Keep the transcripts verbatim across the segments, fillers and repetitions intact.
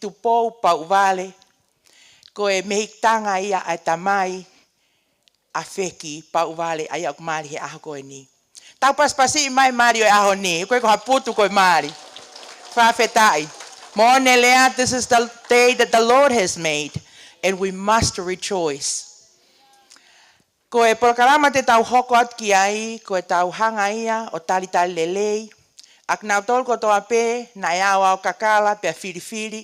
Tupou Pauʻuvale, ko e mehikitanga ia ʻa e tamai ʻa Feki Pauʻuvale, ʻa ia ʻoku mali he ʻaho ko eni. Tau pasipasi mai mali ʻo e ʻaho ni, ko e ko ha putu ko e mali. Fakafetaʻi. Mo ne lea, this is the day that the Lord has made, and we must rejoice. Ko e polokalama te tau hoko atu ki ai, ko e tau hanga ia ʻo talitali lelei ʻa kinautolu kotoa pē naʻe aoao kakala pea filifili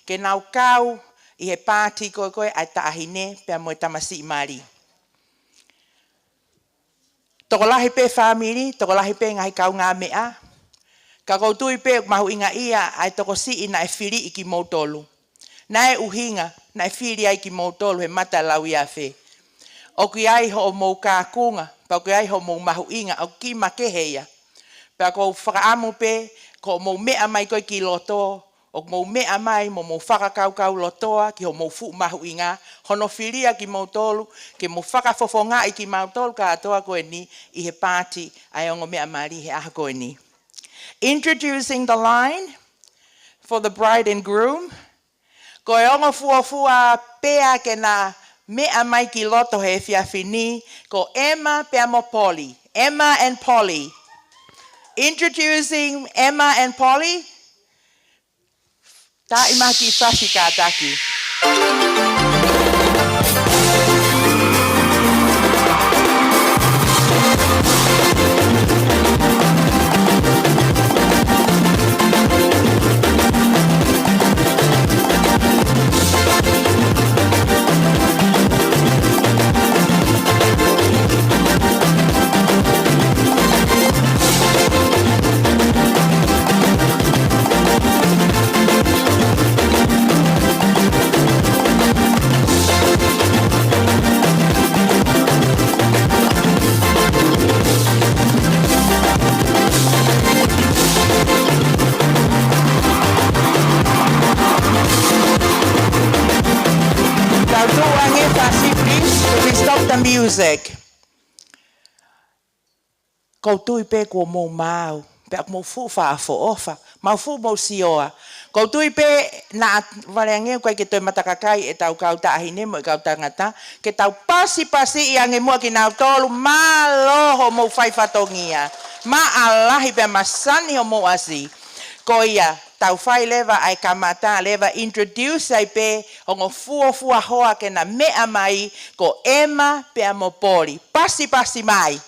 ke nau kau ʻi he paati ko ē ko ē ʻa e taʻahine pea mo e tamasiʻi mali. Tokolahi pē fāmili, tokolahi pē ngaahi kaungāmeʻa, ka ʻoku ou tui pē ʻoku mahuʻinga ia ʻa e tokosiʻi naʻe filiʻi kimoutolu. Naʻe ʻuhinga naʻe fili ai kimoutolu he mata lauiafe. ʻOku ʻi ai hoʻomou kākunga, pea ʻoku ʻi ai hoʻomou mahuʻinga, ʻoku kiʻi makehe ia. Pea ʻoku ou fakaʻamu pē, ko hoʻomou meʻa mai ko ē ki loto, ʻoku mou meʻa mai mo mou fakakaukau lotoa ki hoʻomou fuʻu mahuʻinga, hono fili ʻa kimoutolu, ke mou fakafofongaʻi kimautolu kātoa ko eni ʻi he paati ʻa e ongo meʻa mali he ʻaho ko eni. Introducing the line for the bride and groom. Ko e ongo fuofua pea ke na meʻa mai ki loto he efiafi ni, ko Emma pea mo Polly. Emma and Polly. Introducing Emma and Polly. Taʻimaki fasi kātaki. Tau tuʻu ange fasi, please. Please stop the music. ʻOku ou tui pē kuo mou maau, pea ʻoku mou fuʻu fakaʻofoʻofa, mou fuʻu mou sioa. ʻOku ou tui pē naʻa vale ange ʻoku ʻikai ke toe matakakai ʻetau kau taʻahine mo e kau tangata, ke tau pasipasiʻi ange muʻa kinautolu, mālō hoʻomou fai fatongia. Maʻalahi pea masani hoʻomou ʻasi. Ko ia, tau fai leva ʻa e kamata leva introduce ai pē ongo fuofua hoa ke na meʻa mai, ko Emma pea mo Polly. Pasipasi mai.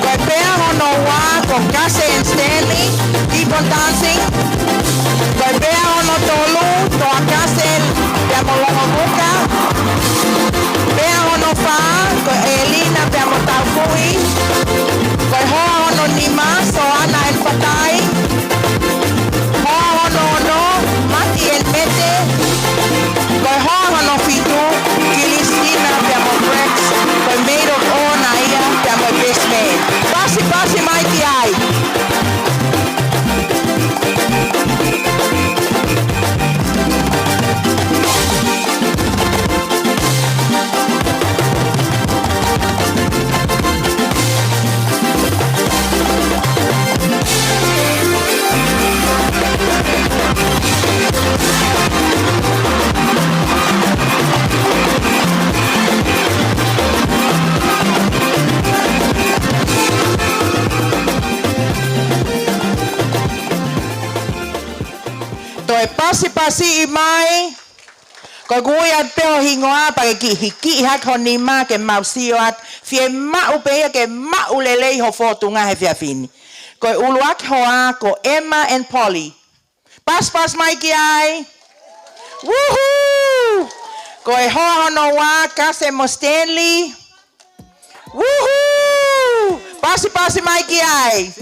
Ko e pea hono ua ko Kasi and Stanley, keep on dancing. Ko e pea hono tolu, Toa Kasi pea mo Longomuka. Pea hono fā, ko Elina pea mo Taukuʻi. Ko e hoa hono nima, Soana and Fatai. Hoa hono ono, Mati and Mete. Ko e hoa hono fitu, Kilistina pea mo Rex. Ko e maid of honor ia pea mo e best man. Pasipasi mai ki ai. Toe pasipasiʻi mai. Ko e kui atu pē ho hingoa pea ke kiʻi hikiʻi hake ho nima ke mau sio atu. Fiemaʻu pē ia ke maʻu lelei ho fōtunga he efiafi ni. Ko e ʻuluaki hoa ko Emma and Polly. Pasipasi mai ki ai. Woohoo! Ko e hoa hono ua, Kasi mo Stanley. Woohoo! Pasipasi mai ki ai.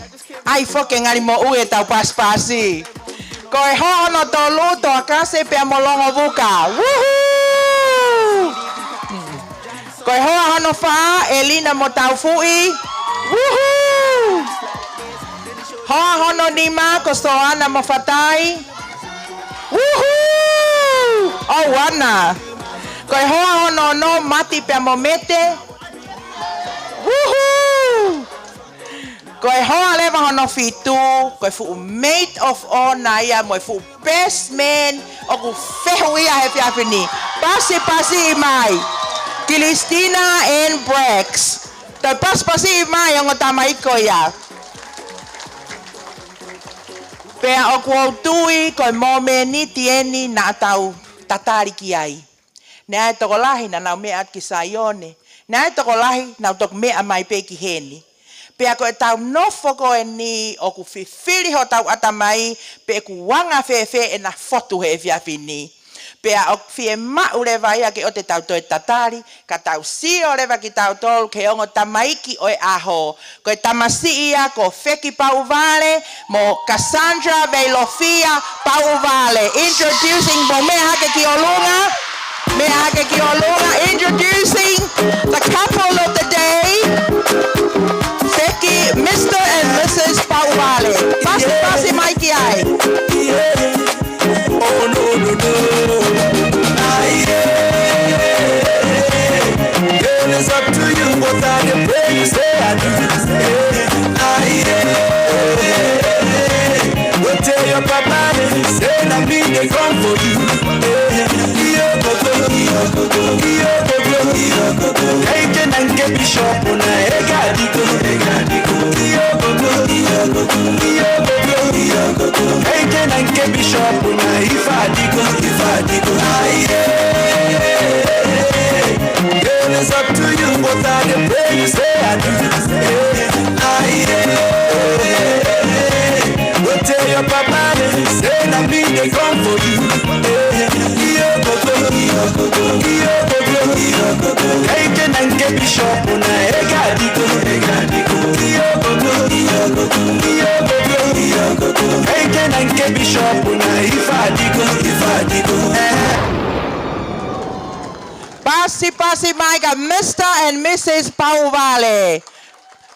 ʻAi foki e ngali moʻui ʻetau pasipasi. Ko e hoa hono tolu, Toakase pea mo Longovuka. Woohoo! Ko e hoa hono fā, Elina mo Taufuʻi. Woohoo! Hoa hono nima, ko Soana mo Fatai. Woohoo! ʻOuana. Ko e hoa hono ono, Mati pea mo Mete. Woohoo! Ko e hoa leva hono fitu, ko e fuʻu maid of honour ia mo e fuʻu best man ʻoku fehuʻia he efiafi ni. Pasipasi mai. Kilistina and Brax. Toe pasipasi mai ongo tamaiki ko ia. Pea ʻoku ou tui ko e momeniti eni naʻa tau tatali ki ai. Naʻe ʻi ai e tokolahi naʻa nau meʻa atu ki Saione. Naʻe ʻi ai e tokolahi naʻa nau toki meʻa mai pē ki heni. Pea ko ʻetau nofo ko eni ʻoku fifili hotau ʻatamai pe ʻoku anga fēfē ʻena fotu he efiafi ni. Pea ʻoku fiemaʻu leva ia ke ʻoua te tau toe tatali, ka tau sio leva kitautolu ki he ongo tamaiki ʻo e ʻaho. Ko e tamasiʻi ia ko Feki Pauvale mo Cassandra Veilofia Pauvale. Introducing, mo meʻa hake ki ʻolunga. Meʻa hake ki ʻolunga. Introducing the couple of the day. Feki, Mister and Missus Pauvale. Pasipasi mai ki ai. Oh, no, no, no. Ah, yeah. Girl, it's up to you. What I can pray, you say I do. Ah, yeah. Go tell your papa, say na me they come for you. Iyo, go, go, iyo, go, go, iyo, go, go, iyo, go, go. Kaike na nke bishop na ega diko, ega diko. Iyo, go, go, iyo, go, go, iyo, go, go, iyo, go, go. Kaike na nke bishop na ifa diko, ifa diko. Ah, yeah. Girl, it's up to you. What I can pray, you say I do. Ah, yeah. Go tell your papa, say na me they come for you. Iyo, go, go, iyo, go, go, iyo, go, go, iyo, go, go. Kaike na nke bishop na ega diko, ega diko. Iyo, go, go, iyo, go, go, iyo, go, go, iyo, go, go. Kaike na nke bishop na ifa diko, ifa diko. Eh. Pasipasi mai kia Mister and Missus Pauvale.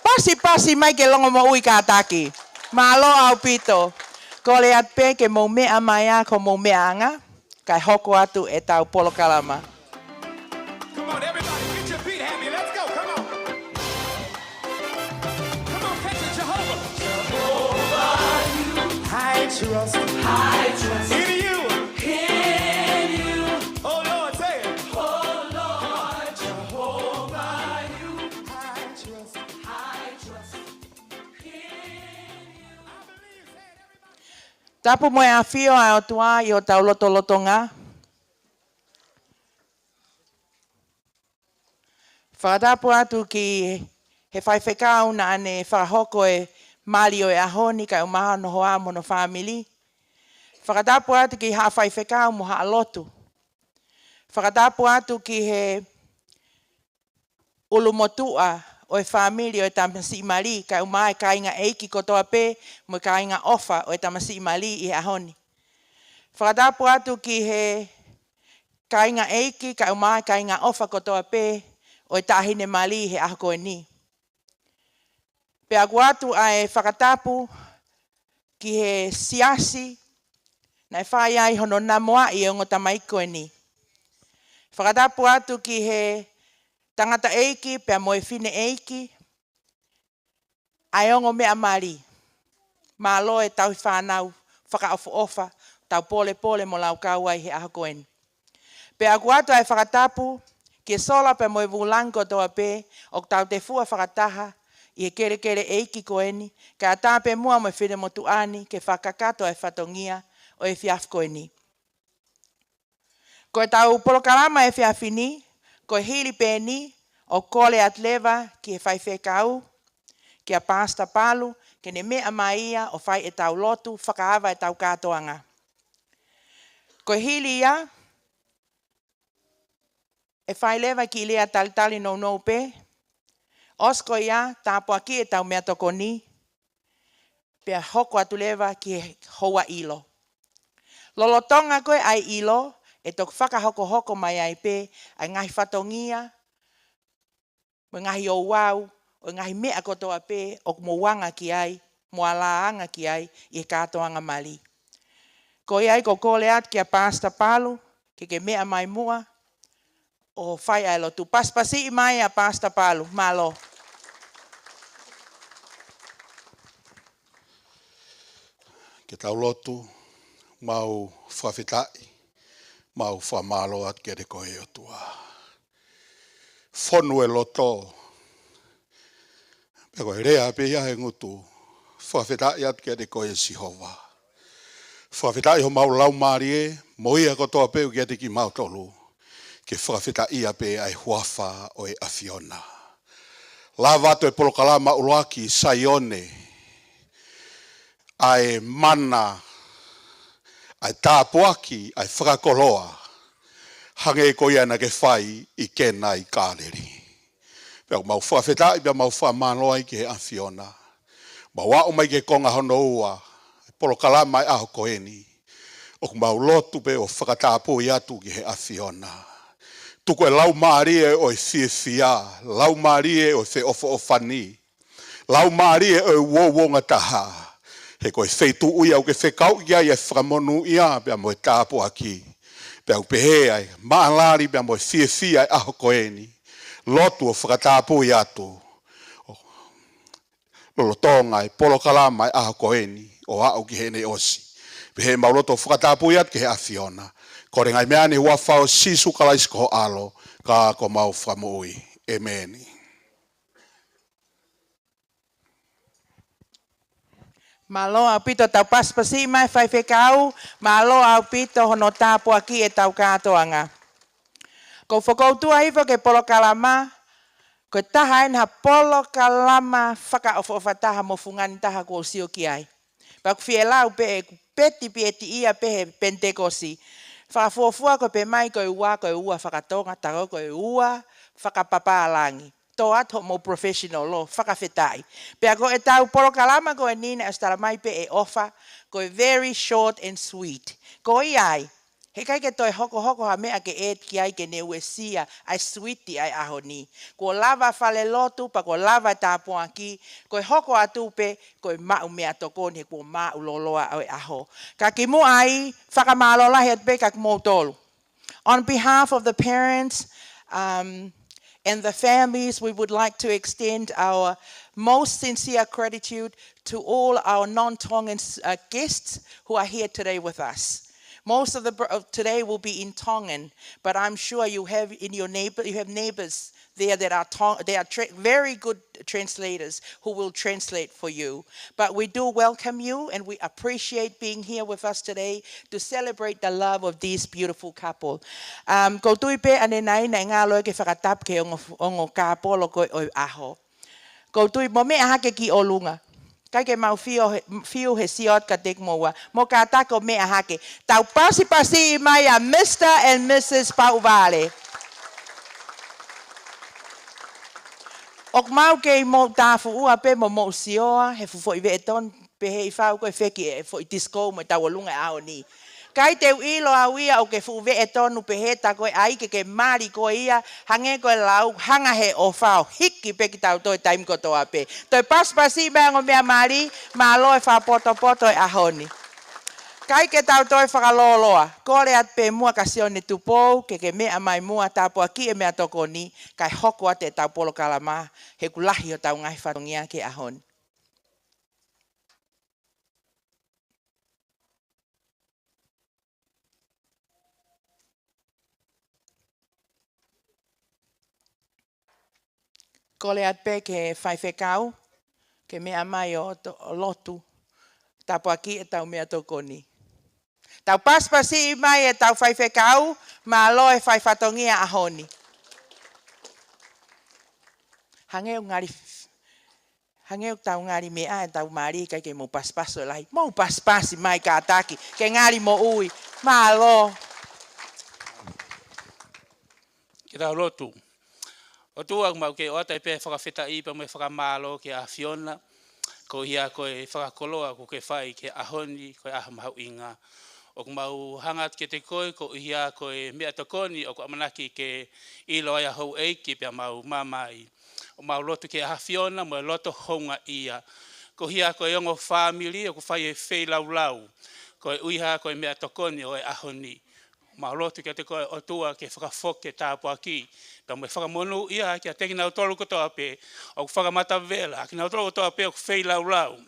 Pasipasi mai ke longomoʻui kātaki. Mālō ʻaupito. Kole atu pē ke mou meʻa mai ā ko homou meʻaʻanga, kae hoko atu ʻetau polokalama. Come on, everybody, get your feet happy. Let's go. Come on. Come on, catch it, Jehovah. I trust, I trust in you. In you. Oh Lord, say it. Oh Lord, Jehovah, you. I trust, I trust in you. I believe, say it, everybody. Tapu mo e ʻafio ʻa e ʻOtua ʻi hotau lotolotonga. Fakatapu atu ki he faifekau naʻa ne fakahoko e mali ʻo e ʻaho ni kae ʻumaʻā hono hoa mo hono fāmili. Fakatapu atu ki haʻa faifekau mo haʻa lotu. Fakatapu atu ki he ʻulumotuʻa ʻo e fāmili ʻo e tamasiʻi mali, kae ʻumaʻā e kāinga ʻeiki kotoa pē mo e kāinga ʻofa ʻo e tamasiʻi mali ʻi he ʻaho ni. Fakatapu atu ki he kāinga ʻeiki, kae ʻumaʻā e kāinga ʻofa kotoa pē ʻo e taʻahine mali he ʻaho ko eni. Pea ʻoku ʻoatu ʻa e fakatapu ki he siasi naʻe fai ai hono namoaʻi e ongo tamaiki ko eni. Fakatapu atu ki he tangataʻeiki pea mo e fineʻeiki, ʻa e ongo meʻa mali. Mālō e tauhi fānau fakaʻofoʻofa, tau pōlepole mo laukau ai he ʻaho ko eni. Pea ʻoku ʻoatu ʻa e fakatapu ki he sola pea mo e vūlangi kotoa pē ʻoku tautefua fakataha ʻi he kelekele ʻeiki ko eni, kae ʻatā pē muʻa mo e finemotuʻa ni ke fakakakato ʻa e fatongia ʻo e efiafi ko eni. Ko ʻetau polokalama efiafi ni, ko e hili pē eni, ʻoku kole atu leva ki he faifekau, kia Pastor Palu, ke ne meʻa mai ia ʻo fai ʻetau lotu fakaava ʻetau kātoanga. Ko e hili ia, ʻe fai leva e kiʻi lea talitali nounou pē. ʻOsi ko ia, tāpuakiʻi ʻetau meʻatokoni. pea hoko atu leva ki he houa ʻilo. Lolotonga ko ē ʻa e ʻilo, ʻe toki fakahokohoko mai ai pē ʻa e ngaahi fatongia, mo e ngaahi ouau, ʻo e ngaahi meʻa kotoa pē ʻoku mou anga ki ai, mo alāanga ki ai ʻi he kātoanga mali. Ko ia ai ʻoku ou kole atu kia Pastor Palu, ke ke meʻa mai muʻa ʻo fai ʻa e lotu. Pasipasiʻi mai ʻa Pastor Palu, mālō. Ke tau lotu. Mau fakafetaʻi, mau fakamālō atu kiate koe ʻOtua. Fonu e loto, pea ko e lea pē ia he ngutu, fakafetaʻi atu kiate koe Sihova. Fakafetaʻi homau laumālie, mo ia kotoa pē ʻoku ʻiate kimautolu, ke fakafetaʻia pē ʻa e huafa ʻo e ʻAfiona. Lava atu e polokalama ʻuluaki Saione, ʻa e mana, ʻa e tāpuaki, ʻa e fakakoloa, hangē ko ia naʻa ke fai ʻi Kena ʻi Kāleli. Pea ʻoku mau fakafetaʻi, pea mau fakamālō ai ki he ʻAfiona. Mau aʻu mai ki he konga hono ua, polokalama ʻa e ʻaho ko eni. ʻOku mau lotu pē ʻo fakatapui atu ki he ʻAfiona. Tuku e laumālie ʻo e fiefia, laumālie ʻo e feʻofoʻofani, laumālie ʻo e uouongataha. He ko e feituʻu ia ʻoku ke fekauʻi ai e fakamonūʻia pea mo e tāpuaki. Pea ʻoku pehē ai, maʻalali pea mo e fiefia e ʻaho ko eni. Lotu ʻo fakatapui atu. Lolotonga e polokalama e ʻaho ko eni, ʻo aʻu ki heʻene ʻosi. Pea ʻoku mau lotu ʻo fakatapui atu ki he ʻAfiona. Kole ngaahi meʻa ni he huafa ʻo Sīsū Kalaisi ko ho ʻAlo, ka ko homau Fakamoʻui. ʻĒmeni. Mālō ʻaupito, tau pasipasi mai faifekau, mālō ʻaupito hono tāpuakiʻi ʻetau kātoanga. ʻOku ou fakaʻutua hifo ki he polokalama, ko e taha eni ha polokalama fakaʻofoʻofa taha mo fungani taha kuo u sio ki ai. Pea ʻoku fie lau pē ʻeku peti pē ʻe tiʻia pē he Penitekosi. Fakafuofua ko e pē mai ko e ua, ko e ua fakatonga, tā ko e ua fakapapālangi. Tō atu hoʻomou professional ʻo fakafetaʻi. Pea ko ʻetau polokalama ko eni naʻe ʻosi tala mai pē ʻe ʻOfa, ko e very short and sweet. Ko ia ai, heʻikai ke toe hokohoko ha meʻa ke add ki ai ke ne uesia ʻa e sweet ʻa e ʻaho ni. Kuo lava falelotu, pea kuo lava e tāpuaki, ko e hoko atu pē, ko e maʻu meʻatokoni he kuo māʻuloloa ʻa e ʻaho. Ka kimuʻa ai, fakamālō lahi atu pē kia kimoutolu. On behalf of the parents, um, and the families, we would like to extend our most sincere gratitude to all our non-Tongan, uh, guests who are here today with us. Most of the br-, of today will be in Tongan, but I'm sure you have in your neighbor, you have neighbors there that are Tong-, they are tra-, very good translators who will translate for you. But we do welcome you and we appreciate being here with us today to celebrate the love of this beautiful couple. Um, ʻoku ou tui pē ʻanenai naʻe ngalo ke fakatapu ki he ongo, ongo kāpolo ko ē ʻo e ʻaho. ʻOku ou tui mo meʻa hake ki ʻolunga. ʻIkai ke mau fiu he, fiu he sio atu kiate kimoua. Mo kātaki ʻo meʻa hake. Tau pasipasi mai ʻa Mister and Missus Pauʻuvale. ʻOku mau kei mou tāfuʻua pē mo mou sioa, he fuʻu foʻi veʻe tonu, pehē ʻi fau ko e feki e foʻi disco mo e tauʻolunga e ʻaho ni. ʻIkai te u ʻilo au ia ʻoku ke fuʻu veʻe tonu pehē tā ko e ʻai ke ke mali ko ia, hangē ko e lau, hanga he ʻOfa ʻo hiki pē kitautolu he taimi kotoa pē. Toe pasipasi mai ongo meʻa mali, mālō e fakapotopoto e ʻaho ni. ʻIkai ke tau toe fakalōloa, kole atu pē muʻa kia Sione Tupou, ke ke meʻa mai muʻa tāpuakiʻi e meʻatokoni, kae hoko atu ʻetau polokalama, he ʻoku lahi hotau ngaahi fatongia ki he ʻaho ni. Kole atu pē ki he faifekau, ke meʻa mai ʻo to-, ʻo lotu, tāpuakiʻi ʻetau meʻatokoni. Tau pasipasi mai ʻetau faifekau, mālō e fai fatongia ʻaho ni. Hangē ʻoku ngali f-, Hangē ʻoku tau ngali meʻa, ʻetau mali ʻikai ke mou pasipasi ʻo lahi. Mou pasipasi mai kātaki, ke ngali moʻui. Mālō. Ke tau lotu. ʻOtua, ʻoku mau kei ʻoatu ai pē fakafetaʻi pea mo e fakamālō ki he ʻAfiona. Ko ia ko e fakakoloa ʻoku ke fai ki he ʻaho ni, ko e ʻaho mahuʻinga. ʻOku mau hanga atu kiate koe, ko ia ko e meʻatokoni ʻoku ʻamanaki ke ʻilo ai ʻa houʻeiki pea mau mamahi. ʻOku mau lotu ki he ʻAfiona mo e loto houngaʻia. Ko ia ko e ongo fāmili ʻoku fai e feilaulau. Koeʻuhi ko e meʻatokoni ʻo e ʻaho ni. Mau lotu kiate koe ʻOtua ke fakafoki e tāpuaki, pea mo e fakamonūʻia kiate kinautolu kotoa pē ʻoku fakamatavela, kinautolu kotoa pē ʻoku feilaulau.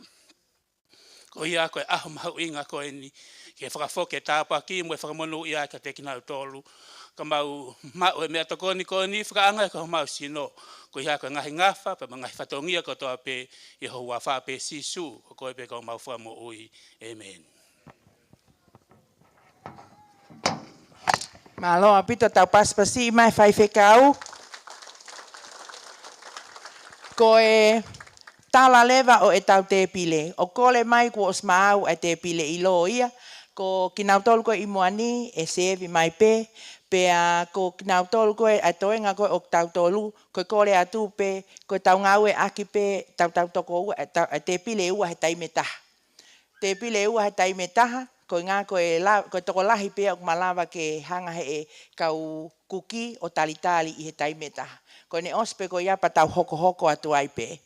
Ko ia ko e ʻaho mahuʻinga ko eni, ke fakafoki e tāpuaki mo e fakamonūʻia kiate kinautolu. Ka mau maʻu e meʻatokoni ko eni fakaʻaongaʻi ki homau sino. Ko ia ko e ngaahi ngafa, pea mo e ngaahi fatongia kotoa pē ʻi ho huafa pē Sīsū, ko koe pē ko homau Fakamoʻui. ʻĒmeni. Mālō ʻaupito, tau pasipasi mai faifekau. Ko e tala leva ʻo ʻetau tēpile. ʻOku kole mai kuo ʻosi maau ʻa e tēpile ʻi loto ia. Ko kinautolu ko ē ʻi muʻa ni ʻe sevi mai pē. Pea ko kinautolu ko ē ʻa e toenga ko ē ʻo kitautolu, ko e kole atu pē, ko ʻetau ngāueʻaki pē, tau tau toko ua, ʻa e tau, ʻa e tēpile ʻe ua he taimi ʻe taha. Tēpile ʻe ua he taimi ʻe taha, ko e ngā ko e la-, ko e tokolahi pē ʻoku malava ke hanga he ʻe kau kuki ʻo talitali ʻi he taimi ʻe taha. Ko ʻene ʻosi pē ko ia pea tau hokohoko atu ai pē.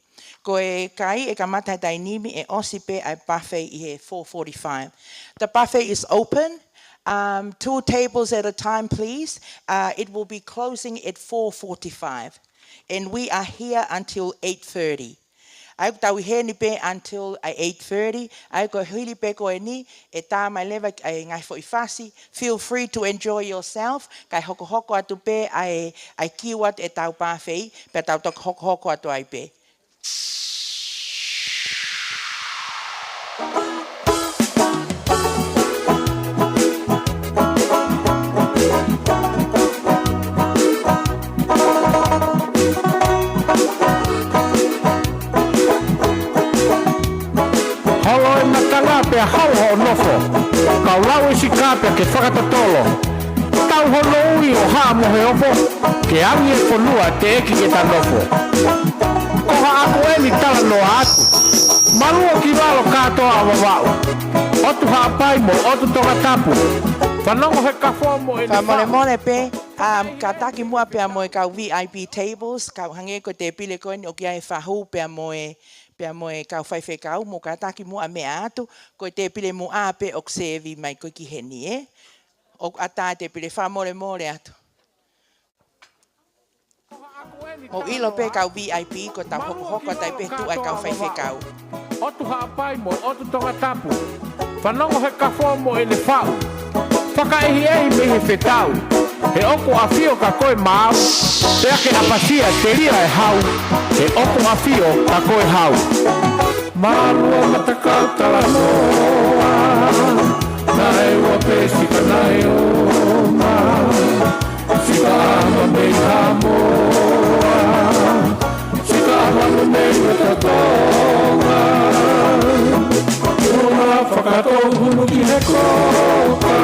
Ko e kai ʻe kamata he taimi ni ʻe ʻosi pē ʻa e buffet ʻi he four forty-five. The buffet is open, um, two tables at a time, please. Uh, it will be closing at four forty-five, and we are here until eight thirty. ʻA ia ʻoku tau ʻi heni pē until ʻa e eight thirty, ʻa ia ko e hili pē ko eni, ʻe tā mai leva ʻa e ngaahi foʻi fasi, feel free to enjoy yourself, kae hokohoko atu pē ʻa e, ʻa e kiu atu ʻetau buffet, pea tau toki hokohoko atu ai pē. Holo e matanga pea hau hoʻo nofo. Kau lau e sika pea ke fakatotolo. Tau hono ui ʻo haʻa mo he ofo, ke angi e fonua teʻeki ke ta nofo. Ko haʻaku eni talanoa atu. Maluo ki lalo kātoa ʻa Vavaʻu. ʻOtu Haʻapai mo ʻOtu Tongatapu. Fanongo he kafo mo ʻene faʻu. Fakamolemole pē, um, kātaki muʻa pea mo e kau V I P tables, kau hangē ko e tēpile ko eni ʻoku ʻi ai e fahu pea mo e, pea mo e kau faifekau, mou kātaki muʻa meʻa atu, ko e tēpile muʻa pē ʻoku sevi mai ko ē ki heni, ē. ʻOku ʻatā e tēpile, fakamolemole atu. Mou ʻilo pē kau V I P, ko ʻetau hokohoko atu ai pē tuʻa e kau faifekau. ʻOtu Haʻapai mo ʻOtu Tongatapu. Fanongo he kafo mo ʻene faʻu. Fakaʻehiʻehi mei he fetau. He ʻoku ʻafio ka ko e maau. Pea ke ʻapasia telia e hau. He ʻoku ʻafio ka ko e hau. Maluo matakau talanoa. Naʻe ua pē sika naʻe ō mai. Sika ʻa Mei Haʻamoa, sika ʻa Mei Totonga. Ua fakatou hulu ki he koka.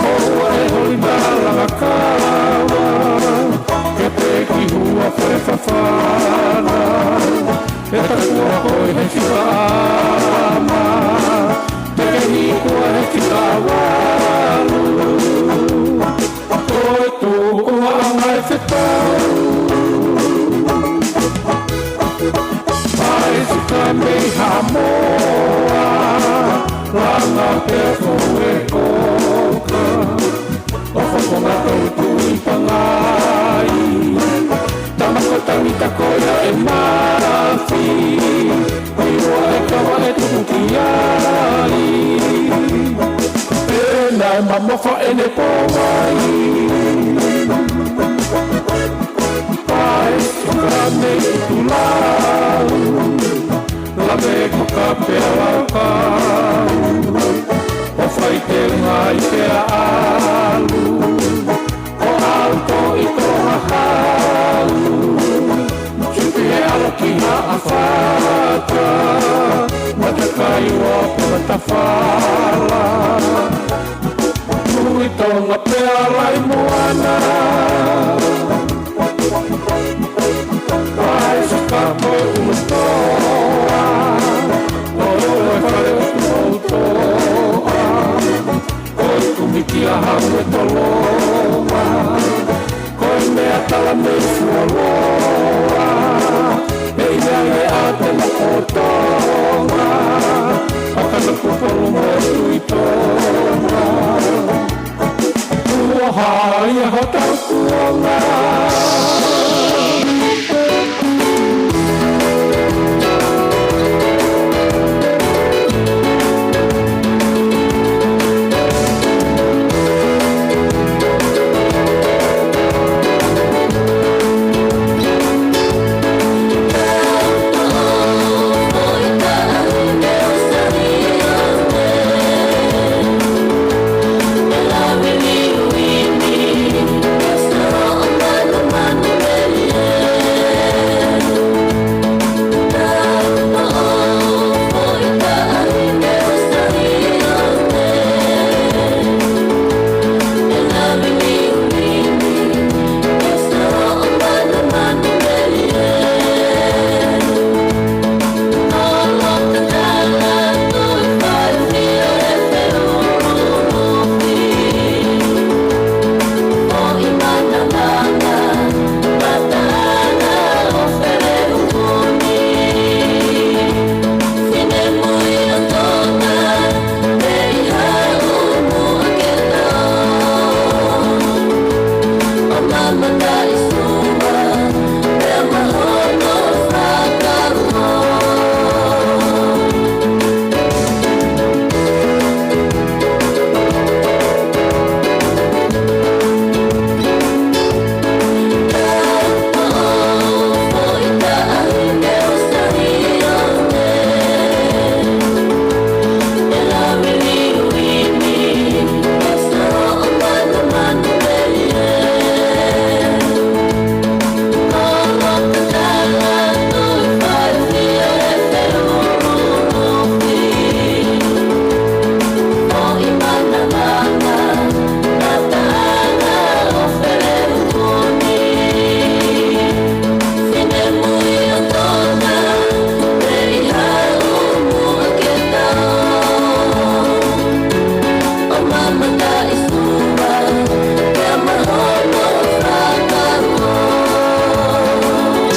ʻOua ʻe holi talangakava, ke peki hua fai fafana. ʻE takua koe he sika ʻa ma, peke ni koe he sika ʻa Valu. Ko e tukuʻanga e fetau. Mai sika mei Haʻamoa, langa pea fou e koka. ʻO fofonga tou tui pangai. Tama ko Tangita ko ia e mafi. Ko e ua e kava ʻe tuku ki ai. Pea naʻe mamafa ʻene pō mai. Pae suka mei Tulau. Lame ko ka pea laukau. ʻO fai te ngai pea ʻalu. ʻO ʻalu ko i Tonga hau. Tupi he ʻalu ki Haʻafata. Matakai ua ko Matafala. Nui Tonga pea Laʻimoana. Pae suka ko Ko Polo mo Tuʻi Tonga, ua haia hotau kuonga.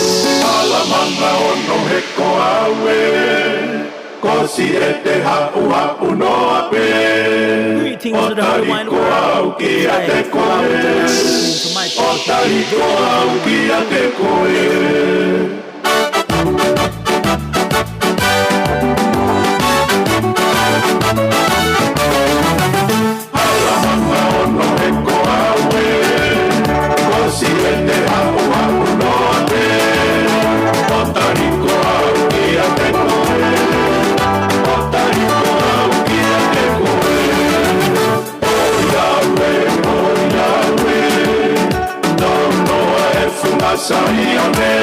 Alamanga ono he ko au ē, ko Siete Haʻuhaʻu noa pē. Greetings to the whole wide world. ʻO tali ko au kiate koe. Today, welcome to my podcast. ʻO tali ko au kiate koe. Alamanga ono he ko au ē, ko Siete Haʻuhaʻu noa pē. ʻO tali ko au kiate koe. ʻO tali ko au kiate koe. ʻOiauē, ʻoiauē, nonoa e funga Saione.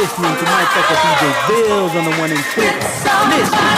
Listening to my Taco D J Bills on the one and two. Listen.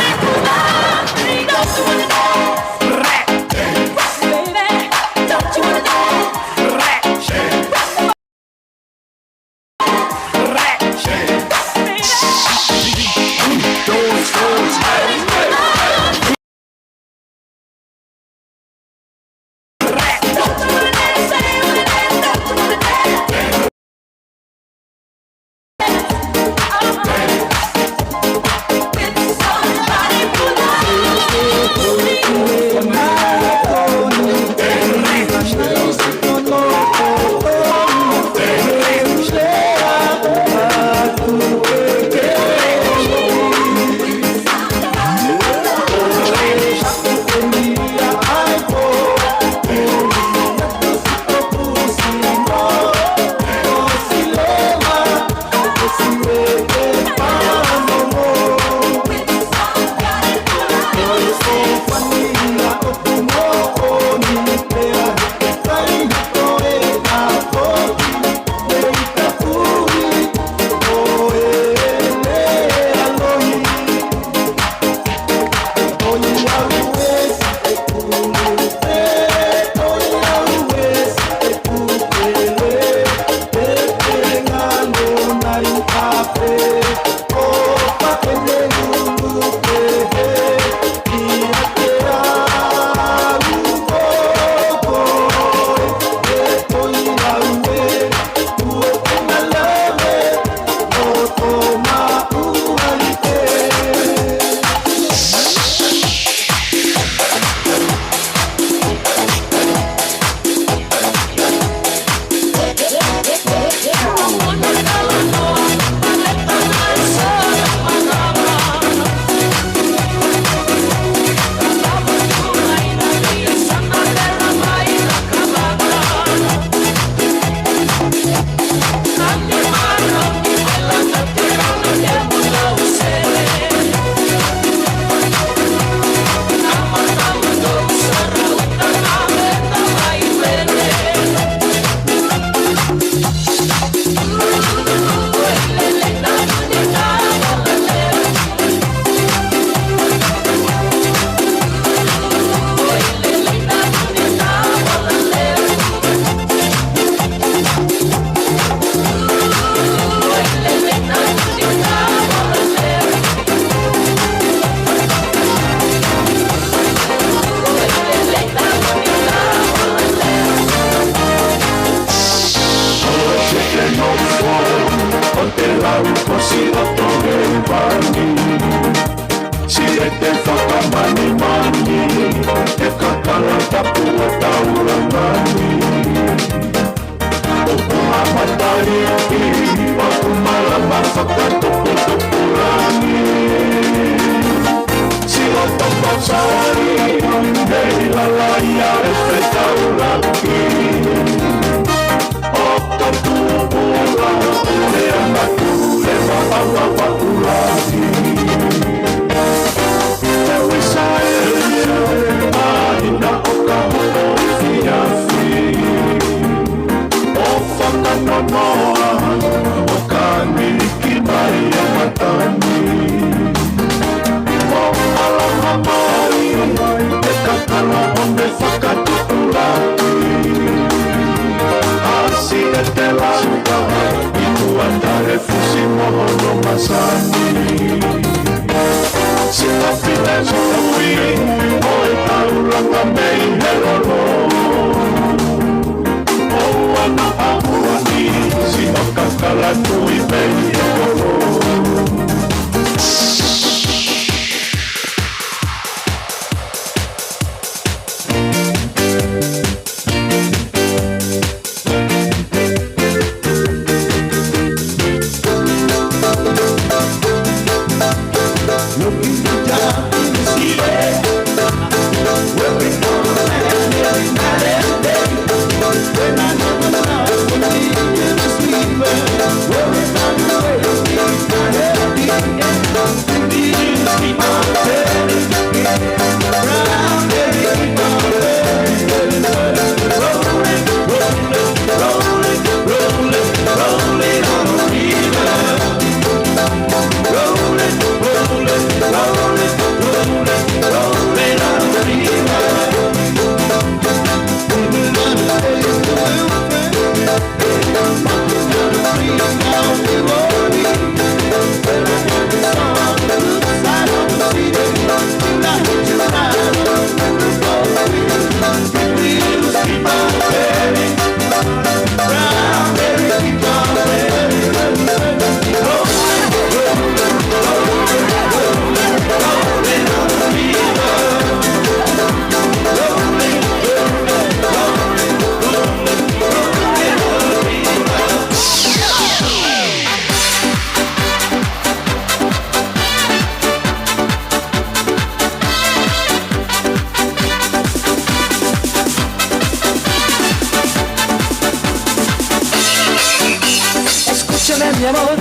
Mi amor,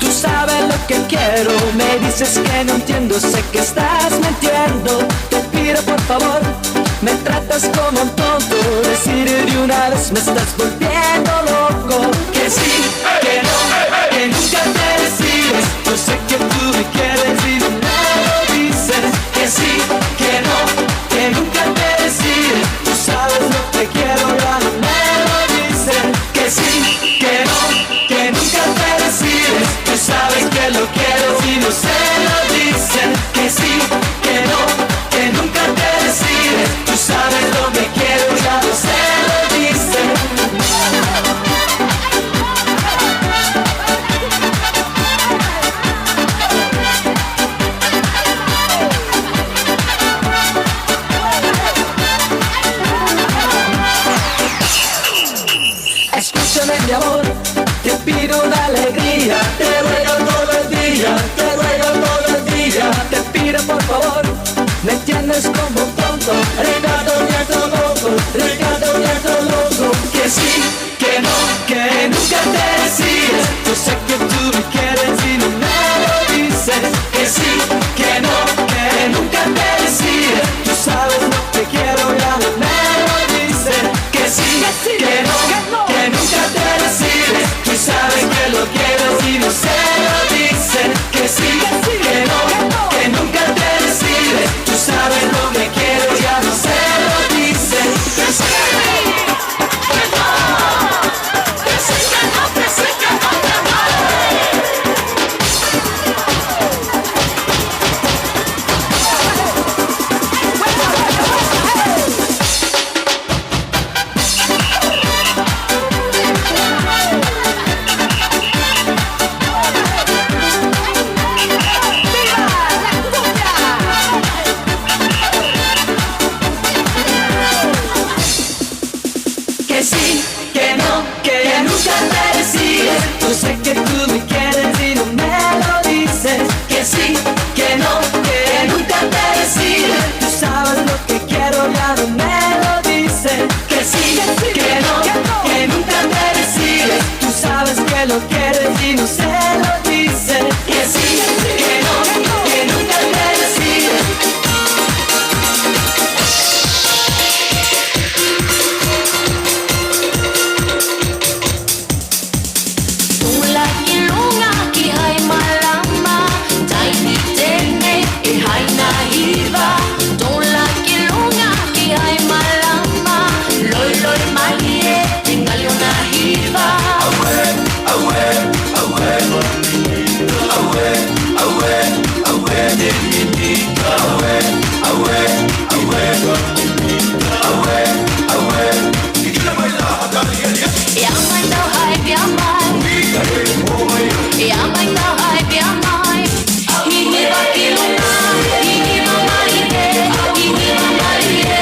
tú sabes lo que quiero. Me dices que no entiendo, sé que estás mintiendo. Te pido por favor, me tratas como un tonto. Decide de una vez, me estás volviendo loco. Que sí, que no, que nunca te decides. Yo sé que tú me quieres y no me lo dices. Que sí, que no, que nunca te decides. Tú sabes lo que quiero, ya no me lo dices. Que sí, que no, que nunca te decides. Tú sabes que lo quiero y no se lo dices. Que sí, que no, que nunca te decides. Tú sabes lo que quiero, ya no se lo dices. Escúchame, mi amor, te pido una alegría, te ruego todo el día, te ruego todo el día, te pido por favor, me tienes como un tonto, Ricardo Nieto loco, Ricardo Nieto loco, que sí, que no, que nunca te decides, yo sé que tú me quieres y no me lo dices, que sí, que no, que nunca te decides, tú sabes lo que quiero, ya no me lo dices, que sí, que no, que nunca te decides. Tú sabes que lo quiero y no se lo dice. Que sí, que no, que nunca te decides. Tú sabes lo que quiero, ya no se lo dice. Que sí. Que sí, que no, que nunca te decides. Yo sé que tú me quieres y no me lo dices. Que sí, que no, que nunca te decides. Tú sabes lo que quiero, ya no me lo dices. Que sí, que no, que nunca te decides. Tú sabes que lo quieres y no se lo dices. Que sí, que no, que nunca te decides. Tula ki lunga ki hai malama, taimi tene e hai na hiva. Tula ki lunga ki hai malama, loiloi mai e te ngali ʻona hiva. Aue, aue, aue, aue, aue, aue, aue, aue, aue, aue, aue. ʻE ʻamai tau hai pea mai. ʻE ʻamai tau hai pea mai. Hihiva ki lunga, hihiva mai pē, hihiva mai pē,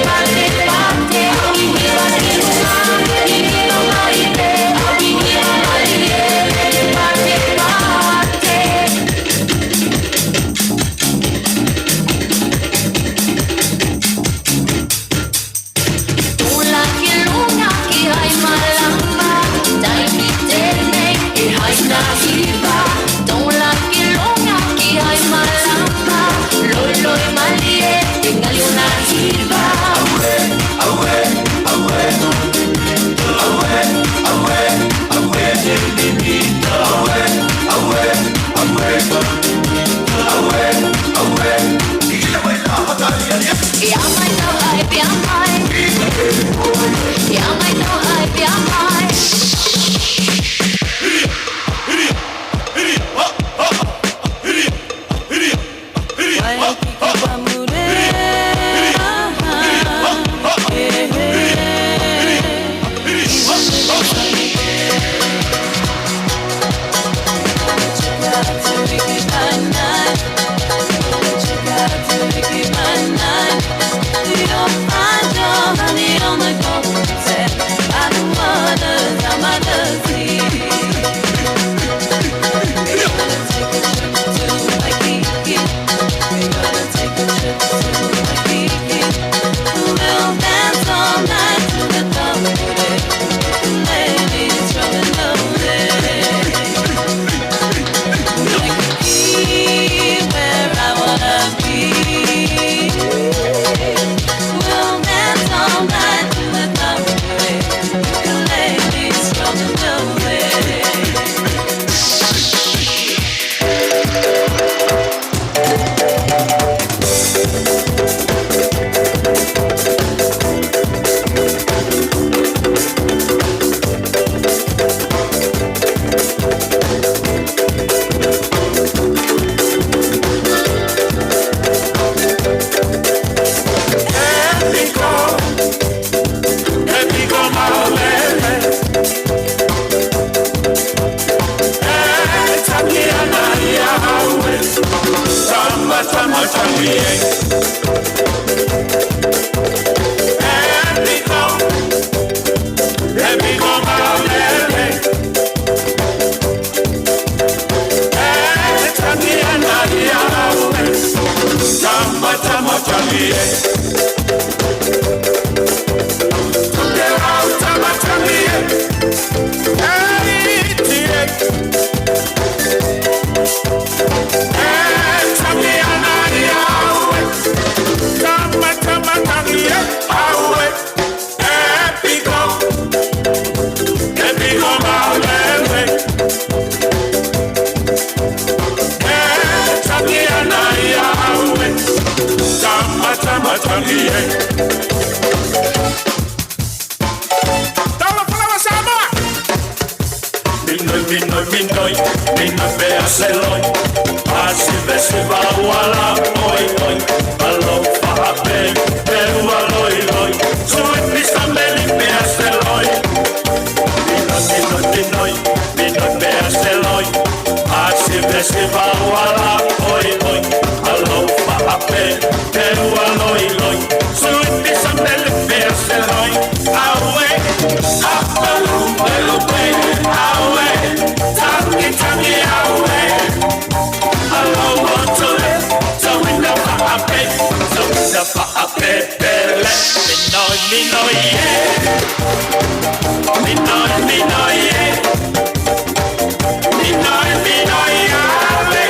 pate, pate. Hihiva ki lunga, hihiva mai pē, hihiva mai pē, pate, pate. Tula ki lunga ki hai malama, taimi tene e hai na hiva. Tula ki lunga ki hai malama, loiloi mai e te ngali ʻona hiva. Aue, aue, aue, aue, aue, aue, aue, aue, aue, aue. ʻE ʻamai tau hai pea mai. ʻE ʻamai tau hai pea mai. Waikiki Pamure. You'll find your honey on the golden sand, by the waters of my sea. We're gonna take a trip to Waikiki. We're gonna take a trip to Waikiki. We'll dance all night to the dark of the day. The ladies from the lonely. ʻEpiko, ʻepiko maʻulele. ʻE tangi ʻana ia ʻaue. Tama, tama tangi ē. Tuku ke u tama tangi ē. ʻEiki ē. ʻE tangi ʻana ia ʻaue. Tama, tama tangi ē ʻaue. ʻEpiko, ʻepiko maʻulele. ʻE tangi ʻana ia ʻaue. Tama, tama tangi ē. Taula Falaua Samoa. Minoi, minoi, minoi, minoi pea seloi. Asi vesi vauala, oi, oi. Alo faʻa pē, te ua loi, loi. Sui pisa meli pea seloi. Minoi, minoi, minoi, minoi pea seloi. Asi vesi vauala, oi, oi. Alo faʻa pē, te ua loi, loi. Sui pisa meli pea seloi. ʻAue, ʻapalu, ʻelope, ʻaue, tangi, tangi, ʻaue. ʻAlo ʻo tole, tauina faʻa pē, tauina faʻa pē, pele. Minoi, minoi ē. Minoi, minoi ē. Minoi, minoi ʻaue.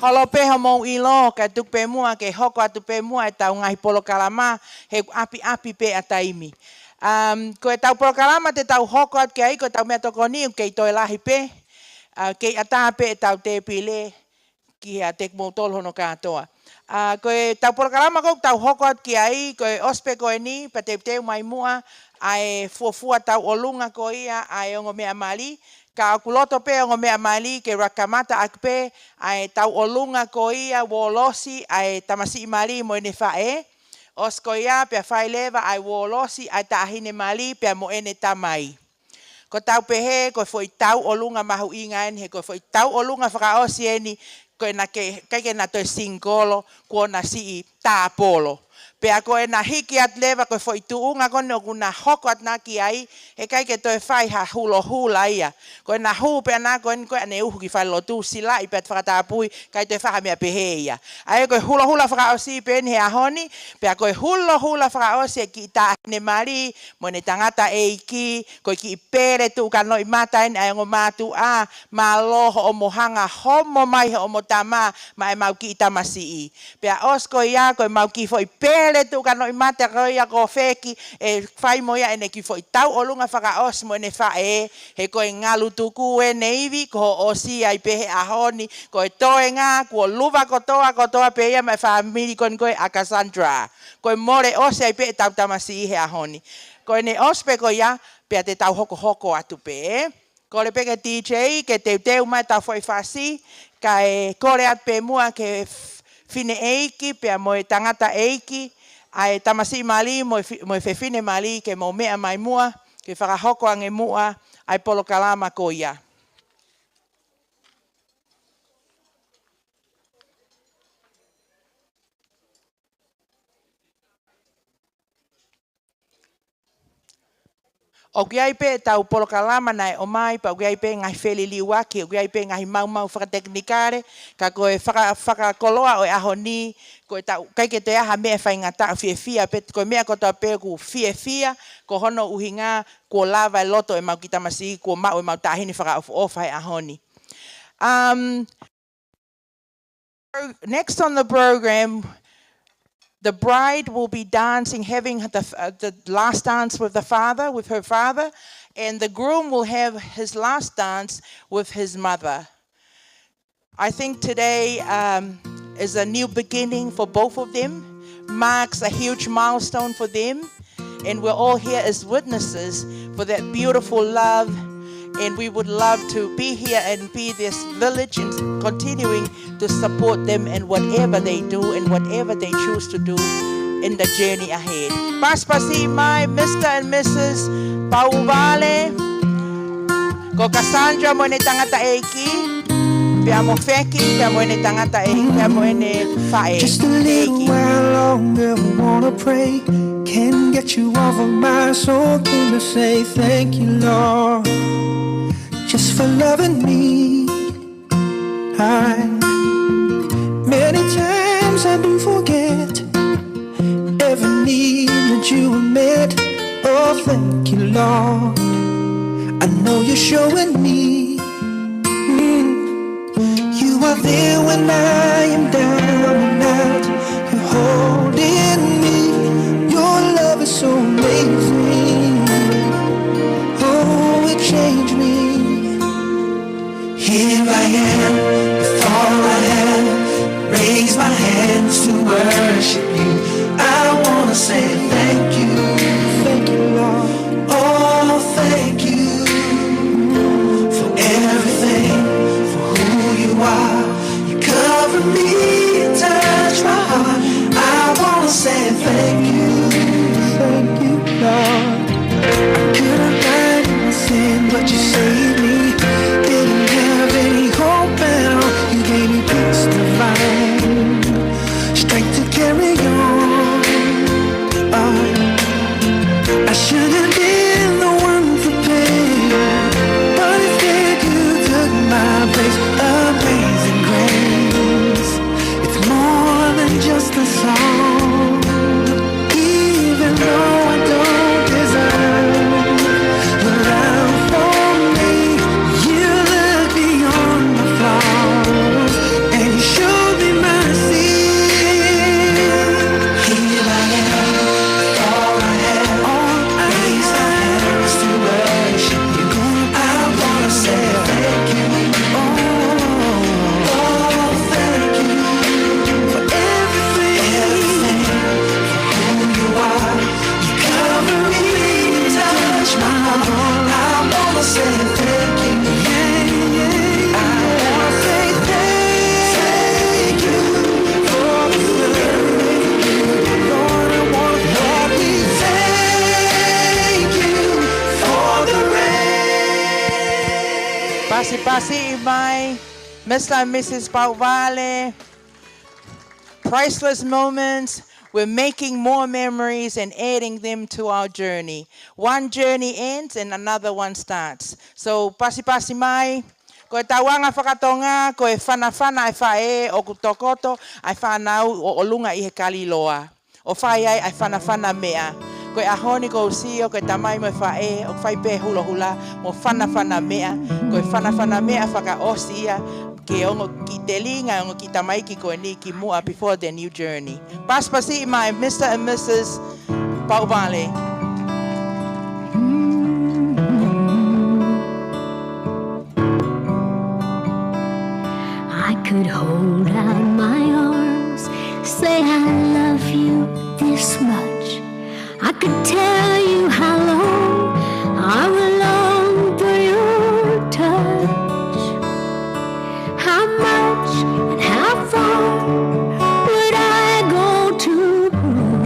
Mālō pē hoʻomou ʻilo, kae tuku pē muʻa ke hoko atu pē muʻa ʻetau ngaahi polokalama, he ʻoku ʻapiʻapi pē ʻa taimi. Um, ko ʻetau polokalama te tau hoko atu ki ai, ko ʻetau meʻatokoni, ʻoku kei toe lahi pē, uh, kei ʻatā pē ʻetau tēpile, ki he ʻa te kimoutolu hono kātoa. Uh, ko ʻetau polokalama ʻoku tau hoko atu ki ai, ko e ʻosi pē ko eni, pea teuteu mai muʻa, ʻa e fuofua tauʻolunga ko ia, ʻa e ongo meʻa mali, ka ʻoku loto pē ongo meʻa mali, ke ra kamata ʻaki pē, ʻa e tauʻolunga ko ia, uolosi, ʻa e tamasiʻi mali mo ʻene faʻē. ʻOsi ko ia, pea fai leva, ʻa e uolosi, ʻa e taʻahine mali, pea mo ʻene tamai. Ko ʻetau pehē, ko e foʻi tauʻolunga mahuʻinga eni, he ko e foʻi tauʻolunga fakaʻosi eni, ko ʻena ke, ʻikai ke na toe singikolo, kuo na siʻi tāpolo. Pea ko ʻena hiki atu leva, ko e foʻi tuʻunga ko eni ʻoku na hoko atu na ki ai, he ʻikai ke toe fai ha hulohula ia. Ko ʻena hū pē ʻana ko eni ko ʻene uhu ki falelotu, silaʻi pē ʻa e fakatapui, ʻikai toe fai ha meʻa pehē ia. ʻA ia ko e hulohula fakaʻosi pē eni he ʻaho ni, pea ko e hulohula fakaʻosi ʻa e kiʻi taʻahine mali, mo ʻene tangataʻeiki, ko e kiʻi pele tuʻu kanoʻi mata eni ʻa e ongo mātuʻa, mālō hoʻomo hanga homo mai hoʻomo tama, maʻa ʻemau kiʻi tamasiʻi. Pea ʻosi ko ia, ko ʻemau kiʻi foʻi pele tuʻu kanoʻi mata ko ia ko Feki, ʻe fai mo ia ʻene kiʻi foʻi tauʻolunga fakaʻosi mo ʻene faʻē, he ko e ngalu tuku ʻene ivi, kuo ʻosi ai pē he ʻaho ni, ko e toenga, kuo luva kotoa, kotoa pē ia maʻa e fāmili ko eni ko ē ʻa Cassandra. Ko e mole ʻosi ai pē ʻetau tamasiʻi he ʻaho ni. Ko ʻene ʻosi pē ko ia, pea te tau hokohoko atu pē. Kole pē ki he D J, ke teuteu mai ʻetau foʻi fasi, kae kole atu pē muʻa ki he f-, fineʻeiki, pea mo e tangataʻeiki, ʻa e tamasiʻi mali, mo e fi-, mo e fefine mali, ke mou meʻa mai muʻa, ke fakahoko ange muʻa, ʻa e polokalama ko ia. ʻOku ʻi ai pē ʻetau polokalama naʻe ʻomai, pea ʻoku ʻi ai pē ngaahi feliliuaki, ʻoku ʻi ai pē ngaahi maumau fakatekinikale, ka ko e faka-, fakakoloa ʻo e ʻaho ni, ko ʻetau, ʻikai ke toe ʻi ai ha meʻa faingataʻa, fiefia pē, ko e meʻa kotoa pē ʻoku fiefia, ko hono ʻuhinga, kuo lava e loto ʻemau kiʻi tamasiʻi, kuo maʻu ʻemau taʻahine fakaʻofoʻofa he ʻaho ni. Um, Next on the program, the bride will be dancing, having the, uh, the last dance with the father, with her father, and the groom will have his last dance with his mother. I think today, um, is a new beginning for both of them, marks a huge milestone for them. And we're all here as witnesses for that beautiful love. And we would love to be here and be this village and continuing to support them in whatever they do and whatever they choose to do in the journey ahead. Pasipasi mai, Mister and Missus Pauvale, ko Cassandra mo ʻene tangataʻeiki, pea mo Feki, pea mo ʻene tangataʻeiki, pea mo ʻene faʻē. Just a little while longer, we wanna pray. Can't get you off of my soul. Came to say thank you, Lord, just for loving me. I, many times I do forget every need that you have met. Oh, thank you, Lord. I know you're showing me, mm, you are there when I am down and out. You're holding me. Your love is so amazing. Oh, it changed me. Here I am with all I have. Raise my hands to worship you. I wanna say thank you. Thank you, Lord. Oh, thank you for everything, for who you are. You cover me Pasipasi mai, Mister and Missus Pauvale. Priceless moments. We're making more memories and adding them to our journey. One journey ends and another one starts. So, pasipasi mai. Ko e tauʻanga fakatonga, ko e fanafana ʻa e faʻē ʻoku tokoto ʻa e fānau ʻo ʻolunga ʻi he kaliloa ʻo fai ai ʻa e fanafana meʻa. Ko e ʻaho ni ʻoku ou sio ko e tamai mo e faʻē ʻoku fai pē hulohula mo fanafana meʻa. Ko e fanafana meʻa fakaʻosi ia ke ongo kiʻi telinga, ongo kiʻi tamaiki ko eni ki muʻa before the new journey. Pasipasi mai Mister and Missus Pauvale. I could hold out my arms, say I love you this much. I could tell you how long I will long for your touch. How much and how far would I go to prove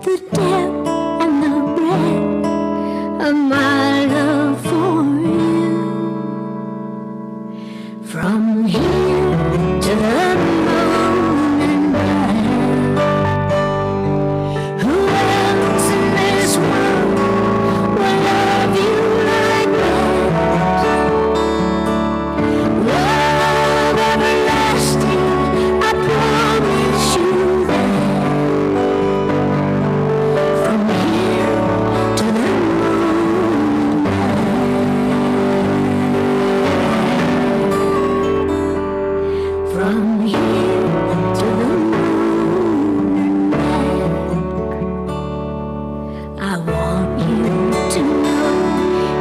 the depth and the breadth of my love for you? From here to the moon and back, who else in this world will love you like that? Love everlasting, I promise you that. From here to the moon and back. From here to the moon and back. I want you to know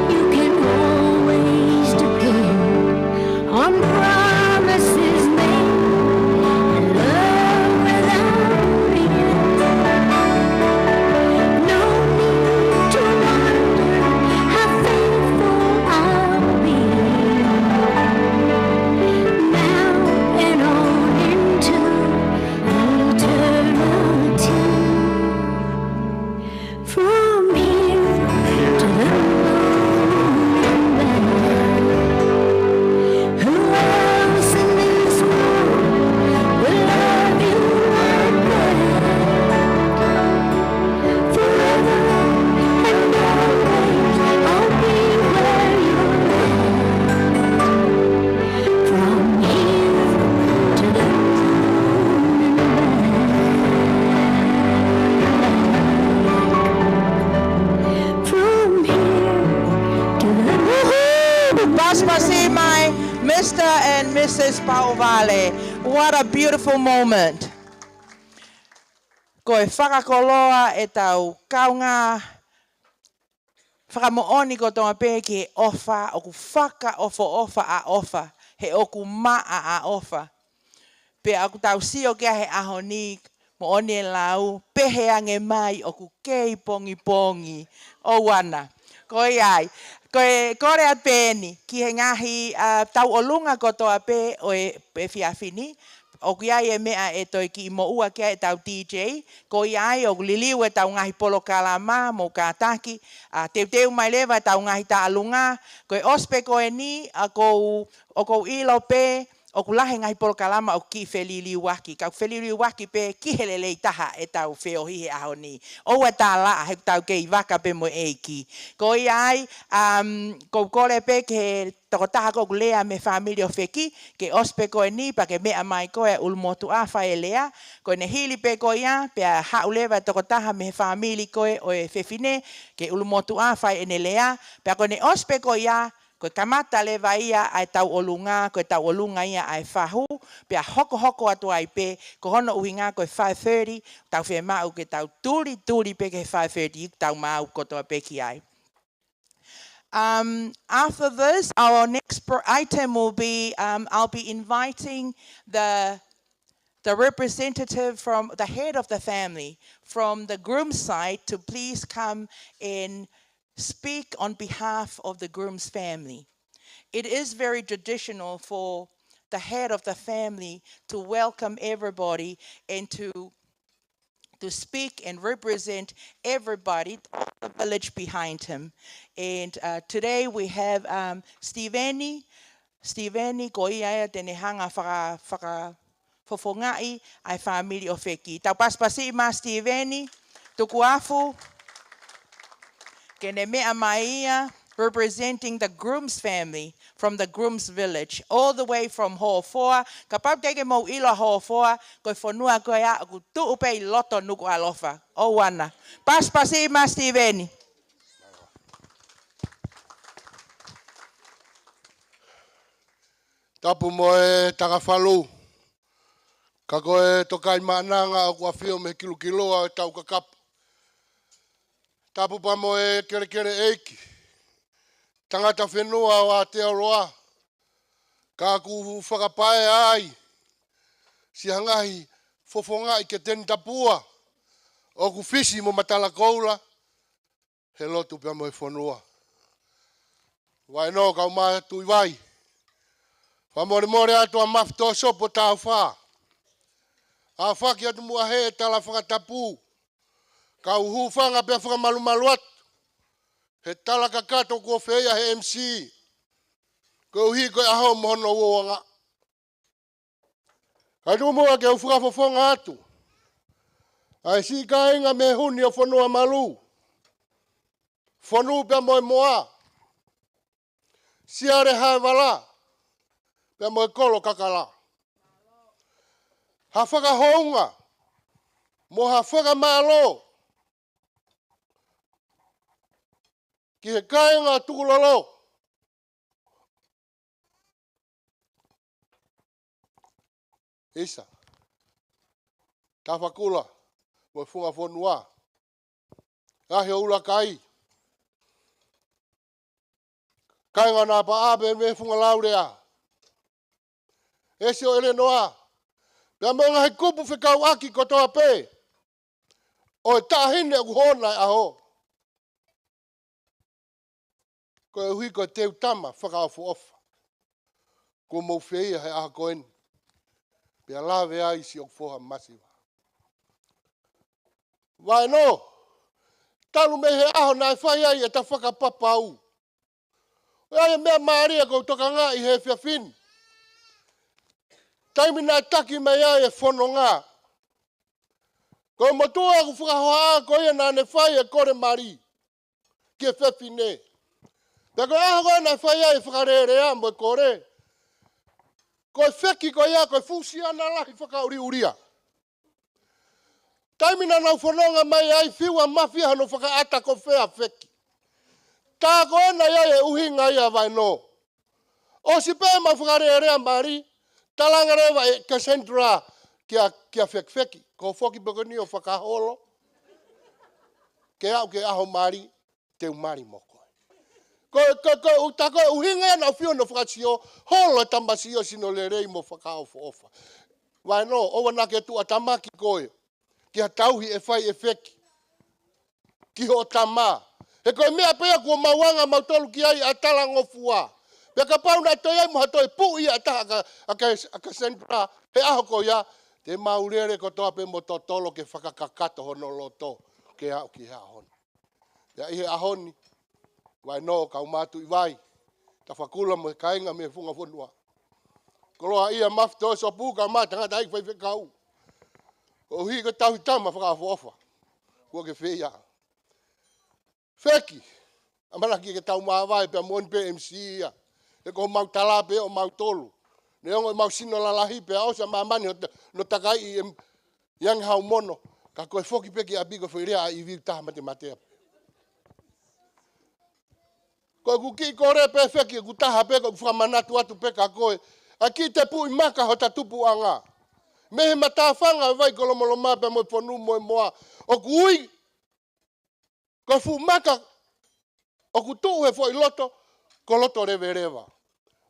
you can always depend on promises made and love without end. No need to wonder how faithful I'll be now and on into eternity. From here to the moon and back, who else in this world will love you like that? Forever and always, I'll be where you're at. From here to the moon and back. From here to the Woohoo! Pasipasi mai, Mister and Missus Pauvale. What a beautiful moment. Ko e fakakoloa ʻetau kaungā fakamoʻoni kotoa pē ki he ʻofa, ʻoku fakaʻofoʻofa ʻa ʻofa, he ʻoku maʻa ʻa ʻofa. Pea ʻoku tau sio ki ai he ʻaho ni, moʻoni e lau, pehē ange mai ʻoku kei pongipongi. ʻOua naʻa. Ko ia ai. Ko e kole atu pē eni, ki he ngaahi, ʻa, tauʻolunga kotoa pē ʻo e, e efiafi ni, ʻoku ʻi ai e meʻa ʻe toe kiʻi moʻua ki ai ʻetau D J, ko ia ai ʻoku liliu ʻetau ngaahi polokalama mo kātaki, ʻa, teuteu mai leva ʻetau ngaahi taʻalunga, ko e ʻosi pē ko eni, ʻa, ʻoku ou, ʻoku ou ʻilo pē, ʻoku lahi e ngaahi polokalama ʻoku kiʻi feliliuaki, ka ʻoku feliliuaki pē ki he lelei taha ʻetau feohi he ʻaho ni. ʻOua ʻe tālaʻa, he ʻoku tau kei vaka pē mo e ʻEiki. Ko ia ai, um, ʻoku ou kole pē ki he tokotaha ko ē ʻoku lea mei he fāmili ʻo Feki, ke ʻosi pē ko eni, pea ke meʻa mai ko ē ʻulumotuʻa fai e lea, ko ʻene hili pē ko ia, pea haʻu leva e tokotaha mei he fāmili ko ē ʻo e fefine, ke ʻulumotuʻa fai ʻene lea, pea ko ʻene ʻosi pē ko ia, ko e kamata leva ia ʻa e tauʻolunga, ko e tauʻolunga ia ʻa e fahu, pea hokohoko atu ai pē, ko hono ʻuhinga ko e five thirty, tau fiemaʻu ke tau tulituli pē ki he five thirty, tau maʻu kotoa pē ki ai. Um, after this, our next pro-, item will be, um, I'll be inviting the, the representative from the head of the family, from the groom's side, to please come and speak on behalf of the groom's family. It is very traditional for the head of the family to welcome everybody and to to speak and represent everybody, all the village behind him. And uh, today we have um, Steveni. Steveni, ko ia ia te ne hanga faka, fakafofongaʻi ʻa e fāmili ʻo Feki. Tau pasipasi mai Steveni Tukuafu, ke ne meʻa mai ia, representing the groom's family from the groom's village, all the way from Hofoa. Kapau teʻeki ke mou ʻilo Hofoa, ko e fonua ko ia ʻoku tuʻu pē ʻi loto Nukuʻalofa. ʻOua naʻa. Pasipasi mai Steveni. Tapu mo e takafalu. Ka ko e tokaimaʻananga ʻoku ʻafio mei he kilukilu ʻo e taukakapa. Tapu pea mo e kelekele ʻeiki. Tangata fenua ʻo Aotearoa. Ka ʻoku fakapaea ai siʻa ngaahi fofongaʻi ke teni tapua ʻoku Fisi mo Matala Koula he lotu pea mo e fonua. Vaenō, kau mātuʻi vai. Fakamolemole atu ʻa Mafi Toʻosopu ʻo Tāufa. ʻAfaki atu muʻa he tala fakatapu. Kau hūfanga pea fakamalumalu atu he tala kakato kuo feia he M C. Koeʻuhi ko e ʻaho mo hono uouangaʻi. Kae tuku muʻa ke u fakafofonga atu ʻa e siʻi kāinga mei he Huni ʻo Fonuamalu, Fonu pea mo e Moa, Siale Haevala pea mo e Kolo Kakala. Ha fakahounga mo ha fakamālō ki he kāinga Tukulolo, ʻisa, Tafakula mo e Funga Fonua, ʻAhi ʻo ʻUlakai, Kāinga Napaʻa pea mei he Funga Laulea, ʻEsi ʻo ʻElenoa, pea mo e ngaahi kupu fekauʻaki kotoa pē ʻo e taʻahine ʻoku hono ʻaho. Koeʻuhi ko e teu tama fakaʻofoʻofa kuo mou feia he ʻaho ko eni, pea lave ai siʻoku foha masiva. Vaenō, talu mei he ʻaho naʻe fai ai ʻeta fakapapau, ʻoku ʻi ai e meʻa mālie ʻoku ou tokangaʻi he efiafi ni. Taimi naʻe taki mai ai e fononga, ko e motuʻa ʻoku fakahohaʻa ko ia naʻa ne fai e kole mali ki he fefine. Pea ko e ʻaho ko ē naʻe fai ai e fakalelea mo e kole, ko e Feki ko ia ko e fuʻu siana lahi fakaʻuliʻulia. Taimi naʻa nau fononga mai ai, fiu ʻa Mafi hono fakaʻata ko fē ʻa Feki. Tā ko ē naʻe ʻi ai e ʻuhinga ia, Vaenō. ʻOsi pē ʻemau fakalelea mali, talaange leva ʻe Cassandra kia, kia Fekifeki, ko hoʻo foki pē ko eni ʻo fakaholo ke aʻu ki he ʻaho mali, te u mali mo koe. Ko, ko, ko, ʻuta ko e ʻuhinga ia naʻa ku fiu hono fakasio, holo e tamasiʻi ʻo sino lelei mo fakaʻofoʻofa. Vaenō, ʻoua naʻa ke tuʻatamaki koe ki ha tauhi ʻe fai ʻe Feki ki hoʻo tama. He ko e meʻa pē ia kuo mau anga mautolu ki ai ʻa e talangofua. Pea kapau naʻe toe ʻi ai mo ha toe puʻi ʻa e taha ʻa Ka-, ʻa Ka-, ʻa Cassandra he ʻaho ko ia, te mau lele kotoa pē mo totolo ke fakakakato hono loto ke aʻu ki he ʻaho ni. Pea ʻi he ʻaho ni, Vaenō, kau mātuʻi vai, Tafakula mo e kāinga mei he Funga Fonua, koloaʻia Mafi Toʻosopu, kau mai tangataʻeiki faifekau, koeʻuhi ko e tauhi tama fakaʻofoʻofa kuo ke feia. Feki, ʻamanaki ke tau māvae pea mo eni pē M C ia. He ko homau tala pē ʻo mautolu. Neongo ʻemau sino lalahi pea ʻosi ʻa māmani hono, hono takaiʻi ʻe Iangi Haumono, ka ko e foki pē ki ʻapi ko e foʻi lea ʻa e ivi ʻoku taha matematea pē. Ko ʻeku kiʻi kole pē Feki ʻoku taha pē, ko ʻeku fakamanatu atu pē kia koe, ʻa e kiʻi tepuʻi maka hota tupuʻanga mei he matāfanga ʻo e vai ko Lomoloma pea mo e Fonu mo e Moa, ʻoku ui ko e fuʻu maka ʻoku tuʻu he foʻi loto, ko Lotoleveleva.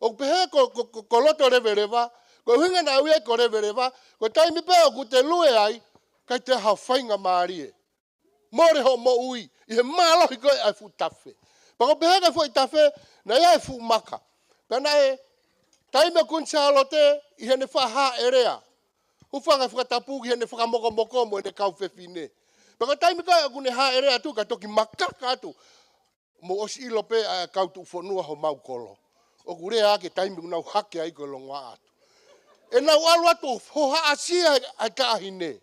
ʻOku pehē ko, ko, ko, ko Lotoleveleva, ko e ʻuhinga naʻe ui ai ko Leveleva, ko e taimi pē ʻoku te lue ai, ʻikai toe ʻi ai haʻo faingamālie. Mole hoʻo moʻui ʻi he mālohi ko ē ʻa e fuʻu tafe. Pea ko e pehē ko e foʻi tafe, naʻe ʻi ai e fuʻu maka. Pea naʻe, taimi ʻo Kuini Sālote ʻi heʻene faʻa hāʻelea, Hūfanga he fakatapu ki heʻene fakamokomoko mo ʻene kau fefine. Pea ko e taimi ko ē ʻoku ne hāʻele atu ka toki makaka atu. Mou ʻosi ʻilo pē ʻa e kau tuʻufonua homau kolo. ʻOku lea ʻa e taimi ʻoku nau hake ai ko e longoaʻa atu. ʻE nau ʻalu atu ʻo hohaʻasia ʻa e taʻahine.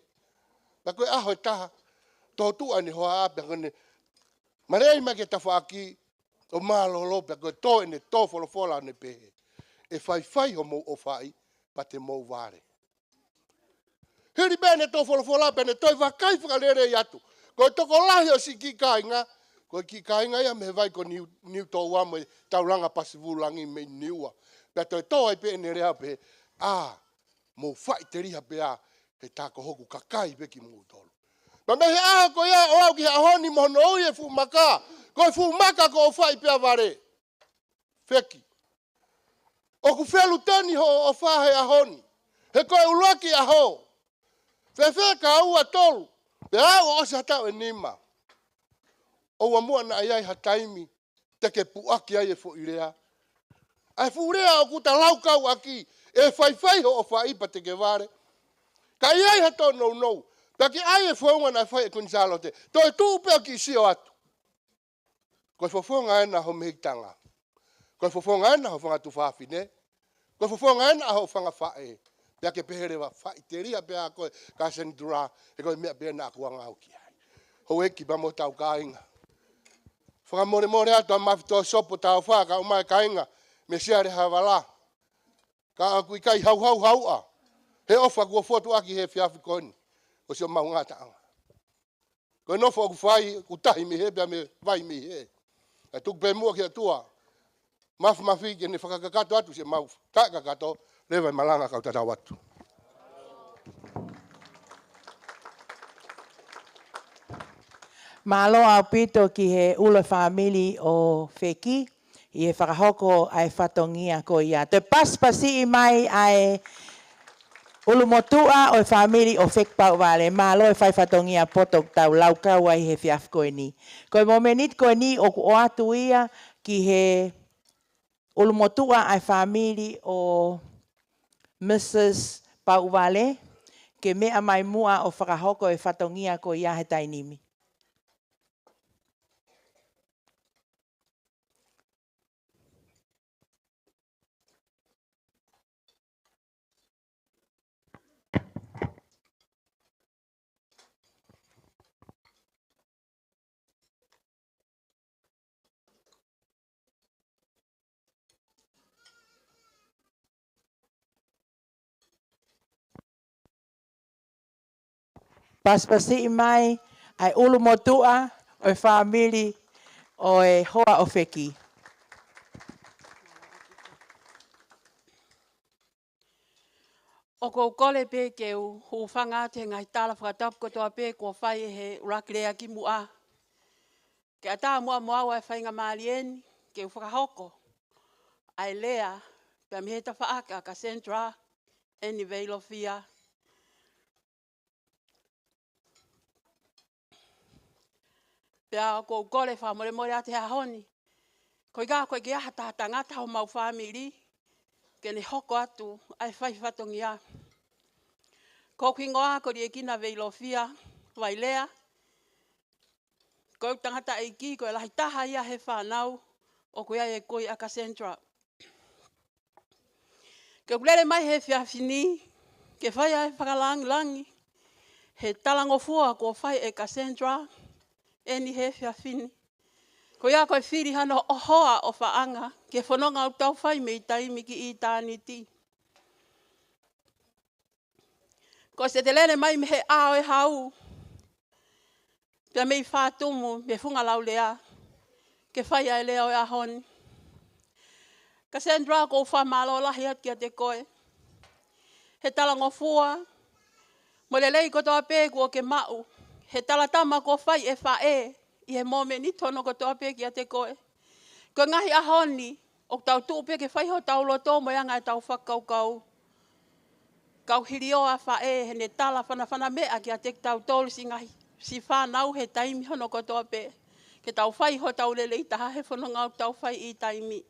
Pea ko e ʻaho ʻe taha, tōtuʻa ʻene hohaʻa pea ko ʻene maleʻi mai ki he tafaʻaki ʻo mālōlō pea ko e tō ʻene tō folofola ʻo ne pehē. ʻE faifai homou ʻofaʻi pea te mou vale. Hili pē ʻene tō folofola pea ne toe vakai fakalelei atu. Ko e tokolahi ʻo siʻi kiʻi kāinga, ko e kiʻi kāinga ia mei he vai ko Niu, Niutōua mo e taulanga Pasivulangi mei Niua. Pea toe tō ai pē ʻene lea pē, ʻa, mou faʻiteliha pē ā, he tā ko hoku kakai pē kimoutolu. Pea mei he ʻaho ko ia ʻo aʻu ki he ʻaho ni mo hono ui e fuʻu maka, ko e fuʻu maka ko ʻOfaʻipea Vale. Feki. ʻOku feluteni hoʻo ʻofa he ʻaho ni. He ko e ʻuluaki ʻaho. Fēfē ka ua tolu. Pea aʻu ʻo ʻosi ha taʻu ʻe nima. ʻOua muʻa naʻa ʻi ai ha taimi te ke puʻaki ai e foʻi lea. ʻA e fuʻu lea ʻoku ta laukau ʻaki, ʻe faifai hoʻo ʻofaʻi pea te ke vale. Ka ʻi ai ha tōnounou. Pea ke ʻai e founga naʻe fai ʻe Kuini Sālote. Toe tuʻu pē ʻo kiʻi sio atu. Ko e fofonga ena ho mehikitanga. Ko e fofonga ena ho fanga tuofāfine. Ko e fofonga ena ho fanga faʻē. Pea ke pehē leva faʻiteliha pē ā koe Kaseni Tulā, he ko e meʻa pē ena ʻoku ou ngāue ki ai. Houʻeiki pea mo hotau kāinga. Fakamolemole atu ʻa Mafi Toasopo Tāufa kae ʻumaʻā e kāinga mei Siale Havala. Ka ʻoku ʻikai hauhau hauʻa. He ʻofa kuo fotu ʻaki he efiafi ko eni. ʻOsi ʻo maʻu ngataʻanga. Ko e nofo ʻoku fai, ʻoku tahi mei hē pea mo e vai mei hē. Kae tuku pē muʻa ki he ʻOtua. Mafimafi ke ne fakakakato atu siʻemau taʻekakato, leva e malanga kau tatau atu. Mālō ʻaupito ki he ʻulu e fāmili ʻo Feki. ʻI he fakahoko ʻa e fatongia ko ia. Toe pasipasiʻi mai ʻa e ʻulumotuʻa ʻo e fāmili ʻo Feki Pauʻuvale. Mālō e fai fatongia poto ʻoku tau laukau ai he efiafi ko eni. Ko e momeniti ko eni ʻoku ʻoatu ia ki he ʻulumotuʻa ʻa e fāmili ʻo Mrs Pauʻuvale, ke meʻa mai muʻa ʻo fakahoko e fatongia ko ia he taimi ni. Pasipasiʻi mai ʻa e ʻulumotuʻa ʻo e fāmili ʻo e hoa ʻo Feki. ʻOku ou kole pē ke u hūfanga atu he ngaahi tala fakatapu kotoa pē kuo fai ʻe he ʻuluaki lea kimuʻa. Ke ʻatā muʻa mo au ʻa e faingamālie ni ke u fakahoko ʻa e lea pea mei he tafaʻaki ʻa Cassandra ʻEni Veilofia. Pea ʻoku ou kole fakamolemole atu he ʻaho ni. Ko e ʻikai ko e ke aha taha tangata homau fāmili ke ne hoko atu ʻa e fai fatongia. Ko hoku hingoa ko Liekina Veilofia Vailea. Ko e tangataʻeiki ko e lahi taha ia he fānau ʻoku ʻi ai e kui ʻa Cassandra. Ke u lele mai he efiafi ni, ke fai ʻa e fakalāngilangi he talangofua kuo fai ʻe Cassandra ʻEni he efiafi ni. Ko ia ko e fili hano ʻohoa ʻofaʻanga ki he fononga ʻoku tau fai mei taimi ki ʻitāniti. Ko e se te lele mai mei he ʻao ʻe hau, pea mei Fatumu, mei he funga laulea, ke fai ʻa e lea ʻo e ʻaho ni. Cassandra, ʻoku ou fakamālō lahi atu kiate koe he talangofua mo e lelei kotoa pē kuo ke maʻu he talatama kuo fai ʻe faʻē ʻi he momeniti hono kotoa pē kiate koe. Ko e ngaahi ʻaho ni, ʻoku tau tuʻu pē ke fai hotau loto mo e anga ʻetau fakakaukau. Kau hilio ʻa faʻē heʻene tala fanafana meʻa kiate kitautolu siʻi ngaahi siʻi fānau he taimi hono kotoa pē. Ke tau fai hotau lelei taha he fononga ʻoku tau fai ʻi taimi.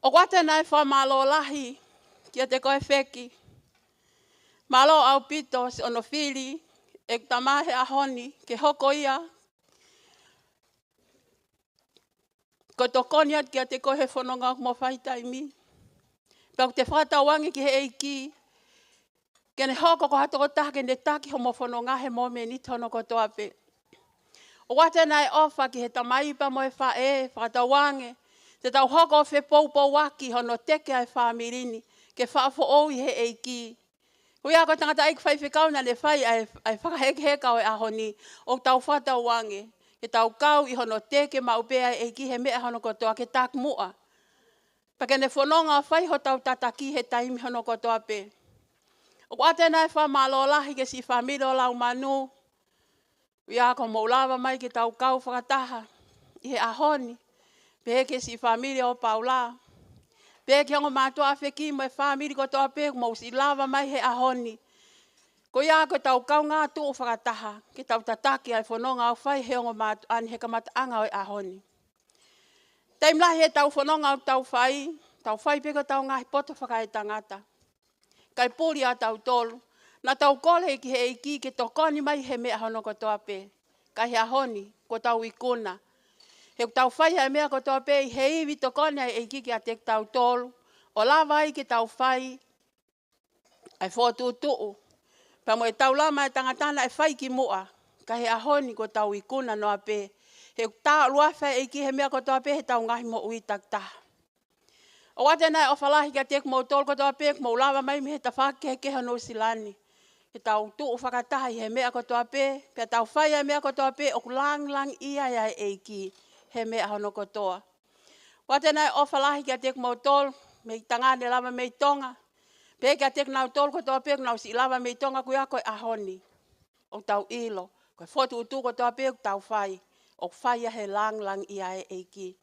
ʻOku ʻoatu ʻa e fakamālō lahi kiate koe Feki. Mālō ʻaupito siʻono fili ʻeku tamai he ʻaho ni ke hoko ia ko e tokoni atu kiate koe he fononga ʻoku mo fai he taimi. Pea ʻoku te fakatauange ki he ʻEiki ke ne hoko ko ha tokotaha ke ne taki homo fononga he momeniti hono kotoa pē. ʻOku ʻoatu ʻa e ʻofa ki he tamai pea mo e faʻē, fakatauange te tau hoko ʻo fepoupouaki hono teke ʻa e fāmili ni ke faʻa foʻou ʻi he ʻEiki. Ko ia ko e tangataʻeiki faifekau naʻa ne fai ʻa e, ʻa e fakahekeheka ʻo e ʻaho ni, ʻoku tau fakatauange ke tau kau ʻi hono teke maʻu pē ʻa e ʻEiki he meʻa hono kotoa, ke taki muʻa. Pea ke ne fononga ʻo fai hotau tataki he taimi hono kotoa pē. ʻOku ʻoatu ʻa e fakamālō lahi ki he siʻi fāmili ʻo Laumanu, ʻuhinga ko hoʻomou lava mai ke tau kau fakataha ʻi he ʻaho ni. Pehē ki he siʻi fāmili ʻo Paula. Pehē ki he ongo mātuʻa ʻa e fefine mo e fāmili kotoa pē ʻoku mou siʻi lava mai he ʻaho ni. Ko ia ko ʻetau kaungā tuʻu fakataha ke tau tataki ʻa e fononga ʻoku fai he ongo mātuʻa ni he kamataʻanga ʻo e ʻaho ni. Taimi lahi ʻetau fononga ʻoku tau fai, tau fai pē ko ʻetau ngaahi poto fakaetangata. Kae puli ʻa tautolu, naʻa tau kole ki he ʻEiki ke tokoni mai he meʻa hono kotoa pē. Ka ʻi he ʻaho ni, kuo tau ikuna. He ʻoku tau fai ʻa e meʻa kotoa pē ʻi he ivi tokoni ʻa e ʻEiki kiate tautolu, ʻo lava ai ke tau fai ʻa e fokotuʻutuʻu. Pea mo e taulama ʻa e tangata naʻe fai kimuʻa, ka ʻi he ʻaho ni kuo tau ikuna noa pē. He ʻoku tau ʻuluaki fai ʻEiki he meʻa kotoa pē heʻetau ngaahi moʻui takitaha. ʻOku ʻoatu ʻa e ʻofa lahi kiate kimoutolu kotoa pē ʻoku mou lava mai mei he tafaʻaki kehekehe ʻo Nuʻusila ni. Ke tau tuʻu fakataha ʻi he meʻa kotoa pē, pea tau fai ʻa e meʻa kotoa pē ʻoku langilangiʻia ai ʻa e ʻEiki he meʻa hono kotoa. ʻOku ʻoatu ʻa e ʻofa lahi kiate kimoutolu, mei Tonga ne lava mei Tonga. Pea kiate kinautolu kotoa pē ʻoku nau siʻi lava mei Tonga ko ia ko e ʻaho ni. ʻOku tau ʻilo, ko e fokotuʻutuʻu kotoa pē ʻoku tau fai, ʻoku fai ia he langilangiʻia ʻa e ʻEiki.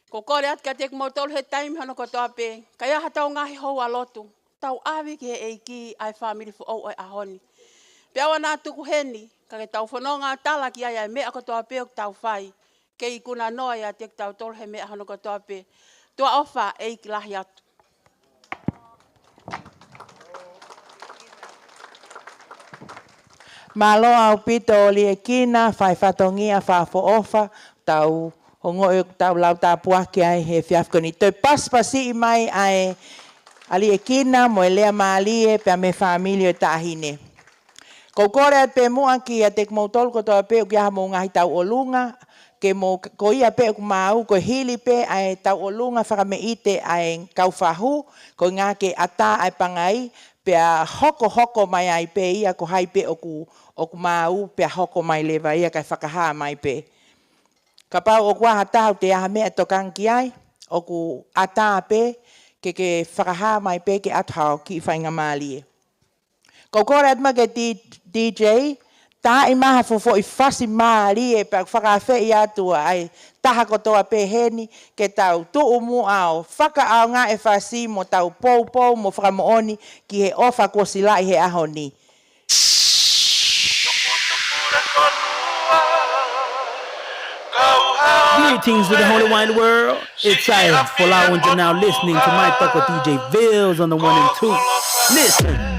ʻOku ou kole atu kiate kimoutolu he taimi hono kotoa pē, ka ʻi ai haʻatau ngaahi houa lotu, tau ʻave ki he ʻEiki ʻa e fāmili foʻou ʻo e ʻaho ni. Pea ʻoua naʻa tuku heni, ka ke tau fononga ʻo tala ki ai ʻa e meʻa kotoa pē ʻoku tau fai, ke ikuna noa ʻiate kitautolu he meʻa hono kotoa pē. Tuʻa ʻofa, ʻEiki lahi atu. Mālō ʻaupito ʻo liʻekina, fai fatongia, fai foʻofa, tau ongoʻi ʻoku tau lau tāpuaki ai he efiafi ko eni. Toe pasipasiʻi mai ʻa e ʻa liʻekina mo e lea mālie pea mei he fāmili ʻo e taʻahine. ʻOku ou kole atu pē muʻa kiate kimoutolu kotoa pē ʻoku ʻi ai haʻamou ngaahi tauʻolunga, ke mou, ko ia pē ʻoku maau, ko e hili pē ʻa e tauʻolunga fakameʻite ʻa e kau fahu, ko e ʻuhinga ke ʻatā ʻa e pangai, pea hokohoko mai ai pē ia ko hai pē ʻoku, ʻoku maau, pea hoko mai leva ia kae fakahā mai pē. Kapau ʻoku ʻi ai ha taha ʻoku ʻi ai ha meʻa ʻe tokanga ki ai, ʻoku ʻatā pē, ke, ke fakahā mai pē ke ʻatu hao kiʻi faingamālie. ʻOku ou kole atu mai ki he D-, D J, taaʻi mai ha fuʻu foʻi fasi mālie pea ʻoku fakaafeʻi atu ʻa e taha kotoa pē heni ke tau tuʻu muʻa ʻo fakaʻaongaʻi e fasi mo tau poupou mo fakamoʻoni ki he ʻofa kuo silaʻi he ʻaho ni. Greetings to the Holy Wide World. It's I, Folau, and you're now listening to my Toko D J Vils on the one and two. Listen.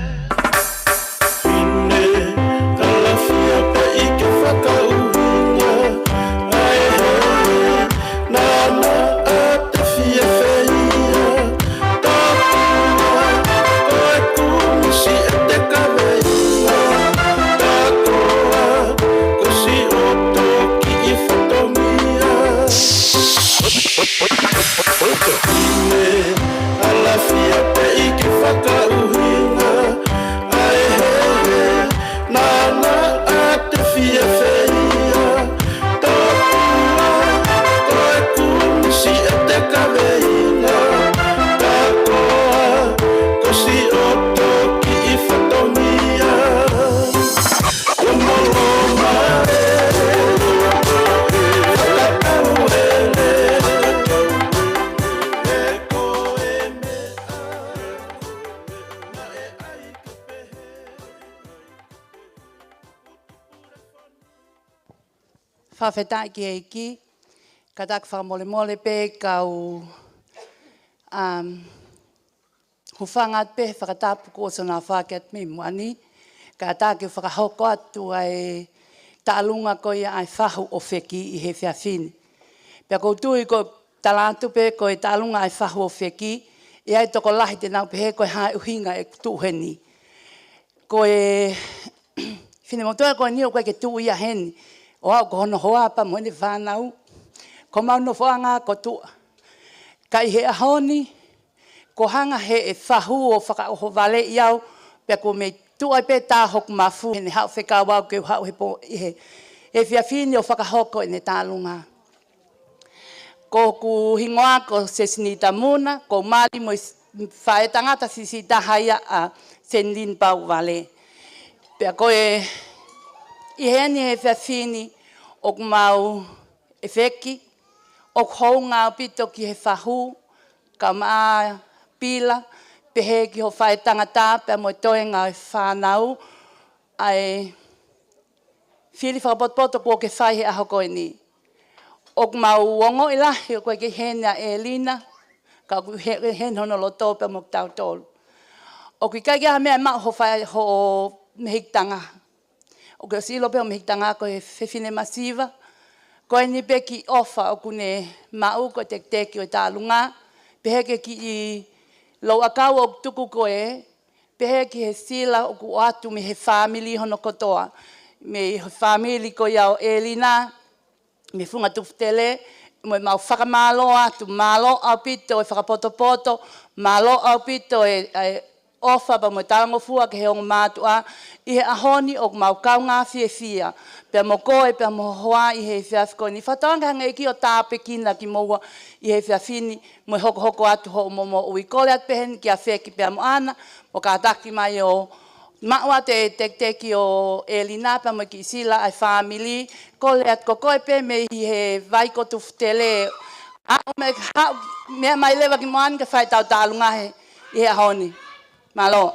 Fakafetaʻi ki he ʻEiki, ka ʻoku ou fakamolemole pē kau, um, Hūfanga atu pē he fakatapu kuo ʻosi hono aofaki atu mei muʻa ni, kātaki ʻo fakahoko atu ʻa e taʻalunga ko ia ʻa e fahu ʻo feki ʻi he efiafi ni. Pea ʻoku ou tui ko e tala atu pē ko e taʻalunga ʻa e fahu ʻo feki, ʻe ʻi ai e tokolahi te nau pehē ko e hā e ʻuhinga ʻeku tuʻu heni. Ko e finemotuʻa ko eni ʻoku ʻikai ke tuʻu ia heni, ʻo aʻu ko hono hoa pea mo ʻene fānau. Ko homau nofoʻanga ko Tuʻa. Ka ʻi he ʻaho ni, kuo hanga ʻe he fahu ʻo fakaʻohovaleʻi au, pea kuo mei tuʻu ai pē tā hoku mafu heʻene haʻu ʻo fekau au ke u haʻu he pō, ʻi he, he efiafi ni ʻo fakahoko ʻene taʻalunga. Ko hoku hingoa ko Sesinita Muna, ko e mali mo e faʻētangata siʻisiʻi taha ia ʻa Senilini Pauvale. Pea ko e, ʻi heni he efiafi ni ʻoku mau feki, ʻoku hounga ʻaupito ki he fahu, kae ʻumaʻā pila, pehē ki hoʻo faʻētangata pea mo e toenga ʻo e fānau, ʻa e fili fakapotopoto kuo ke fai he ʻaho ko eni. ʻOku mau ongoʻi lahi ʻoku ʻikai ke ʻi heni ʻa ʻElina, ka ʻoku ʻi he, ʻi heni hono loto pea mo kitautolu. ʻOku ʻikai ke ʻi ai ha meʻa ʻe maʻu hoʻo fai hoʻo mehikitanga. ʻOku ke ʻosi ʻilo pē hoʻo mehikitanga ko e fefine masiva. Ko eni pē kiʻi ʻofa ʻoku ne maʻu ko e tekiteki ʻo e taʻalunga. Pehē ki he kiʻi louʻakau ʻoku tuku ko ē, pehē ki he sila ʻoku ʻoatu mei he fāmili hono kotoa. Mei he fāmili ko ia ʻo ʻElina, mei he funga tufutele, mo ʻemau fakamālō atu, mālō ʻaupito e fakapotopoto, mālō ʻaupito e, e ʻofa pea mo e talangofua ki he ongo mātuʻa, ʻi he ʻaho ni ʻoku mau kaungā fiefia, pea mo koe, pea mo ho hoa ʻi he efiafi ko eni. Fakatauange hangē ʻEiki ʻo tāpuekina kimoua ʻi he efiafi ni, mo e hokohoko atu hoʻomou moʻui. Kole atu pē heni kia Feki pea mo ʻAna, mo kātaki mai ʻo maʻu atu e tekiteki ʻo ʻElina pea mo e kiʻi sila ʻa e fāmili. Kole atu ko koe pē mei he vai ko tufutele. ʻAʻu mai, haʻu, meʻa mai leva ki muʻa ni ke fai ʻetau taʻalunga he, ʻi he ʻaho ni. Mālō.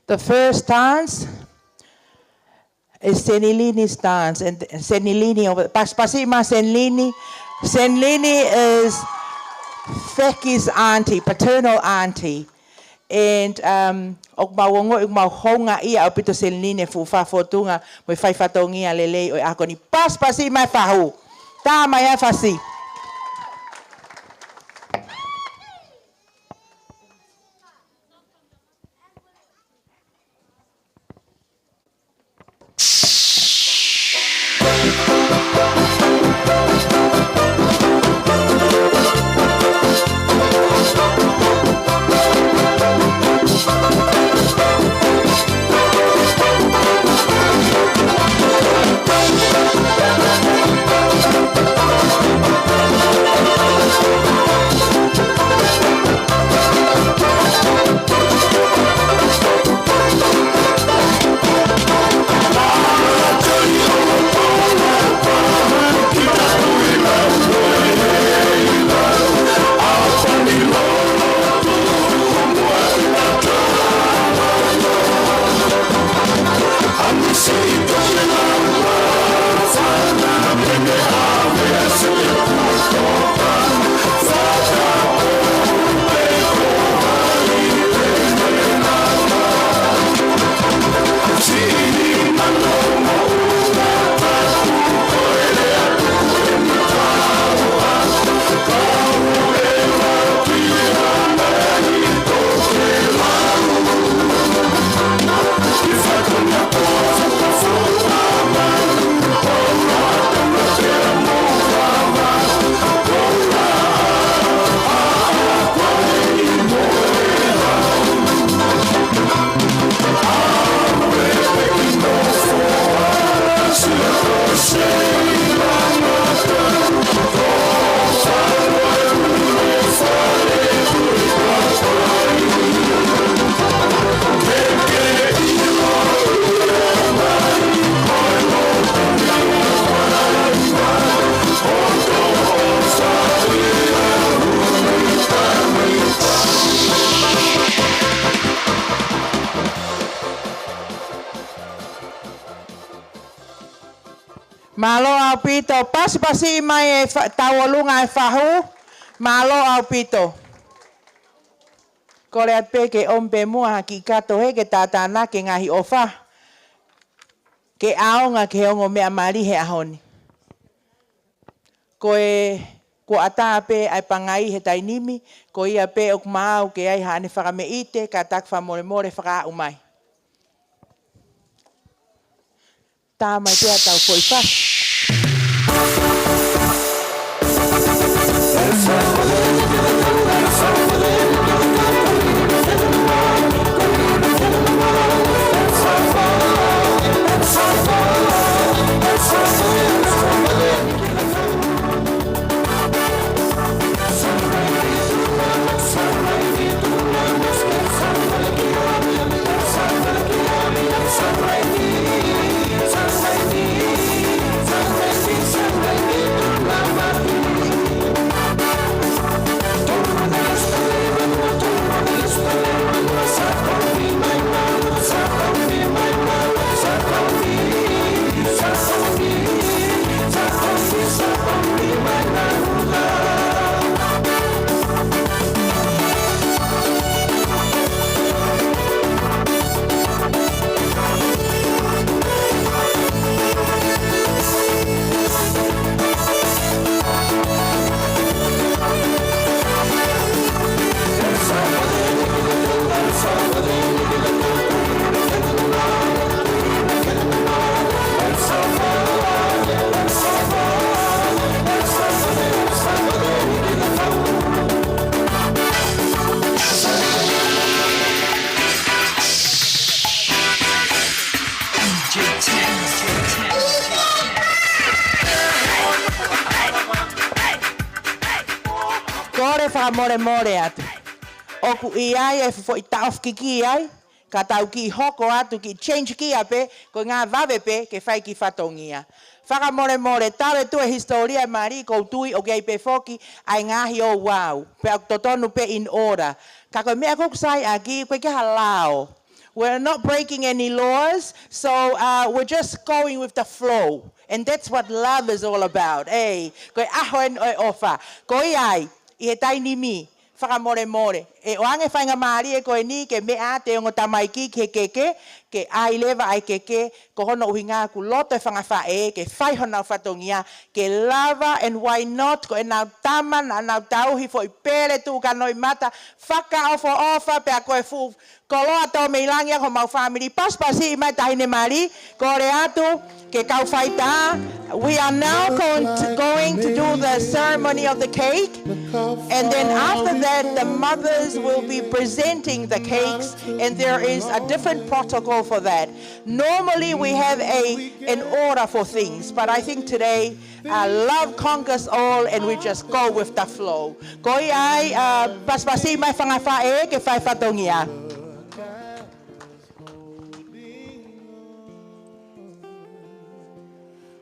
The first dance is Senilini's dance. And Senilini, over, pas, pasi mai Senilini. Senilini is Feki's auntie, paternal auntie. And, um, ʻoku mau ongoʻi, ʻoku mau houngaʻia ʻaupito Senilini he fuʻu fakafotunga mo e fai fatongia lelei ʻo e ʻaho ni. Pas, pasi mai fahu. Tā mai ʻa e fasi. Mālō ʻaupito, pasipasi mai e fa-, tauʻolunga e fahu. Mālō ʻaupito. Kole atu pē ke ʻomi pē muʻa ha kiʻi kato he ke tātānaki e ngaahi ʻofa. Ke ʻaonga ki he ongo meʻa mali he ʻaho ni. Ko e, kuo ʻatā pē ʻa e pangai he taimi ni, ko ia pē ʻoku maau ke ʻai haʻane fakameʻite, kātaki fakamolemole fakaaʻu mai. Tā mai pē ʻetau foʻi fasi. Kole fakamolemole atu. ʻOku ʻi ai e foʻi taʻofi kiki ai, ka tau kiʻi hoko atu, kiʻi change kia pē, ko e ngāue vave pē ke fai ki fatongia. Fakamolemole, talu atu e hisitōlia e mali, ʻoku ou tui ʻoku ʻi ai pē foki ʻa e ngaahi ouau. Pea ʻoku totonu pē in order. Ka ko e meʻa ʻoku ou sai ʻaki, ʻoku ʻikai ke ʻi ai ha lao. We're not breaking any laws, so, uh, we're just going with the flow. And that's what love is all about. Ei, ko e ʻaho eni ʻo e ʻofa. Ko ia ai, ʻi he taimi ni, fakamolemole. ʻE ʻoange faingamālie ko eni ke meʻa ʻa e ongo tamaiki ki he keke, ke ʻai leva ʻa e keke, ko hono ʻuhinga ʻoku loto e fanga faʻē, ke fai honau fatongia, ke lava, and why not, ko ʻenau tama, naʻa nau tauhi foʻi pele tuʻu kanoʻi mata, fakaʻofoʻofa, pea ko e fuʻu koloa tō mei langi ʻa homau fāmili, pasipasi mai taʻahine mali, kole atu, ke kau faitā. We are now going to, going to do the ceremony of the cake, and then after that, the mothers will be presenting the cakes, and there is a different protocol for that. Normally, we have a, an order for things, but I think today, uh, love conquers all, and we just go with the flow. Ko ia ai, uh, pasipasi mai fanga faʻē ke fai fatongia.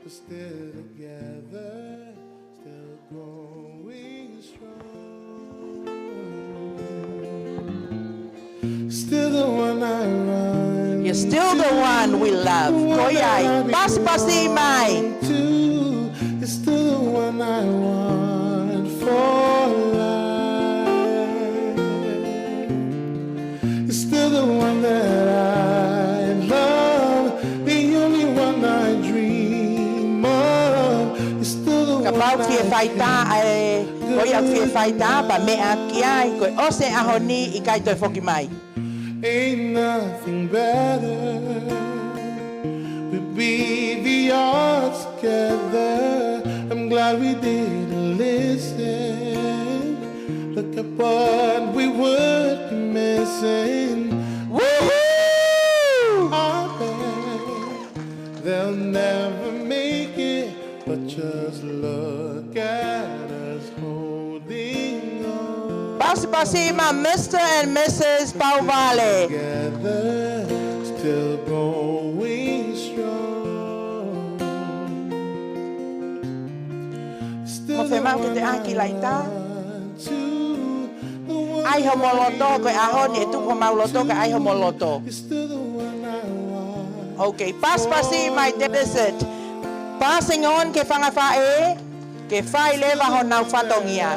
We're still together, still going strong. Still the one I run. You're still the one we love. Ko ia ai, pasipasi mai. You're still the one I want for life. You're still the one that I love, the only one I dream of. You're still the one I dream of. Kapau ʻoku fie faitā, ʻa e, ko ia ʻoku fie faitā, pea meʻa ki ai, ko e ʻosi e ʻaho ni, ʻikai toe foki mai. Ain't nothing better. We'll be the odds together. I'm glad we didn't listen. Look at what we would be missing. Woohoo! I bet they'll never make it. But just look at us holding on. Pasipasi mai Mister and Missus Pauvale. Together, still going strong. Mo fē mau ke te ʻaki laita? ʻAi homo loto, ko e ʻaho ni ʻe tuku homau loto, kae ʻai homo loto. Okay, pasipasi mai te visit. Passing on ki he fanga faʻē, ke fai leva honau fatongia.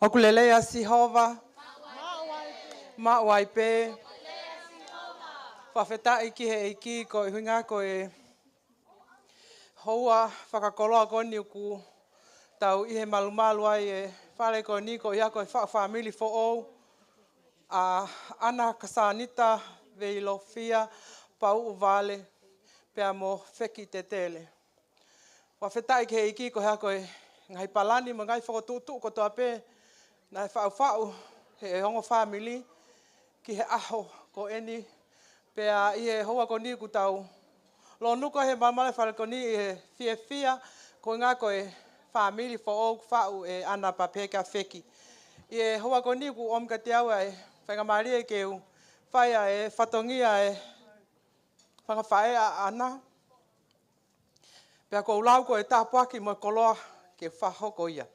ʻOku lelei ʻa Sihova. Maʻu ai pē. Fakafetaʻi ki he ʻEiki koeʻuhinga ko e houa fakakoloa ko eni ʻoku tau ʻi he malumalu ai e fale ko eni ko ia ko e faʻu fāmili foʻou ʻa ʻAna Kasanita Veilofia Pauʻuvale pea mo Feki Tetele. Fakafetaʻi ki he ʻEiki ko e hā ko e ngaahi palani mo e ngaahi fokotuʻutuʻu kotoa pē naʻe faʻufaʻu he ongo fāmili ki he ʻaho ko eni. Pea ʻi he houa ko eni ʻoku tau lōnuku he malumalu fale ko eni ʻi he fiefia koeʻuhinga ko e fāmili foʻou ʻoku faʻu ʻe ʻAna pea pehē kia Feki. ʻI he houa ko eni ʻoku ʻomi kiate au ʻa e faingamālie ke u fai ʻa e fatongia ʻa e fanga faʻē ʻa ʻAna. Pea ʻoku ou lau ko e tāpuaki mo e koloa ke fakahoko ia.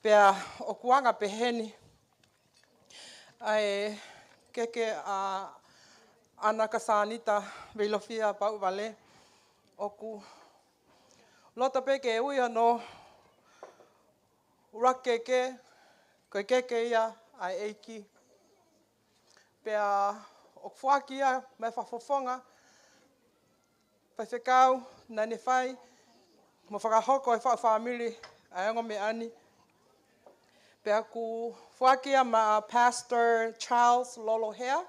Pea ʻoku anga peheni ʻa e keke ʻa ʻAna Kasanita Veilofia Pauʻuvale, ʻoku loto pē ke ui hono ʻuluaki keke, ko e keke ia ʻa e ʻEiki. Pea ʻoku foaki ia mei he fakafofonga faifekau naʻa ne fai mo fakahoko e faʻu fāmili ʻa e ongo meʻa ni. Pea ʻoku foaki ia maʻa Pastor Charles Lolohea.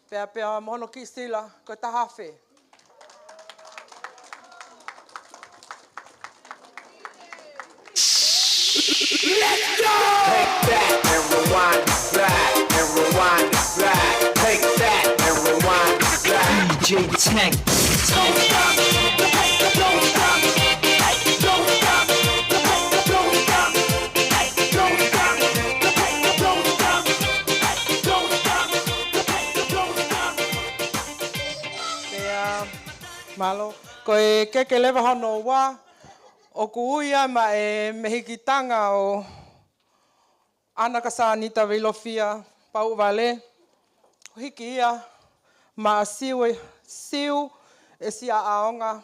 Pea pea mo hono kiʻi sila ko e taha afe. Let's go! Take that and rewind it back, and rewind it back. Take that and rewind it back. D J Tank. Don't stop, don't stop, don't stop, don't stop, don't stop, don't stop, don't stop, don't stop. Pea, mālō. Ko e keke leva hono ua, ʻoku ui ia maʻa e mehikitanga ʻo ʻAna Kasanita Veilofia Pauʻuvale, ʻo hiki ia maʻa Siu, Siu ʻe Siaʻaonga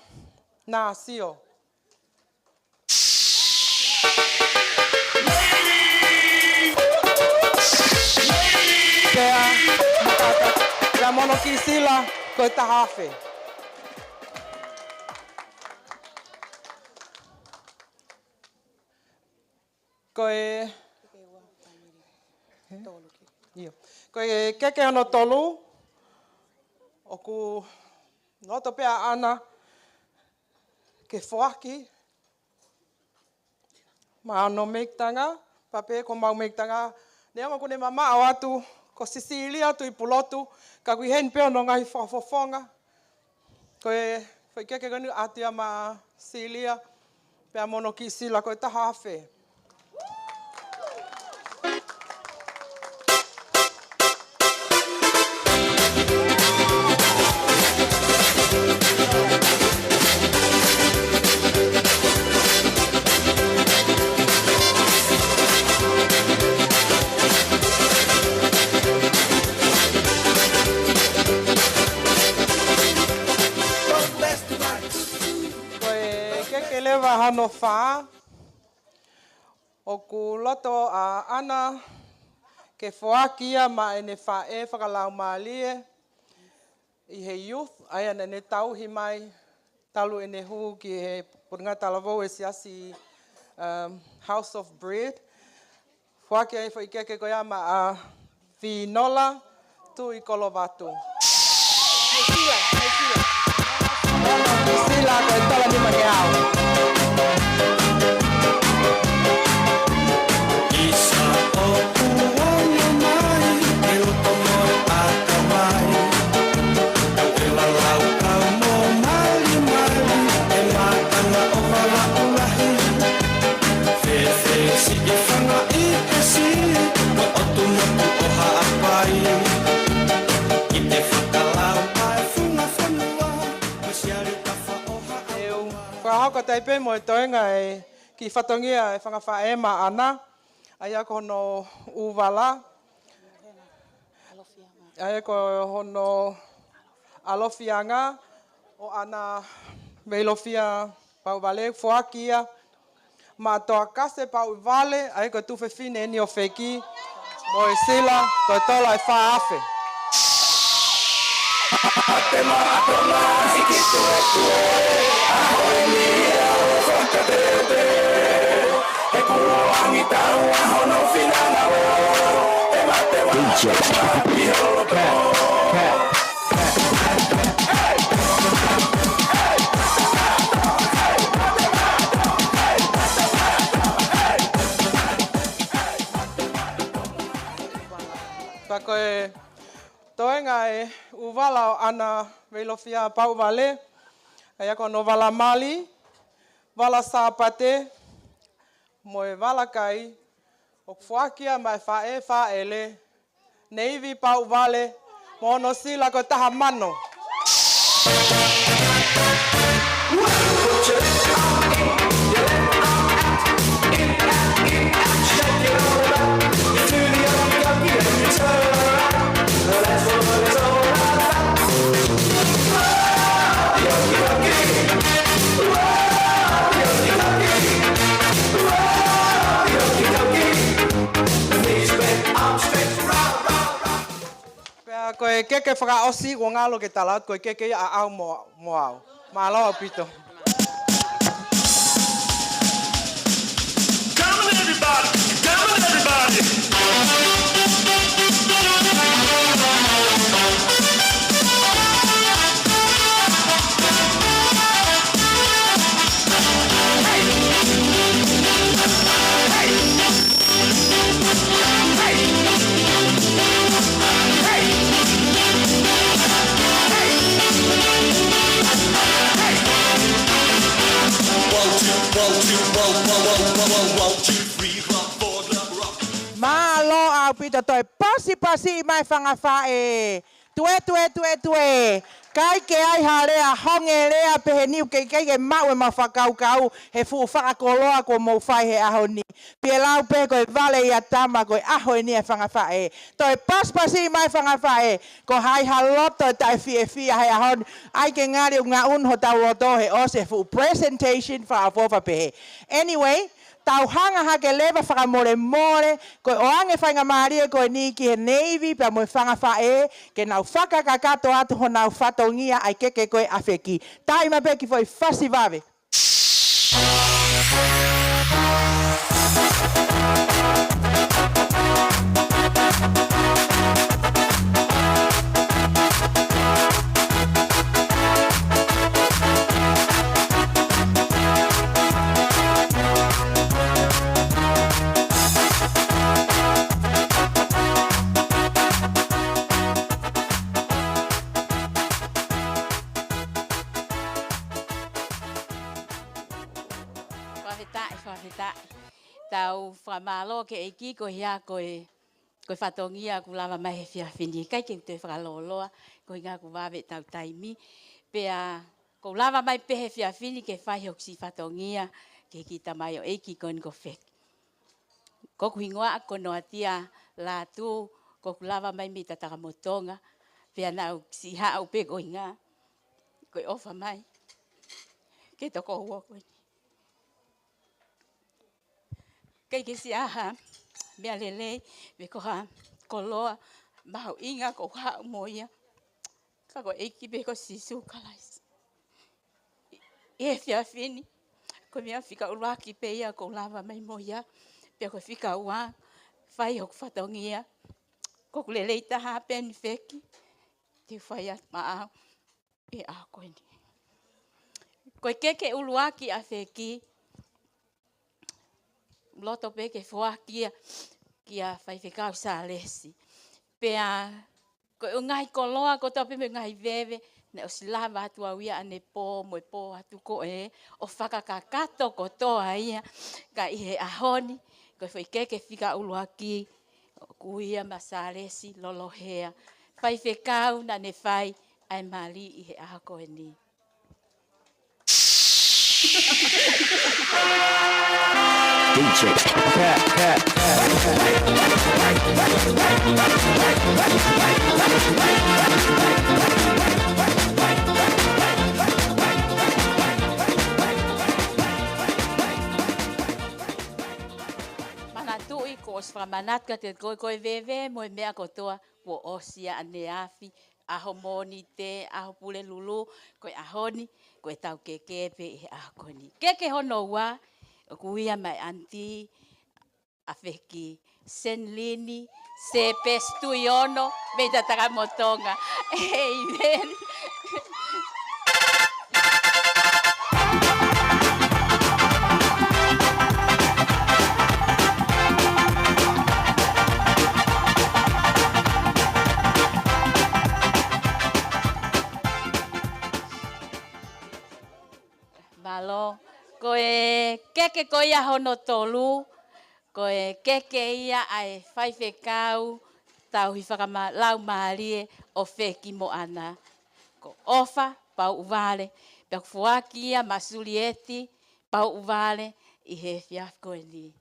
Nāsio. Pea, makaka, pea mo hono kiʻi sila ko e taha afe. Ko e, ʻio. Ko e keke hono tolu, ʻoku loto pē ʻa ʻAna ke foaki maʻa hono mehikitanga, pea pehē ko homau mehikitanga, neongo ʻoku ne mamaʻo atu ko Sisilia Tuʻipulotu, ka ʻoku ʻi heni pē hono ngaahi fakafofonga. Ko e foʻi keke ko eni ʻoatu ia maʻa Silia, pea mo hono kiʻi sila ko e taha afe. Ko e keke leva hono fā, ʻoku loto ʻa ʻAna ke foaki ia maʻa ʻene faʻē fakalaumālie ʻi he youth, ʻa ia naʻa ne tauhi mai talu ʻene hū ki he potungāue talavou ʻa e siasi, um, House of Bread. Foaki ai e foʻi keke ko ia maʻa Vinola Tuʻikolovatu. Sila, sila. Sila ko e tola nima ke au. Isa ʻoku ʻomai, ʻe ʻoku ʻomai ʻa Kauai. Tau ʻe lalau kau Ka hoko atu ai pē mo e toenga e kiʻi fatongia e fanga faʻē maʻana, ʻa ia ko hono ʻuvala, ʻa ia ko hono ʻalofianga, ʻo ʻAna Veilofia Pauʻuvale, foaki ia maʻa Toakase Pauʻuvale, ʻa ia ko e tuofefine eni ʻo Feki, mo e sila ko e tola ʻe fā afe. D J Cat, Cat. Pea ko e toenga e ʻuvala ʻo ʻAna Veilofia Pauʻuvale, ʻa ia ko hono vala mali, vala Sāpate, mo e vala kai, ʻoku foaki ia maʻa e faʻē fāʻele, Neivi Pauʻuvale, mo hono sila ko e taha mano. Pea ko e keke fakaʻosi ʻoku ngalo ke tala atu, ko e keke ia ʻaʻau mo, mo au. Mālō ʻaupito. Come on, everybody. Come on, everybody. Mālō ʻaupito, toe pasipasi mai fanga faʻē. Tue, tue, tue, tue. ʻIkai ke ʻi ai ha lea honge lea pehē ni, ʻoku ʻikai ke maʻu ʻemau fakakaukau he fuʻu fakakoloa kuo mou fai he ʻaho ni. Pea lau pē ko e vale ia tama ko e ʻaho eni e fanga faʻē. Toe pasipasi mai fanga faʻē. Ko hai ha loto ʻe taʻefiefia he ʻaho ni. ʻAi ke ngali ʻoku ngaʻunu hotau loto he ʻosi e fuʻu presentation fakaʻofoʻofa pehē. Anyway, tau hanga hake leva fakamolemole, ko e ʻoange faingamālie ko eni ki he Neivi pea mo e fanga faʻē, ke nau fakakakato atu honau fatongia ʻa e keke ko ē ʻa Feki. Taimi pē ki he foʻi fasi vave. Fakafetaʻi, fakafetaʻi. Tau fakamālō ki he ʻEiki koeʻuhi ko e, ko e fatongia kuo lava mai he efiafi ni. ʻIkai ke u toe fakalōloa, koeʻuhi kuo vave ʻetau taimi. Pea kuo lava mai pē he efiafi ni ke fai hoku siʻi fatongia ki he kiʻi tamaioʻeiki ko eni ko Feki. Ko hoku hingoa ko Noatia Lātū, kuo u lava mai mei Tatakamotonga, pea naʻá ku siʻi haʻu pē koeʻuhi ko e ʻofa mai ki he tokoua ko eni. ʻIkai ke siʻi ʻi ai ha meʻa lelei, pe ko ha koloa mahuʻinga kuo u haʻu mo ia, ka ko e ʻEiki pē ko Sīsū Kalaisi. ʻI he efiafi ni, ko e meʻa fika ʻuluaki pē ia kuo u lava mai mo ia, pea ko e fika ua, fai hoku fatongia. Ko hoku lelei taha pē eni Feki, te u fai atu maʻau he ʻaho ko eni. Ko e keke ʻuluaki ʻa Feki, loto pē ke foaki ia kia Faifekau Sālesi. Pea ko e ngaahi koloa kotoa pē mo e ngaahi veve, naʻe ʻosi lava atu au ia ʻanepō mo e pō atu ko ē, ʻo fakakakato kotoa ia, ka ʻi he ʻaho ni, ko e foʻi keke fika ʻuluaki, ʻoku ui ia maʻa Sālesi Lolohea, faifekau naʻá ne fai ʻa e mali ʻi he ʻaho ko eni. D J. Manatuʻi kuo ʻosi fakamanatu kiate koe, ko e veve mo e meʻa kotoa kuo ʻosi ia ʻaneafi, ʻaho Mōnite, ʻaho Pulelulu, ko e ʻaho ni, ko e tau keke pē ʻi he ʻaho ko eni. Keke hono ua, ʻoku ui ia mai ʻa e ʻaniti, ʻa Feki Senilini Sepesi Tuiono, mei Tatakamotonga. ʻEmeni. Mālō. Ko e keke ko ia hono tolu, ko e keke ia ʻa e faifekau tauhi fakama-, laumālie ʻo Feki Moana. Ko ʻOfa Pauʻuvale, pea ʻoku foaki ia maʻa Sulieti Pauʻuvale ʻi he efiafi ko eni.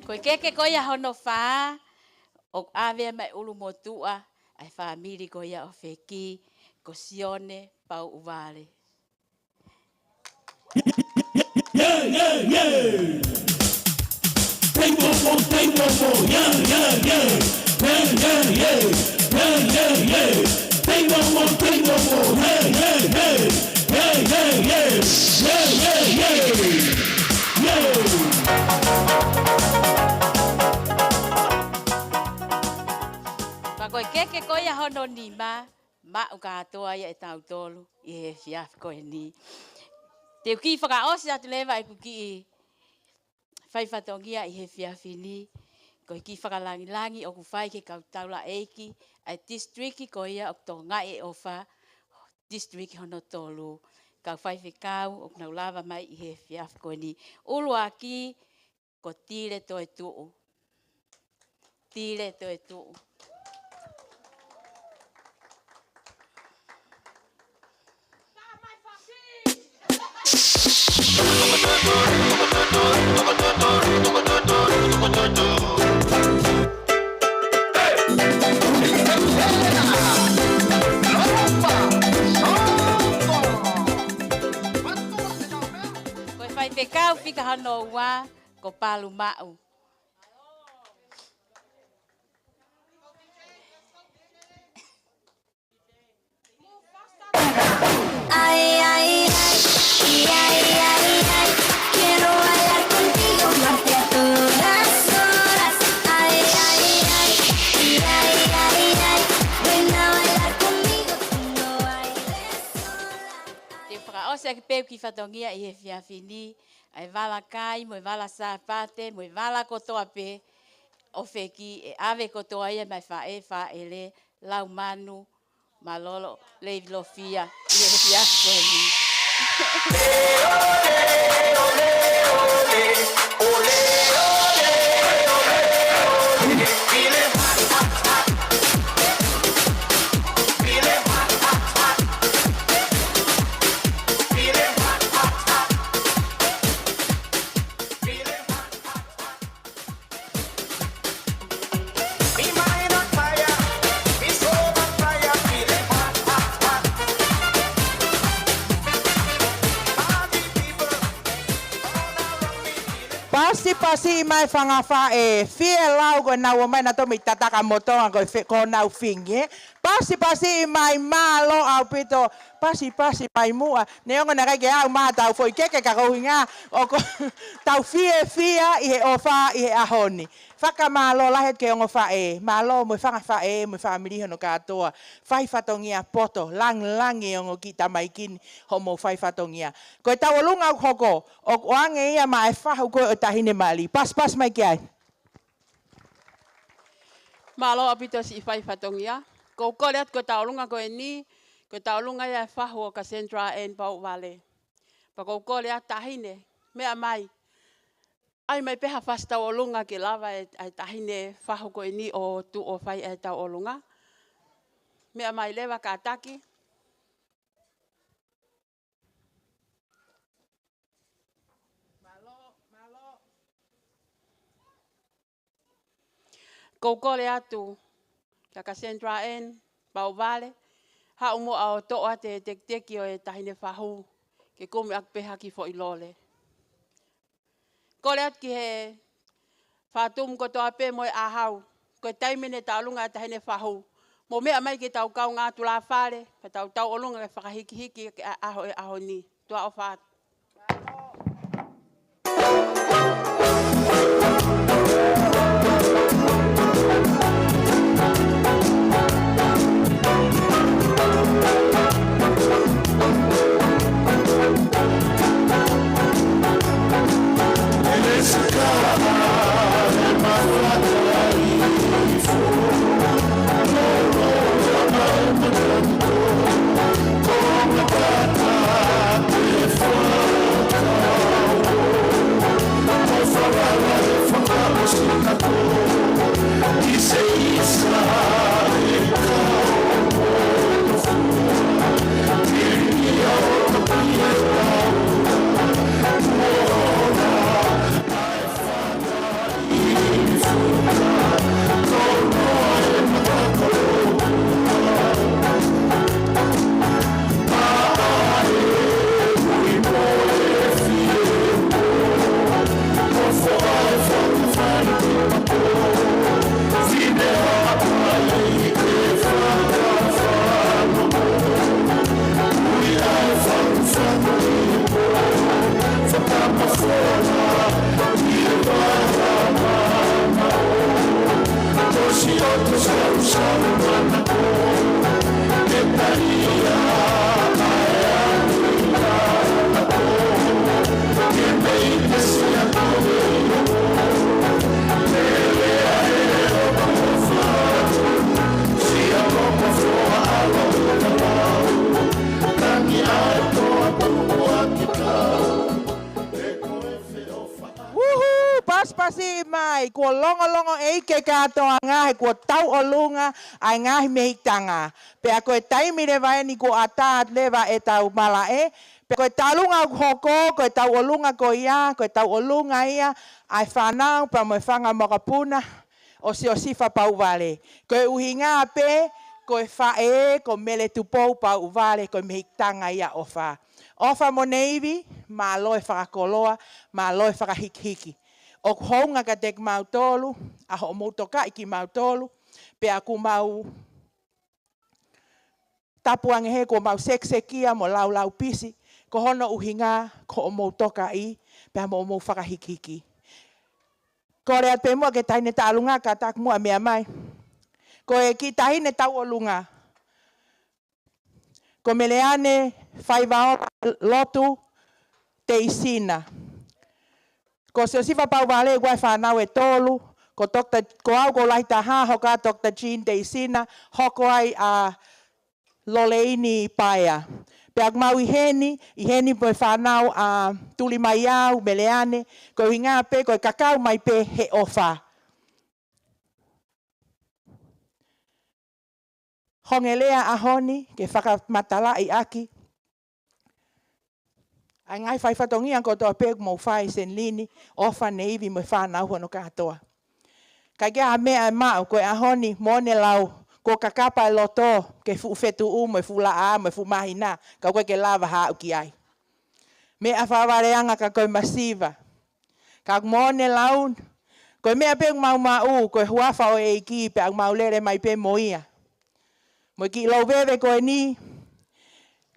Ko e keke ko ia hono fā, ʻoku ʻave mai ʻulumotuʻa ʻa e fāmili ko ia ʻo Feki, ko Sione Pauʻuvale. Yeah, yeah, yeah. Take one more, take one more. Yeah, yeah, yeah. Yeah, yeah, yeah. Yeah, yeah, yeah. Take one more, take one more. Yeah, yeah, yeah. Yeah, yeah, yeah. Yeah, yeah, yeah. Yeah. Pea ko e keke ko ia hono nima, maʻu kātoa ia ʻe tautolu ʻi he efiafi ko eni. Te u kiʻi fakaʻosi atu leva ʻeku kiʻi fai fatongia ʻi he efiafi ni, ko e kiʻi fakalangilangi ʻoku fai ki he kau taulaʻeiki ʻa e district ko ia ʻoku tokangaʻi ʻe ʻOfa, district hono tolu. Kau faifekau ʻoku nau lava mai ʻi he efiafi ko eni. ʻUluaki, ko Tile Toetuʻu. Tile Toetuʻu. Ko e faifekau fika hono ua, ko Palu Maʻu. Ay, ay, ay, ay, ay, ay, ay, quiero bailar contigo más que a todas horas. Ay, ay, ay, ay, ay, ay, ay, ven a bailar conmigo, tú no bailes sola. Te u fakaʻosi ʻaki pē ʻeku kiʻi fatongia ʻi he efiafi ni, ʻa e vala kai, mo e vala Sāpate, mo e vala kotoa pē ʻo Feki, ʻe ʻave kotoa ia mei he faʻē, fāʻele, Laumanu Malolo Levilofia ʻi he efiafi ko eni. Pasipasi mai fanga faʻē, fie lau ko ʻenau ō mai nautolu mei Tatakamotonga ko e fe-, ko honau fingi, ē. Pasipasi mai, mālō ʻaupito, pasipasi mai muʻa. Neongo naʻe ʻikai ke aʻu mai haʻatau foʻi keke ka ko e ʻuhinga ʻoku tau fiefia ʻi he ʻofa ʻi he ʻaho ni. Fakamālō lahi atu ki he ongo faʻē, mālō mo e fanga faʻē, mo e fāmili hono kātoa. Fai fatongia poto, langilangi e ongo kiʻi tamaiki ni hoʻomou fai fatongia. Ko e tauʻolunga ʻoku hoko, ʻoku ʻoange ia maʻa e fahu ko ē ʻo e taʻahine mali. Pasipasi mai ki ai. Mālō ʻaupito siʻi fai fatongia. Ko u kole atu ko e tauʻolunga ko eni, ko e tauʻolunga ia e fahu ʻo Cassandra Ann Pauvale. Pea ko u kole atu Taʻahine, meʻa mai. ʻAi mai pē ha fasi tauʻolunga ke lava e, ʻa e Taʻahine fahu ko eni ʻo tuʻu ʻo fai e tauʻolunga. Meʻa mai leva kātaki. Mālō, mālō. Ko u kole atu kia Cassandra Ann Pauvale, haʻu muʻa ʻo toʻo atu e tekiteki ʻo e Taʻahine fahu, ke kumi ʻaki pē ha kiʻi foʻi lole. Kole atu ki he faʻa tumu kotoa pē mo e ʻahau. Ko e taimi eni e tauʻolunga e Taʻahine fahu. Mou meʻa mai ke tau kaungā tulafale, pea tau tauʻolunga ke fakahikihiki ki he ʻaho, e ʻaho ni. Tuʻa ʻofa atu. Uhu, pasipasi mai, kuo longolongo ʻeiki e kātoanga he kuo tauʻolunga ʻa e ngaahi mehikitanga. Pea ko e taimi leva eni kuo ʻatā leva ʻetau malaʻe, pea ko e tauʻolunga ʻoku hoko, ko e tauʻolunga ko ia, ko e tauʻolunga ia ʻa e fānau pea mo e fanga mokopuna ʻo Siosifa Pauvale. Ko e ʻuhinga pē, ko e faʻē, ko Mele Tupou Pauvale, ko e mehikitanga ia ʻofa. ʻOfa mo Neivi, mālō e fakakoloa, mālō e fakahikihiki. ʻOku hounga kiate kimautolu ʻa hoʻomou tokaʻi kimautolu, pea ʻoku mau tapu ange he kuo mau sekisekia mo laulaupisi, ko hono ʻuhinga ko hoʻomou tokaʻi, pea mo hoʻomou fakahikihiki. Kole atu pē muʻa ki he taʻahine tauʻolunga kātaki muʻa meʻa mai. Ko e kiʻi taʻahine tauʻolunga, ko Meleane Faivaola Lotu Teisina. Ko Siosifa Pauvale ʻoku ʻi ai e fānau ʻe tolu, ko Doctor, ko au ko e lahi taha, hoko atu Doctor Jean Teisina, hoko ai ʻa Loleini Paea. Pea ʻoku mau ʻi heni, ʻi heni mo e fānau ʻa Tulimaiau, Meleane, ko e ʻuhinga pē, ko e kakau mai pē he ʻofa. Hangē leva ʻaho ni ke fakamatalaʻi ʻaki ʻa e ngaahi faifatongia kotoa pē ʻoku mou fai, Senilini, ʻOfa, Neivi mo e fānau hono kātoa. Kae ʻikai ke ʻi ai ha meʻa ʻe maʻu, ko e ʻaho ni, mo ne lau, kuo kakapa e loto ki he fuʻu fetuʻu mo e fuʻu laʻā mo e fuʻu māhina, ka ʻoku ʻikai ke lava haʻu ki ai. Meʻa fakavaleanga ka ko e masiva. Ka ʻoku mo ne lau, ko e meʻa pē ʻoku mau maʻu, ko e huafa ʻo e ʻEiki pea ʻoku mau lele mai pē mo ia. Mo e kiʻi louveve ko eni,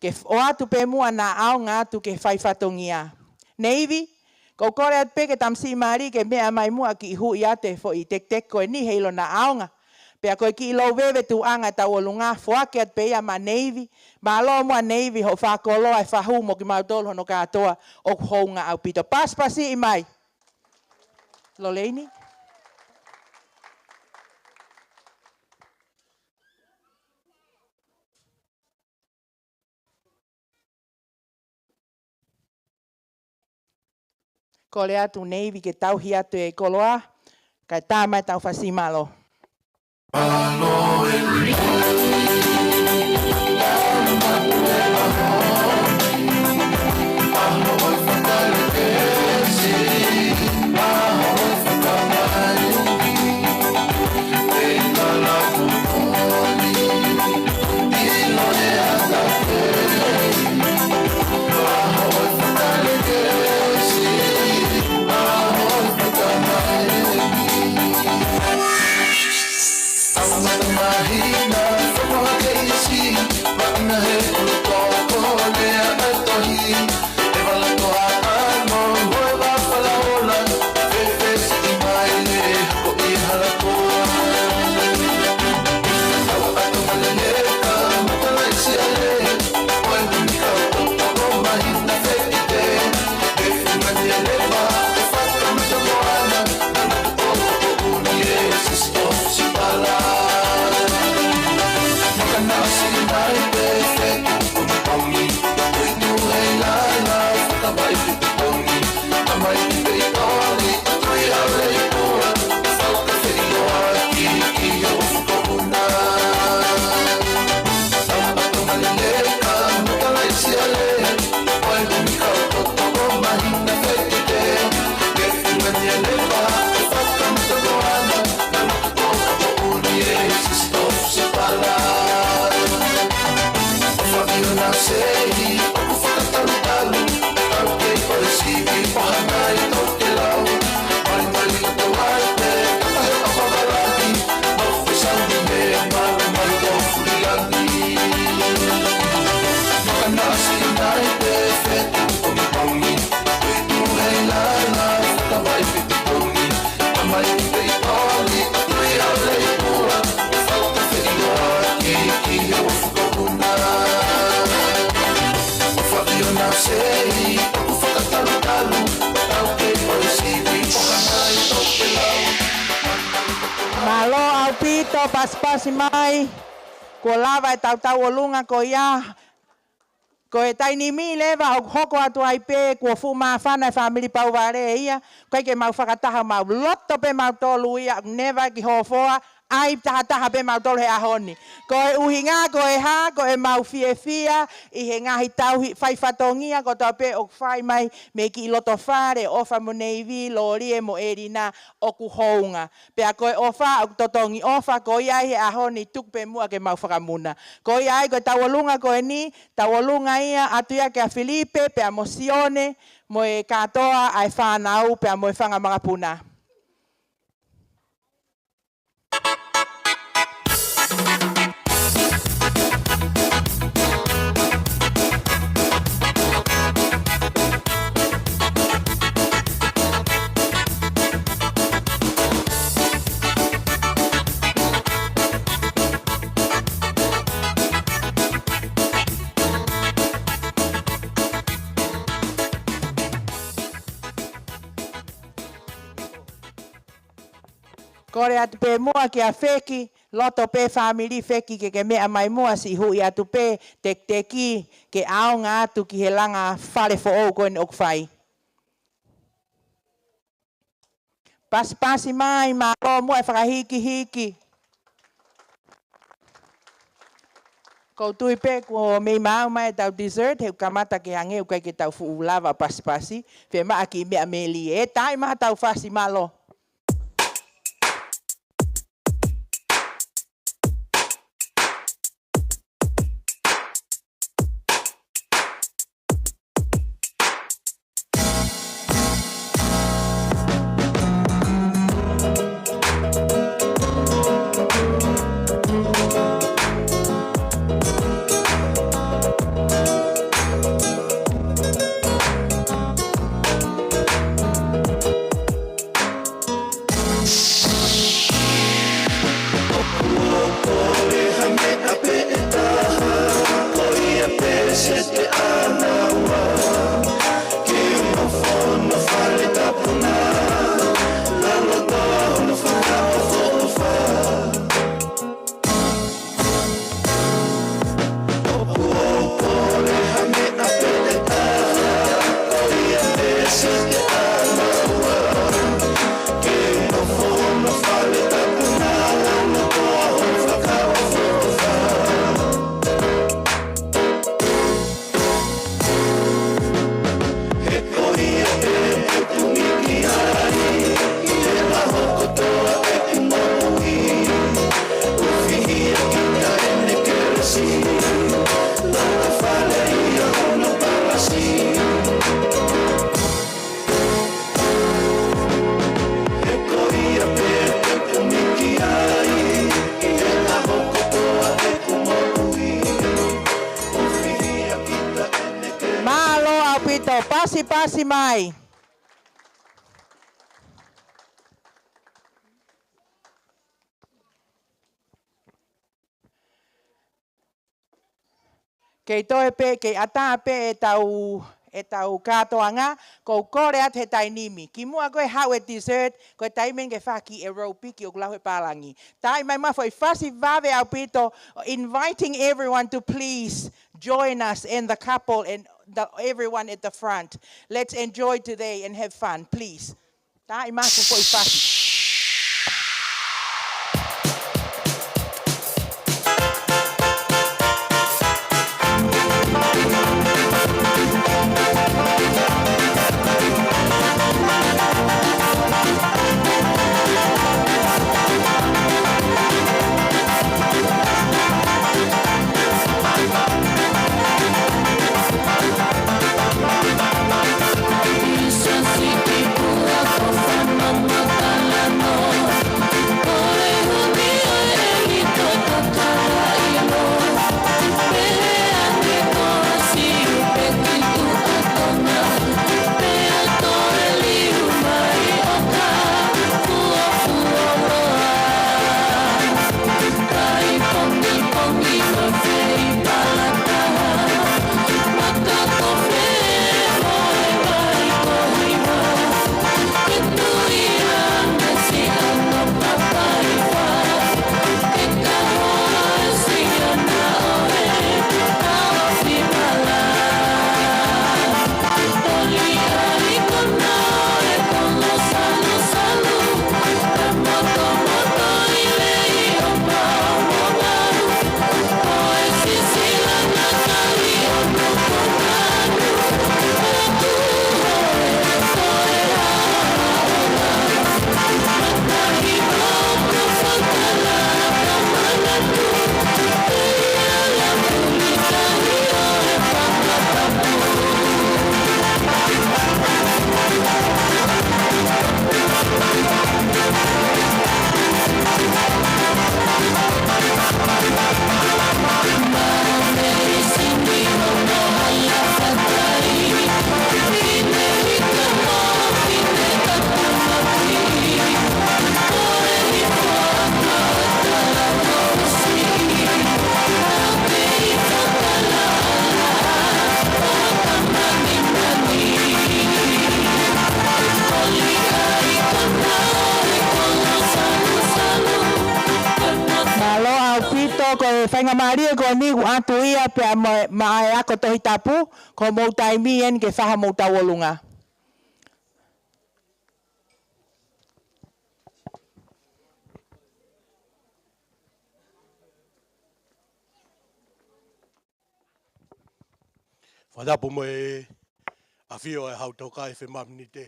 ke f-, ʻoatu pē muʻa naʻa ʻaonga atu ki he faifatongia. Neivi, ko u kole atu pē ki he tamasiʻi mali ke meʻa mai muʻa kiʻi huʻi atu e foʻi tekiteki ko eni he ʻilo naʻa ʻaonga. Pea ko e kiʻi louveve tuʻunga tauʻolunga, foaki atu pē ia maʻa Neivi. Mālō muʻa Neivi hoʻo fakakoloa e fahu mo kimautolu hono kātoa ʻoku hounga ʻaupito. Pasipasiʻi mai. Loleini. Kole atu Neivi ke tauhi atu e koloa, kae tā mai ʻetau fasi mālō. Mālō ʻaupito, pasipasi mai. Kuo lava e tautau ʻolunga ko ia. Ko e taimi ni leva ʻoku hoko atu ai pē, kuo fuʻu māfana e fāmili Pauvale ia. ʻOku ʻikai ke mau fakataha, mau loto pē mautolu ia, never ki hofoa, ʻai tahataha pē mautolu he ʻaho ni. Ko e ʻuhinga, ko e hā, ko ʻemau fiefia ʻi he ngaahi tauhi fai fatongia kotoa pē ʻoku fai mai mei he kiʻi loto fale ʻo ʻOfa mo Neivi, Lolie mo ʻElina, ʻoku hounga. Pea ko e ʻofa ʻoku totongi ʻofa, ko ia ai he ʻaho ni, tuku pē muʻa ke mau fakamuna. Ko ia ai ko e tauʻolunga ko eni, tauʻolunga ia ʻatu ia kia Filipe pea mo Sione mo e kātoa ʻa e fānau pea mo e fanga makapuna. Kole atu pē muʻa kia Feki, loto pē fāmili Feki ke ke meʻa mai muʻa, siʻi huʻi atu pē, tekiteki ke ʻaonga atu ki he langa fale foʻou ko eni ʻoku fai. Pasipasi mai, mālō muʻa e fakahikihiki. ʻOku ou tui pē kuo mei maʻu mai ʻetau dessert, he ʻoku kamata ke hangē ʻoku ʻikai ke tau fuʻu lava pasipasi, fiemaʻu kiʻi meʻa melie. ʻE tā mai haʻatau fasi, mālō. Mālō ʻaupito, pasipasi mai. Kei toe pē, kei ʻatā pē ʻetau, ʻetau kātoanga, kou kole atu he taimi ni. Kimuʻa ko e haʻu e dessert, ko e taimi eni ke fai e aerobic ʻoku lau he pālangi. Taaʻi mai muʻa foʻi fasi vave ʻaupito, inviting everyone to please join us and the couple and the, everyone at the front. Let's enjoy today and have fun, please. Taaʻi mai muʻa foʻi fasi. Mālō ʻaupito, ko e faingamālie ko eni kuo ʻatu ia pea mo, maʻa e ako Tohi Tapu, ko homou taimi eni ke fai haʻamou tauʻolunga. Fakatapu mo e ʻafio ʻa e Hau Tokaifi Maminite.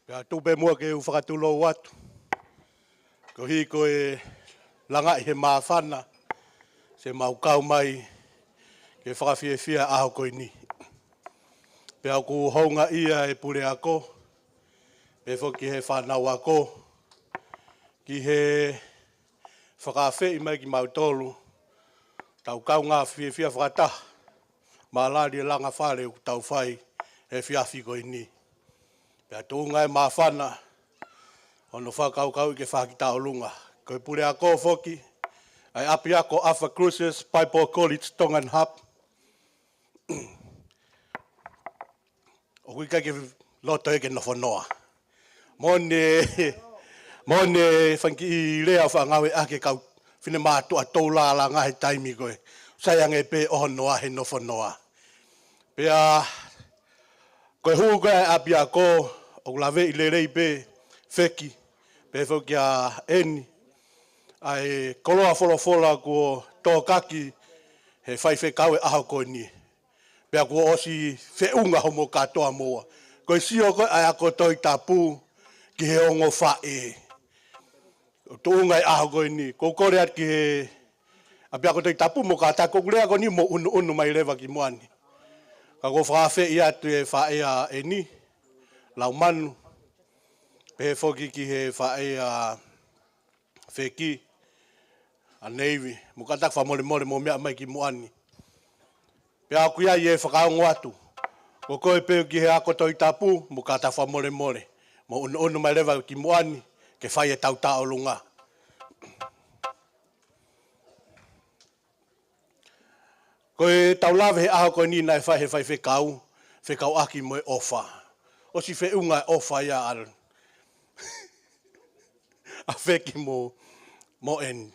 Pea tuku pē muʻa ke u fakatulou atu. Koeʻuhi ko e langaʻi he māfana, se mau kau mai ke fakafiefia ʻaho ko eni. Pea ʻoku houngaʻia e puleako, pea foki he fānau ako, ki he fakaafeʻi mai kimautolu, tau kaungā fiefia fakataha, maʻa e langa fale ʻoku tau fai he efiafi ko eni. Pea tuʻunga e māfana, hono fakakaukauʻi ke fai ha kiʻi tauʻolunga. Ko e puleako foki, ʻa e ʻapiako Alpha Crucis Bible College Tongan Hub, ʻoku ʻikai ke loto ia ke nofo noa. Mo ʻene, mo ʻene fanga kiʻi lea ʻoku faʻa ngāueʻaki ʻe he kau finemātuʻa toʻu lālanga he taimi ko ē. Sai ange pē ʻoho noa he nofo noa. Pea ko e hū ko ē ʻa e ʻapiako ʻoku laveʻi lelei pē Feki, pea foki ʻa ʻEni, ʻa e koloa folofola kuo tōkaki he faifekau he ʻaho ko eni. Pea kuo ʻosi feʻunga hoʻomou kātoa moua. Ko e sio ko ē ʻa e ako Tohi Tapu ki he ongo faʻē. ʻO tuʻunga e ʻaho ko eni, kou kole atu ki he ʻApiako Tohitapu mo kātaki, ko e lea ko eni mou ʻunuʻunu mai leva ki muʻa ni. Ka ʻoku ou fakaafeʻi atu e faʻē ʻa ʻEni Laumanu, pehē foki ki he faʻē ʻa Feki, ʻa Neivi, mou kātaki fakamolemole mou meʻa mai ki muʻa ni. Pea ʻoku ʻi ai e fakaongo atu, ko koe pē ki he ako Tohitapu, mou kātaki fakamolemole mou ʻunuʻunu mai leva ki muʻa ni, ke fai ʻetau tauʻolunga. Ko ʻetau lave he ʻaho ko eni naʻe fai he faifekau, fekauʻaki mo e ʻofa. ʻOsi feʻunga e ʻofa ia ʻa ʻa Feki mo, mo ʻEni.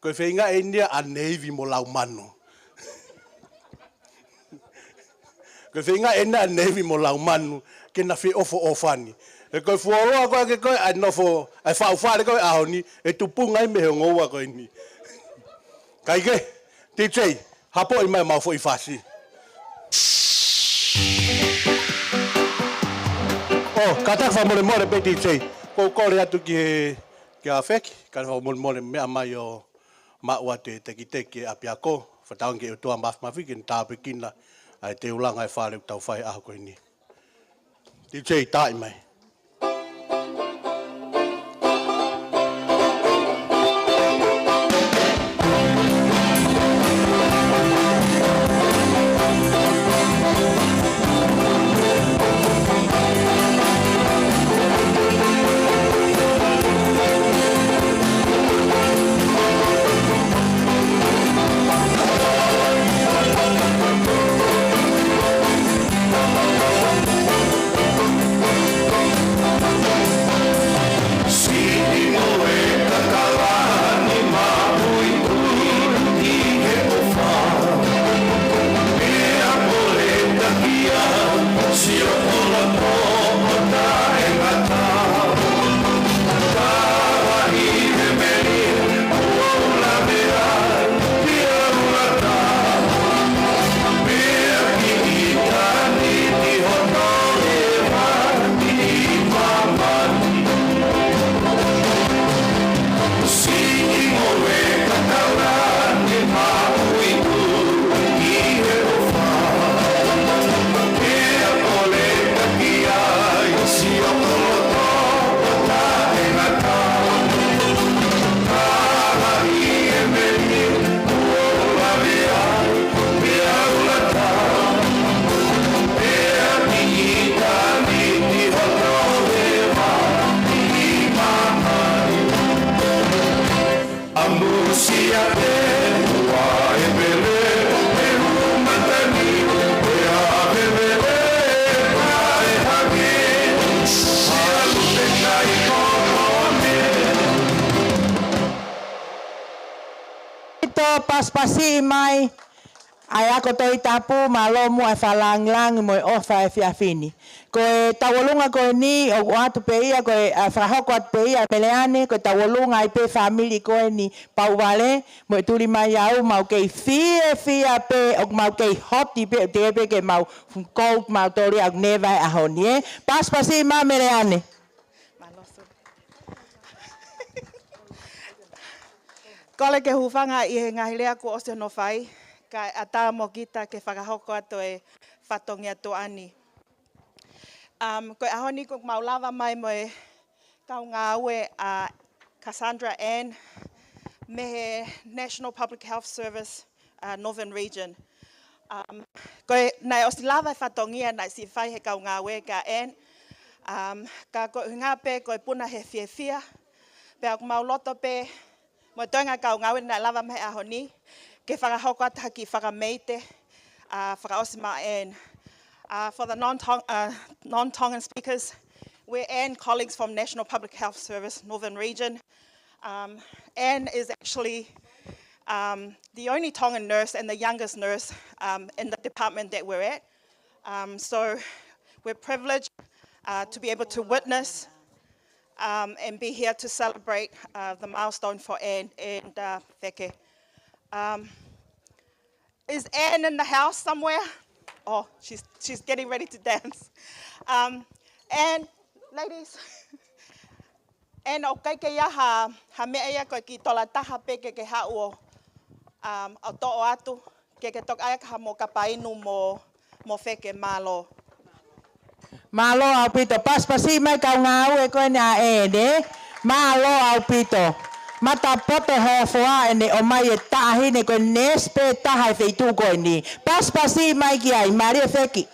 Ko e feinga ʻeni ia ʻa Neivi mo Laumanu. Ko e feinga ʻeni ia ʻa Neivi mo Laumanu, ke na feʻofoʻofani. He ko e fuoloa ko ē ke ko ē ʻa e nofo, ʻa e faʻu fale ko ē ʻaho ni, ʻe tupunga ai mei he ongo ua ko eni. Kae kehe, DJ, hapoʻi mai ʻemau foʻi fasi. ʻO, kātaki fakamolemole pē DJ. ʻOku ou kole atu ki he, kia Feki, kātaki fakamolemole meʻa mai ʻo maʻu atu e tekiteki e ʻapiako, fakatauange ki he ʻOtua Māfimafi ke ne tāpuekina ʻa e teulanga e fale ʻoku tau fai he ʻaho ko eni. DJ, taaʻi mai. Tō pasipasi mai ʻa e ako Tohitapu, mālō muʻa e fakalāngilangi mo e ʻofa he efiafi ni. Ko e tauʻolunga ko eni, ʻoku ʻoatu pē ia, ko e, ʻa, fakahoko atu pē ia, Meleane, ko e tauʻolunga ai pē fāmili ko eni Pauvale, mo e Tulimaiau, mau kei fiefia pē, ʻoku mau kei hoti pē, ʻoku teʻeki pē ke mau kou mau toli ʻa e neva he ʻaho ni, ē. Pasipasi mai Meleane. Kole ke u hūfanga ʻi he ngaahi lea kuo ʻosi hono fai, kae ʻatā mo kita ke fakahoko atu e fatongia tuʻa ni. Um, ko e ʻaho ni ʻoku mau lava mai mo e kau ngāue ʻa Cassandra Ann mei he National Public Health Service, uh, Northern Region. Um, ko e, naʻe ʻosi lava e fatongia naʻe siʻi fai he kau ngāue kia Ann. Um, ka ko e ʻuhinga pē ko e puna he fiefia, pea ʻoku mau loto pē mo e toenga kau ngāue naʻe lava mai he ʻaho ni, ke fakahoko atu ha kiʻi fakameite, uh, fakaʻosi maʻa Ann. Uh, for the non-Tong-, uh, non-Tongan speakers, we're Ann colleagues from National Public Health Service, Northern Region. Um, Ann is actually, um, the only Tongan nurse and the youngest nurse, um, in the department that we're at. Um, so we're privileged, uh, to be able to witness, um, and be here to celebrate, uh, the milestone for Ann and, uh, Feke. Um, is Ann in the house somewhere? Oh, she's, she's getting ready to dance. Um, Ann, ladies, Ann, ʻoku ʻikai ke ʻi ai ha, ha meʻa ia, ko e kiʻi tola taha pē ke ke haʻu ʻo, Um, ʻo toʻo atu, ke ke toki ʻai ʻaki ha mou kapa inu mo, mo feke. Mālō. Mālō ʻaupito. Pasipasi mai kau ngāue ko eni ʻa ʻEne. Mālō ʻaupito. Matapoto hofoa ʻene ʻomai e taʻahine ko e nesi pē taha e feituʻu ko eni. Pasipasi mai ki ai, mālie feki.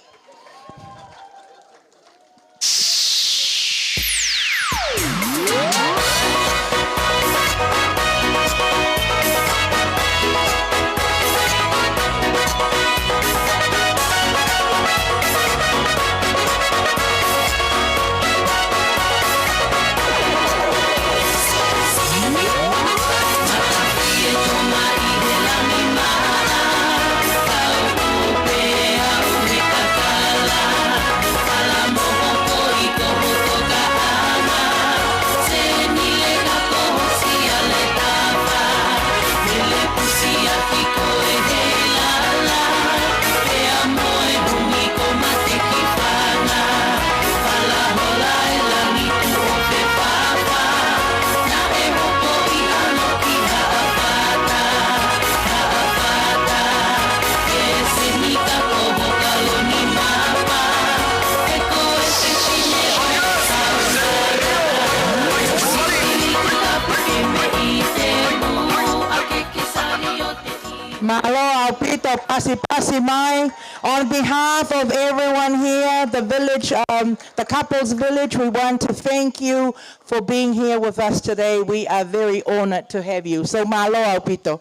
Mālō ʻaupito, pasipasi mai. On behalf of everyone here, the village, um, the couples village, we want to thank you for being here with us today. We are very honored to have you. So mālō ʻaupito.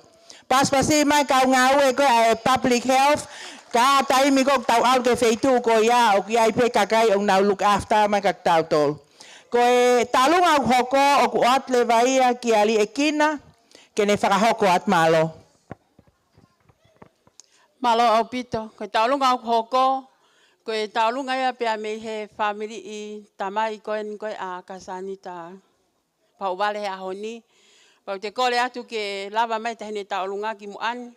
Pasipasi mai kau ngāue ko ē ʻa e public health, ka taimi ko ē ʻoku tau ʻalu ki he feituʻu ko ia, ʻoku ʻi ai pē kakai ʻoku nau look after mai kia tautolu. Ko e tauʻolunga ʻoku hoko, ʻoku ʻoatu leva ia kia Liʻekina, ke ne fakahoko atu. Mālō. Mālō ʻaupito. Ko e tauʻolunga ʻoku hoko, ko e tauʻolunga ia pea mei he fāmili ʻi tamai ko eni ko ē ʻa Kasanita Pauvale he ʻaho ni. Pea te u kole atu ke lava mai e taʻahine tauʻolunga ki muʻa ni.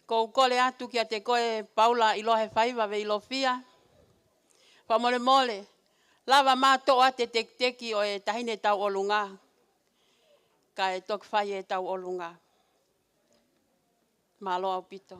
Ko u kole atu kiate koe Paula ʻIloa he faiva Veilofia. Fakamolemole, lava mai toʻo atu e tekiteki ʻo e taʻahine tauʻolunga, kae toki fai e tauʻolunga. Mālō ʻaupito.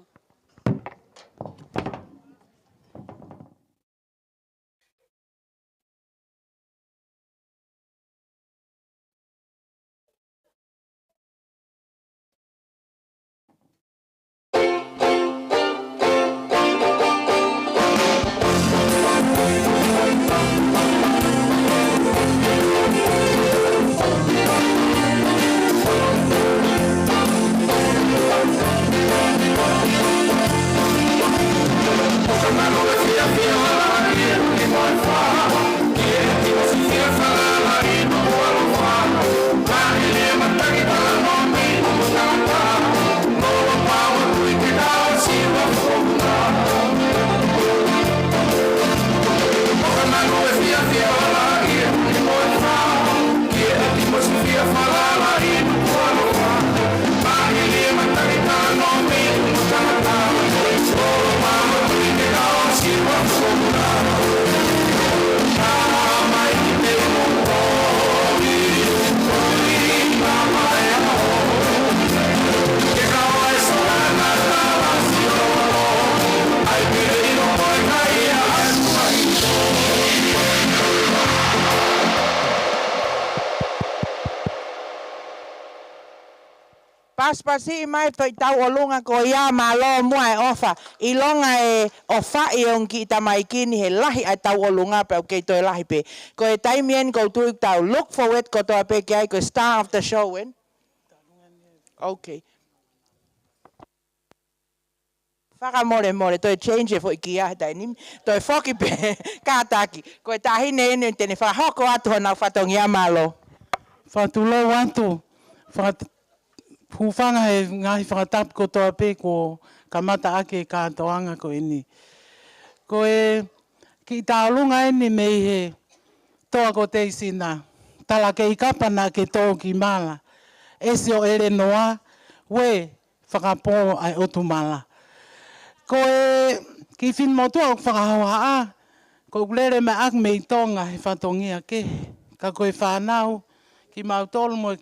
Pasipasi mai e foʻi tauʻolunga ko ia, mālō muʻa e ʻofa. ʻIlonga e ʻofa ʻi he ongo kiʻi tamaiki ni he lahi ʻa e tauʻolunga pea ʻoku kei toe lahi pē. Ko e taimi eni ʻoku ou tui ʻoku tau look forward kotoa pē ki ai, ko e star of the show eni. Okay. Fakamolemole, toe change e foʻi kia he taimi ni. Toe foki pē, kātaki. Ko e taʻahine eni te ne fakahoko atu honau fatongia. Mālō. Fakatulou atu. Fakat-, hūfanga he ngaahi fakatapu kotoa pē kuo kamata ʻaki e kātoanga ko eni. Ko e kiʻi tauʻolunga eni mei he toa ko Teisina. Tala kei kapa naʻa ke tō ki Mala. ʻEsi ʻo ʻElenoa, ue fakapō ʻa e ʻotu Mala. Ko e kiʻi finemotuʻa ʻoku fakahohaʻa, ko ʻeku lele mai ʻaku mei Tonga he fatongia kehe. Ka ko e fānau, kimautolu mo e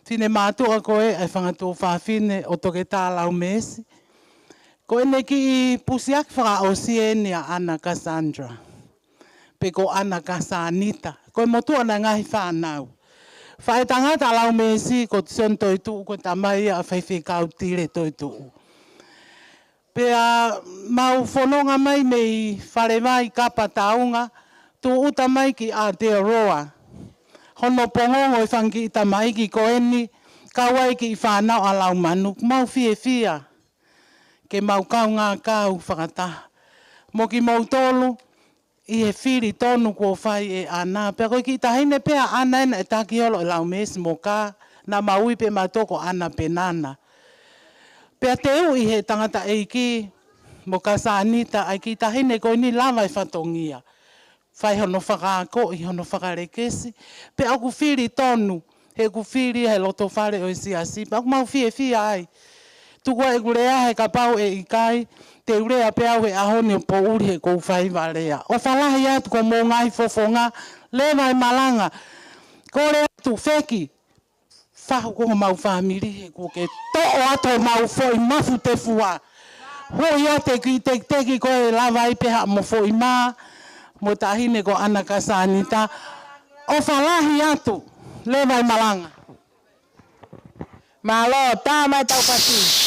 finemātuʻa ko ē ʻa e fanga tuofāfine ʻo Toketā Laumeesi. Ko ʻene kiʻi pusiaki fakaʻosi eni ʻa ʻAna Cassandra. Pe ko ʻAna Kasanita. Ko e motuʻa naʻe ngaahi fānau. Faʻētangata ʻa Laumeesi ko Sione Toetuʻu, ko e tamai ia ʻa Faifekau Tile Toetuʻu. Pea mau fononga mai mei Falevai, kapa taunga, tūʻuta mai ki Aotearoa. Hono pongongo e fanga kiʻi tamaiki ko eni, kau ai kiʻi fānau ʻa Laumanu, mau fiefia ke mau kaungā kau fakataha. Mo kimoutolu, ʻi he fili tonu kuo fai ʻe ʻAna. Pea ko e kiʻi taʻahine pē ʻa ʻAna ena ʻe taki holo ʻe Laumeesi mo Ka, naʻa mau ui pē mautolu ko ʻAna pe Nana. Pea teuʻi he tangataʻeiki mo Kasanita ʻa e kiʻi taʻahine ko eni lava e fatongia. Fai hono fakaakoʻi, hono fakalekesi. Pea ʻoku fili tonu, he ʻoku fili he loto fale ʻo e siasi. Pea ʻoku mau fiefia ai. Tuku ā ʻeku lea he kapau ʻe ʻikai, te u lea pē au he ʻaho ni ʻo poʻuli he ʻoku ou faiva lea. ʻOfa lahi atu ko hoʻomou ngaahi fofonga, leva e malanga. Kole atu Feki, fahu ko homau fāmili he kuo ke toʻo atu homau foʻi mafu tefua. Hui atu e kiʻi tekiteki ko e lava ai pē haʻamo foʻi mā, mo e taʻahine ko ʻAna Kasanita. ʻOfa lahi atu, leva e malanga. Mālō, tā mai tau pasi.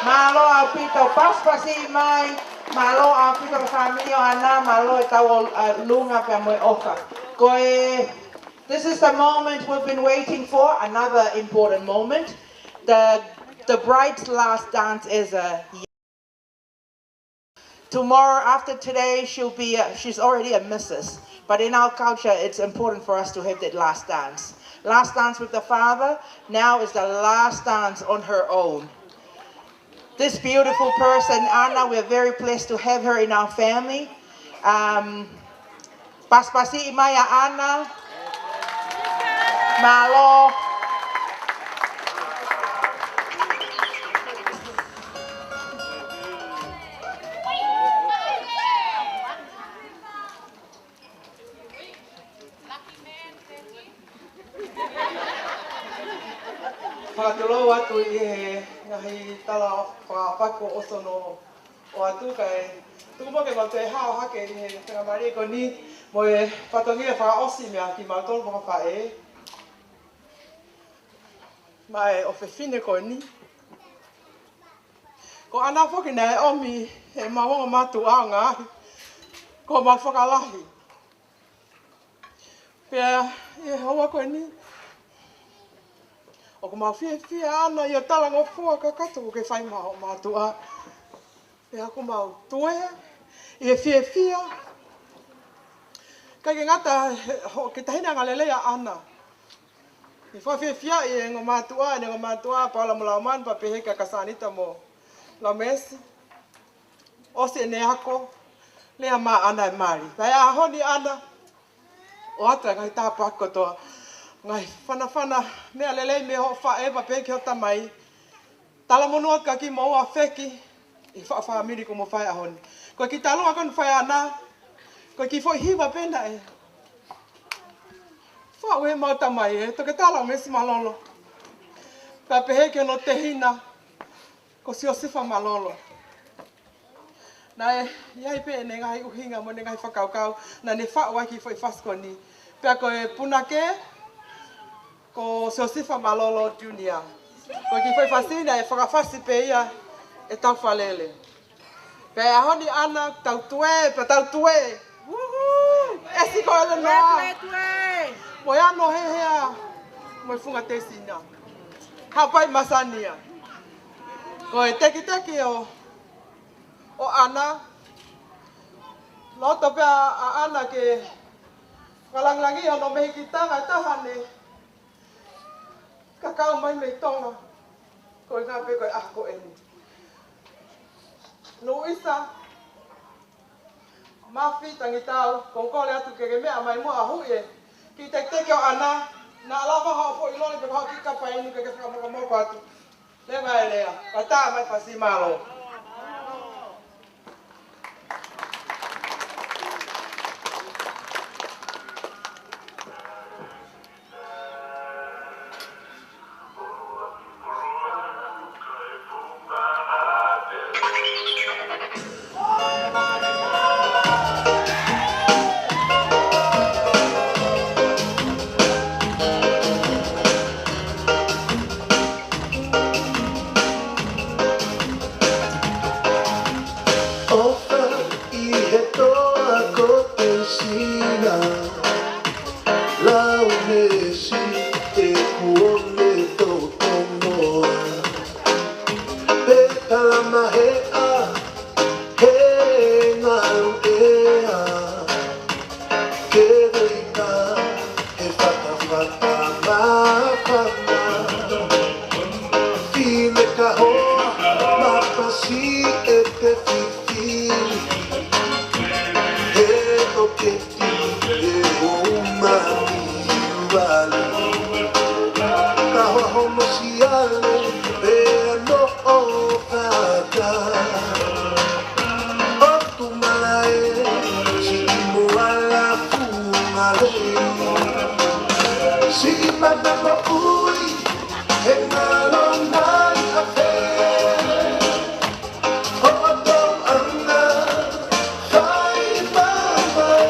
Mālō ʻaupito, pasipasi mai. Mālō ʻaupito fāmili ʻo ʻAna, mālō e tauʻolunga pea mo e ʻofa. Ko e, this is the moment we've been waiting for, another important moment. The, the bride's last dance is a Tomorrow, after today, she'll be, uh, she's already a missus. But in our culture, it's important for us to have that last dance. Last dance with the father, now is the last dance on her own. This beautiful person, ʻAna, we're very blessed to have her in our family. Um, Pasipasi mai ʻa ʻAna. Mālō. Fakatulou atu ʻi he ngaahi tala fakapako ʻosi hono ʻoatu kae tuku muʻa ke mau toe hao hake ʻi he faingamālie ko eni mo e fatongia fakaʻosi meia kimautolu fakafaʻē. Maʻa e ʻofefine ko eni. Ko ʻAna foki naʻe ʻomi ʻe heʻemau ongo mātuʻa ʻo ngaahi, ko mau fakalahi. Pea ʻi he houa ko eni, ʻoku mau fiefia ʻAna ʻi hoʻo talangofua kakato kuo ke fai maʻa hoʻo mātuʻa. Pea ʻoku mau tuē ʻi he fiefia. ʻIkai ke ngata he, hoʻo kiʻi taʻahine angalelei ʻa ʻAna. ʻI he fakafiefia ʻi he ongo mātuʻa, ʻene ongo mātuʻa, Paula mo Laumanu, pea pehē kia Kasanita mo Laumesi. ʻOsi ʻene ako, lea mai ʻAna e mali. Pea ʻi he ʻaho ni ʻAna, ʻoatu e ngaahi tāpuaki kotoa. Ngaahi fanafana, meʻa lelei mei hoʻo faʻē pea pehē ki hoʻo tamai. Talamonū atu kia kimoua feki ʻi he faʻu fāmili kuo mou fai he ʻaho ni. Ko e kiʻi talua ko eni naʻe fai ʻe ʻAna, ko e kiʻi foʻi hiva pē naʻe faʻu ʻe heʻemau tamai ē, Toketā Laumesi Malolo. Pea pehē ki hono tehina, ko Siosifa Malolo. Naʻe ʻi ai pē ʻene ngaahi ʻuhinga mo ʻene ngaahi fakakaukau, naʻa ne faʻu ai e kiʻi foʻi fasi ko eni. Pea ko e punake, ko Siosifa Malolo Junior. Ko e kiʻi foʻi fasi naʻe fakafasi pē ia ʻe Taufalele. Pea ʻi he ʻaho ni ʻAna, tau tuē, pea tau tuē. Woohoo! ʻEsi ko Elenoa. Tuē, tuē, tuē. Mo e ano hehea. Mo e funga tesina. Hapai masani ia. Ko e tekiteki ʻo ʻo ʻAna. Loto pē ʻa ʻAna ke fakalāngilangiʻi hono mehikitanga ʻe taha ne kakau mai mei Tonga. Ko e ngā pē ko e ʻaho ko eni. Luisa Mafi Tangitau, ʻoku ou kole atu ke ke meʻa mai muʻa ʻo huʻi e kiʻi tekiteki ʻo ʻAna, naʻa lava haʻo foʻi lole pe ko haʻo kiʻi kapa inu ke ke fakamokomoko atu. Leva e lea, ka tā mai fasi, mālō. ʻOfa ʻi he toa ko Tesina, Laumesi, te kuone tō tonoa. Pe tala maheʻa he ngaluʻea, ke veika he fatafata māfana. Fine kahoa mapasi ʻete fifili, he ʻoku ke ʻi he uma ni vale. Kahoa homo siale, pea noʻo fata. ʻOtu malaʻe, siʻi moala funga lei. Siʻi mana moʻui, he ngalo mai afe. Hoʻo tōʻanga fai mamae.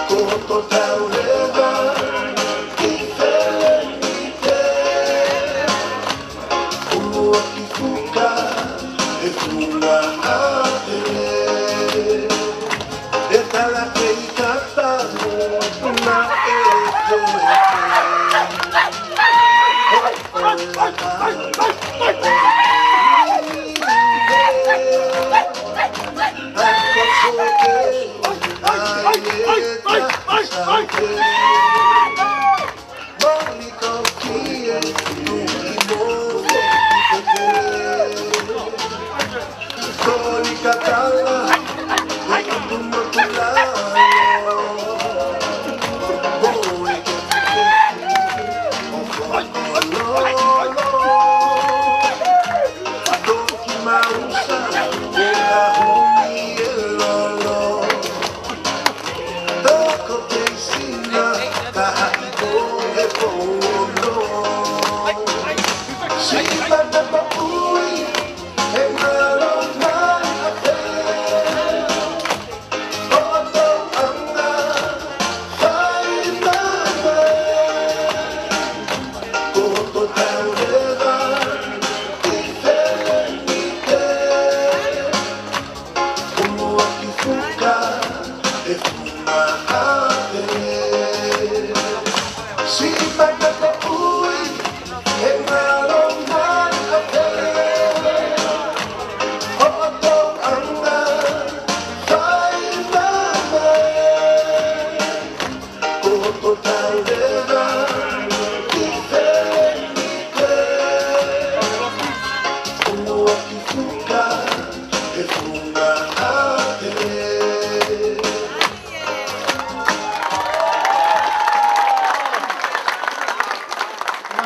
Ko hoto tau leva ki Felenite. Ulu ʻaki fuka e funga ʻatele. E tala kei kata mo puna e kei.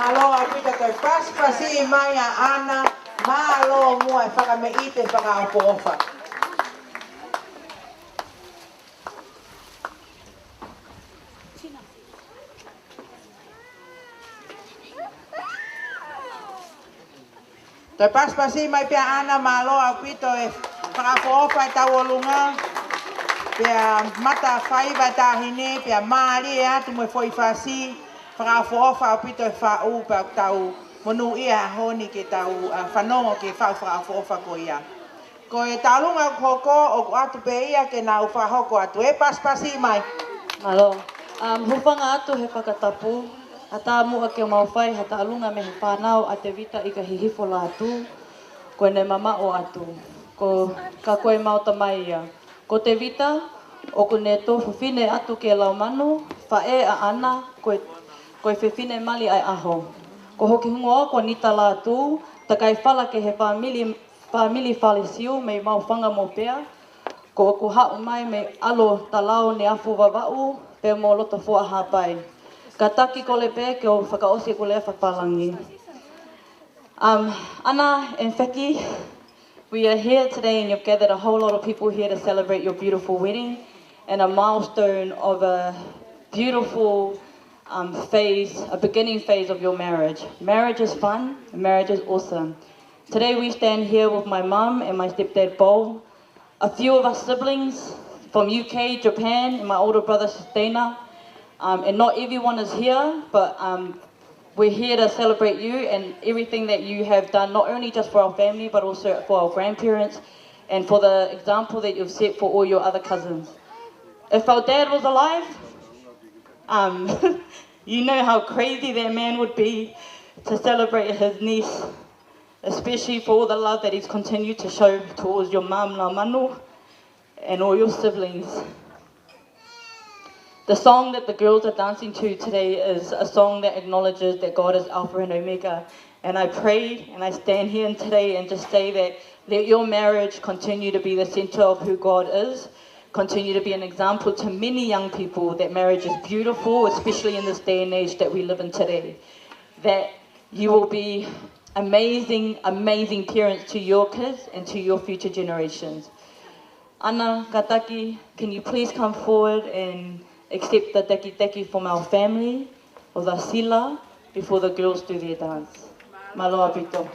Mālō ʻaupito, toe pasipasi mai ʻa ʻAna, mālō muʻa e fakameʻite fakaʻofoʻofa. Toe pasipasi mai pē ʻa ʻAna, mālō ʻaupito e fakaʻofoʻofa e tauʻolunga. Pea mata faiva e taʻahine, pea mālie atu mo e foʻi fasi, fakaʻofoʻofa ʻaupito e faʻu, pea ʻoku tau monūʻia he ʻaho ni ke tau, ā, fanongo ki he faʻu fakaʻofoʻofa ko ia. Ko e tauʻolunga ʻoku hoko, ʻoku ʻoatu pē ia ke nau fakahoko atu. ʻE pasipasi mai. Mālō. Um, hūfanga atu he fakatapu, ʻatā muʻa ke mau fai ha tauʻolunga mei he fānau ʻa Tevita ʻIkahihifo Lātū, ko ʻene mamaʻo atu. Ko, ka ko ʻemau tamai ia. Ko Tevita, ʻoku ne tuofefine atu kia Laumanu, faʻē ʻa ʻAna, ko e, ko e fefine mali ʻa e ʻaho. Ko hoku hingoa ko Nita Lātū, takai fala ki he fāmili, fāmili Fale Siu mei Maʻufanga mo Pea, ko ʻeku haʻu mai mei ʻAlo Talao, Neafu, Vavaʻu, pea mo Lotofoʻa, Haʻapai. Kātaki kole pē ke u fakaʻosi ʻeku lea fakapālangi. Um, ʻAna and Feki, we are here today and you've gathered a whole lot of people here to celebrate your beautiful wedding and a milestone of a beautiful, um, phase, a beginning phase of your marriage. Marriage is fun, marriage is awesome. Today we stand here with my mum and my stepdad, Bo, a few of us siblings from U K, Japan, and my older brother, Sistina. Um, and not everyone is here, but, um, we're here to celebrate you and everything that you have done, not only just for our family, but also for our grandparents and for the example that you've set for all your other cousins. If our dad was alive, um, you know how crazy that man would be to celebrate his niece, especially for all the love that he's continued to show towards your mum, Laumanu, and all your siblings. The song that the girls are dancing to today is a song that acknowledges that God is Alpha and Omega. And I pray and I stand here today and just say that let your marriage continue to be the center of who God is, continue to be an example to many young people that marriage is beautiful, especially in this day and age that we live in today. That you will be amazing, amazing parents to your kids and to your future generations. ʻAna, kātaki, can you please come forward and accept the tekiteki from our family, or the sila, before the girls do their dance? Mālō ʻaupito.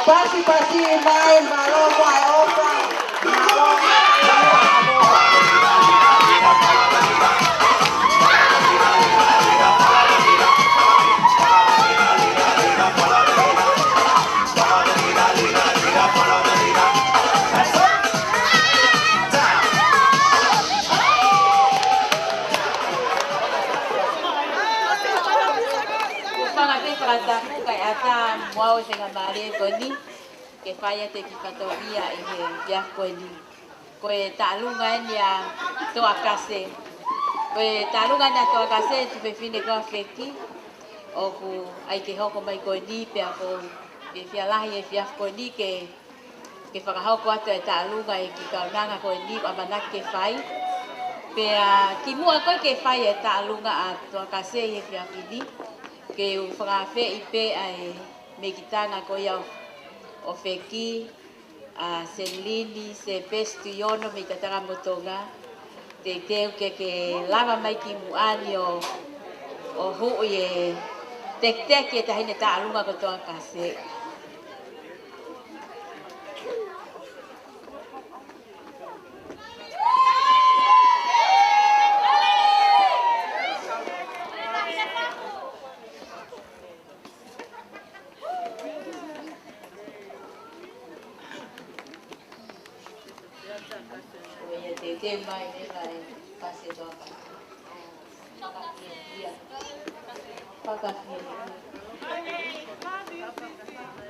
Pasipasi mai, mālō mo e ʻofa. Mālō mo e ʻofa. Ko e fanga pē fakatapu kae ʻatā muʻa ʻo e faingamālie ko eni ke fai atu e kiʻi fatongia ʻi he efiafi ko eni. Ko e taʻalunga eni ʻa Toa Kase. Ko e taʻalunga eni ʻa Toa Kase, tuofefine ko Feki. ʻOku ʻai ke hoko mai ko eni pea ʻoku ou fiefia lahi he efiafi ko eni ke, ke fakahoko atu e taʻalunga ʻi he kiʻi kaunanga ko eni ʻoku ʻamanaki ke fai. Pea kimuʻa ko ē ke fai e taʻalunga ʻa Toa Kase ʻi he efiafi ni, ke u fakaafeʻi pē ʻa e mekitanga ko ia ʻo, ʻo Feki, ʻa Selini, Sepesi Tuiono mei Tatakamotonga. Teuteu ke ke lava mai ki muʻa ni ʻo, ʻo huʻi e tekiteki e taʻahine taʻalunga ko Toa Kase. Ko ia teuteu mai leva e Kase Toa Kase.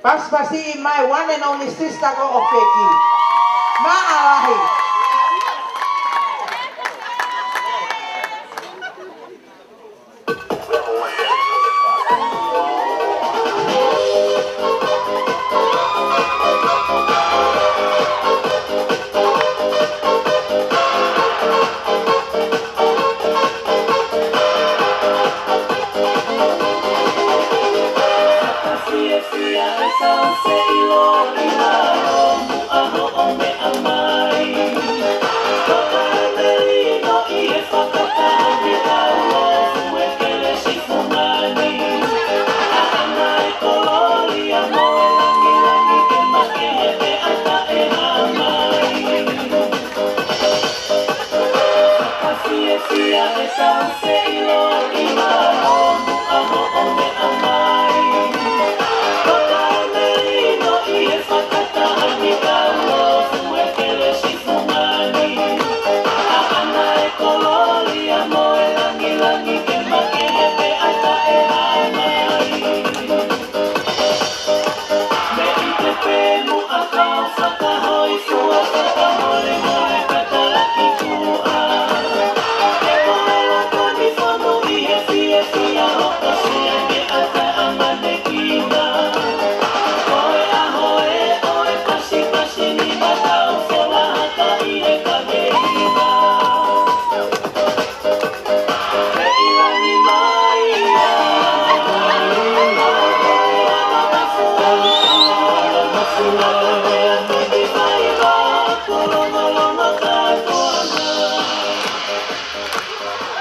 Pasipasi mai one and only sister ko ʻo Feki. Mālō lahi.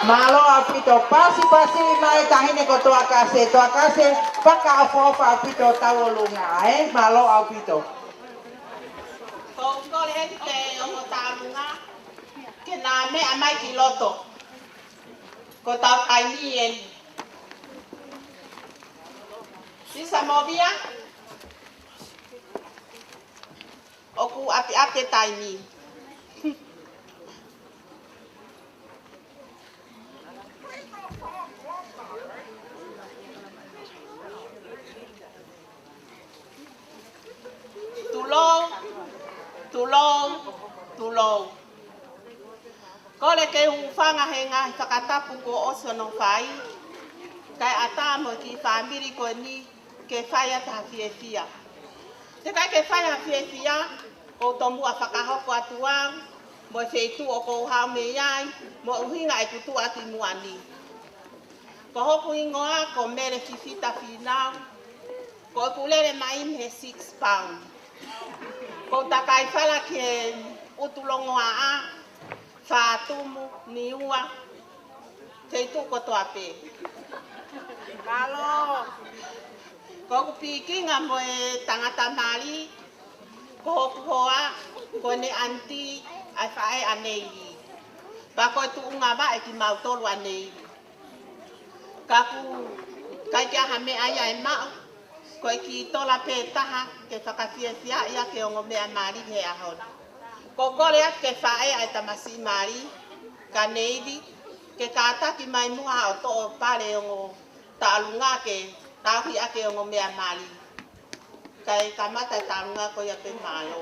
Mālō ʻaupito, pasipasi mai taʻahine ko Toa Kase, Toa Kase, fakaʻofoʻofa ʻaupito tauʻolunga, ē? Mālō ʻaupito. Ko u kole heni ke ongo taʻalunga, ke na meʻa mai ki loto. Ko ʻetau taimi eni. Sisa Movia, ʻoku ʻapiʻapi e taimi. Tulou, tulou, tulou. Kole ke u hūfanga he ngaahi fakatapu kuo ʻosi hono fai, kae ʻatā mo e kiʻi fāmili ko eni ke fai atu ha fiefia. Teʻeki ai ke fai ha fiefia, ʻoku ou tomuʻa fakahoko atu au, mo e feituʻu ʻoku ou haʻu mei ai, mo e ʻuhinga ʻeku tuʻu atu ʻi muʻa ni. Ko hoku hingoa ko Mele Fifita Fīnau, ko ʻeku lele mai mei he Six Pound. Ko u takai fala ki he ʻUtulongoaʻa, Fātumu, Niua, feituʻu kotoa pē. Mālō. Ko hoku pikinga mo e tangata mali, ko hoku hoa, ko ʻene ʻaniti ʻa e faʻē ʻa Neivi. Pea ko e tuʻunga vaʻe kimautolu ʻa Neivi. Ka ʻoku ʻikai ke ʻi ai ha meʻa ia ʻe maʻu, ko e kiʻi tola pē taha ke fakafiefiaʻi ʻaki e ongo meʻa mali he ʻaho ni. Ko e kole atu ki he faʻē ʻa e tamasiʻi mali, kia Neivi, ke kātaki mai muʻa ʻo toʻo pale ongo taʻalunga ke tauhi ʻaki e ongo meʻa mali. Kae kamata e taʻalunga ko ia pē, mālō.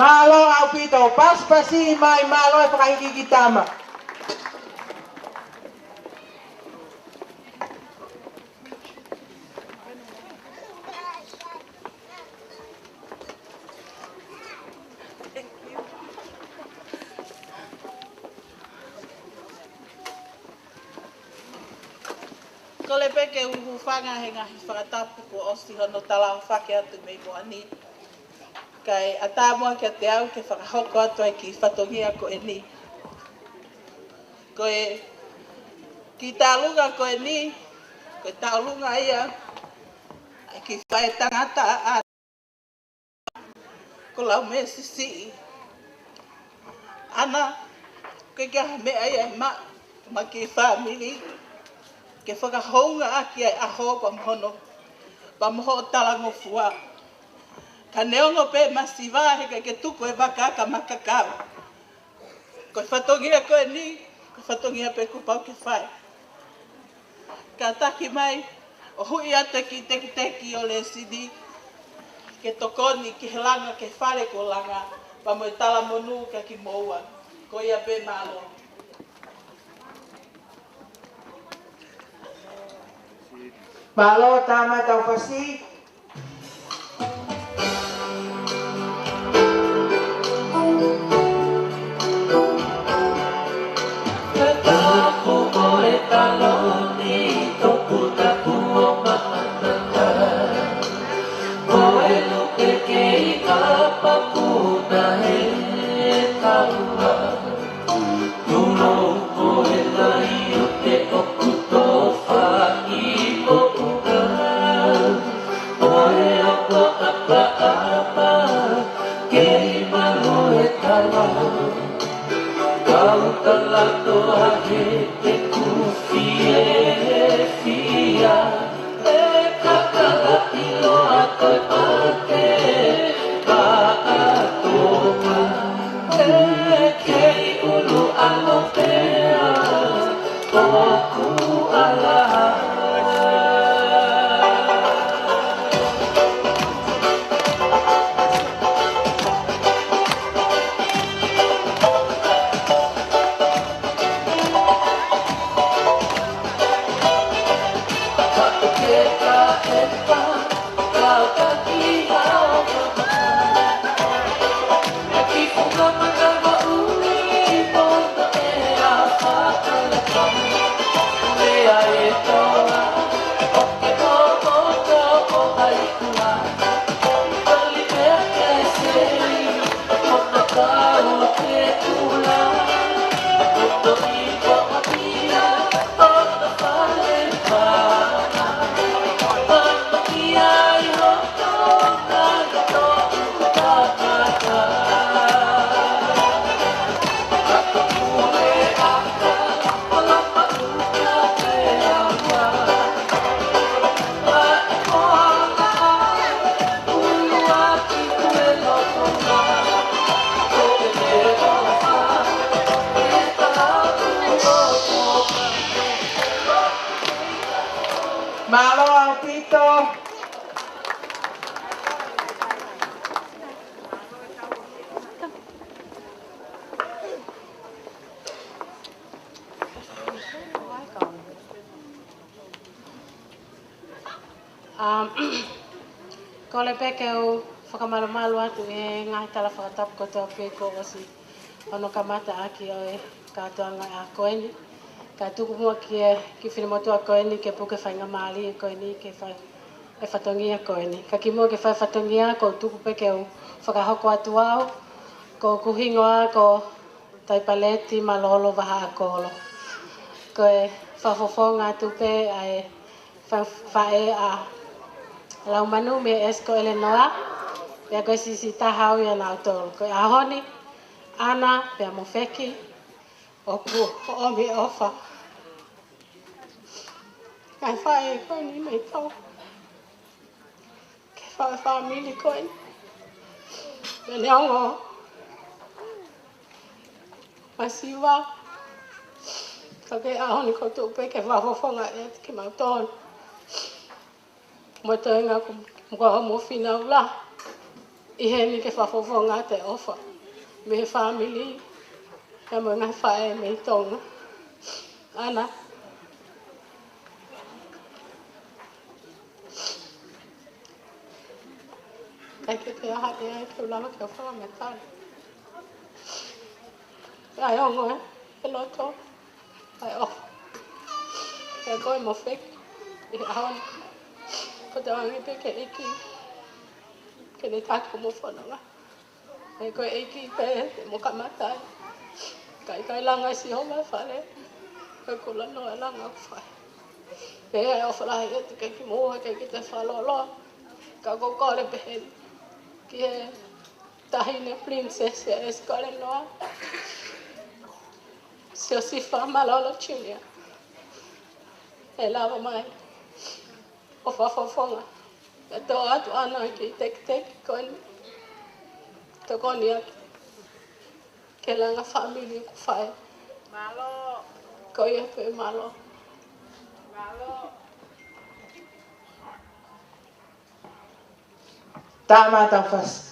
Mālō ʻaupito, pasipasi mai, mālō e fakaikiiki tama. Kole pē ke u hūfanga he ngaahi fakatapu kuo ʻosi hono talaʻofa atu mei muʻa ni. Kae ʻatā muʻa kiate au ke fakahoko atu ai e kiʻi fatongia ko eni. Ko e kiʻi taʻalunga ko eni, ko e taʻalunga ia ʻa e kiʻi faʻē tangata ʻa ko Laumēsisiʻi. ʻAna, ʻoku ʻikai ke ʻi ai ha meʻa ia ʻe maʻu maʻa e kiʻi fāmili ke fakahounga ʻaki ʻa e ʻaho pea mo hono, pea mo hoʻo talangofua. Ka neongo pē masiva he ʻikai ke tuku e vaka ka makakau. Ko e fatongia ko eni, ko e fatongia pē kuo pau ke fai. Kātaki mai ʻo huʻi atu e kiʻi tekiteki ʻo Lēsini ke tokoni ki he langa ki he fale kuo langa, pea mo e talamonū kia kimoua. Ko ia pē, mālō. Mālō Tama Taufasi. Tulou ko e laʻi ʻo te ʻoku tofa ʻi moʻunga, ko e ʻapaʻapa ʻapaʻapa, kei malu e tala, kau tala toa he te kufi e fia. E kakala ʻilo a koe pake, pa a toka, e ke Mālō ʻaupito. Um, kole pē ke u fakamalumalu atu he ngaahi tala fakatapu kotoa pē kuo ʻosi hono kamata ʻaki ʻo e kātoanga ʻa ko eni. Ka tuku muʻa ki he kiʻi finemotuʻa ko eni ke puke faingamālie ko eni ke fai e fatongia ko eni. Ka kimuʻa ke fai fatongia, ʻoku ou tuku pē ke u fakahoko atu au, ko hoku hingoa ko Taipaleti Malolo Vahaʻakolo. Ko e fakafofonga atu pē ʻa e fa-, faʻē ʻa Laumanu mei he ʻEsiko ʻElenoa, pea ko e siʻisiʻi taha au ʻia nautolu. Ko e ʻaho ni, ʻAna pea mo Feki, ʻoku ʻomi ʻofa. Kae faʻē ko eni mei Tonga. Ke fai e fāmili ko eni. Mene ongo. Masiva. Ka ko e ʻaho ni ʻoku ou tuʻu pē ke fakafofonga atu kimautolu. Mo e toenga ko, mo e mo fānau lahi. ʻI heni ke fakafofonga atu e ʻofa. Mei he fāmili. Pea mo e ngaahi faʻē mei Tonga. ʻAna. ʻIkai ke toe ʻi ai ha meʻa ke u lava ke u fakamatala. ʻAi ongo e, e loto. ʻAi ʻofa. Pea ko e mo Feki. ʻI he ʻaho ni. Ko e tauange pē ke ʻEiki. Ke ne taki homo fononga. He ko e ʻEiki pē te mo kamata ai. ʻIkai, ʻikai langa ʻe Sihova e fale. Ko e kulanoa e langa ʻoku fai. Pea ʻofa lahi atu kiate kimoua, ʻikai ke toe fakalōloa. Ka ʻoku ou kole pē heni. Ki he taʻahine Princess ʻa e ʻEsiko ʻElenoa. Siosifa Malolo Junior. ʻE lava mai. ʻO fakafofonga. Pea toʻo atu ʻAna ki he tekiteki ko eni. Tokoni atu. Ke langa fāmili ʻoku fai. Mālō. Ko ia pē mālō. Mālō. Tama Taufasi.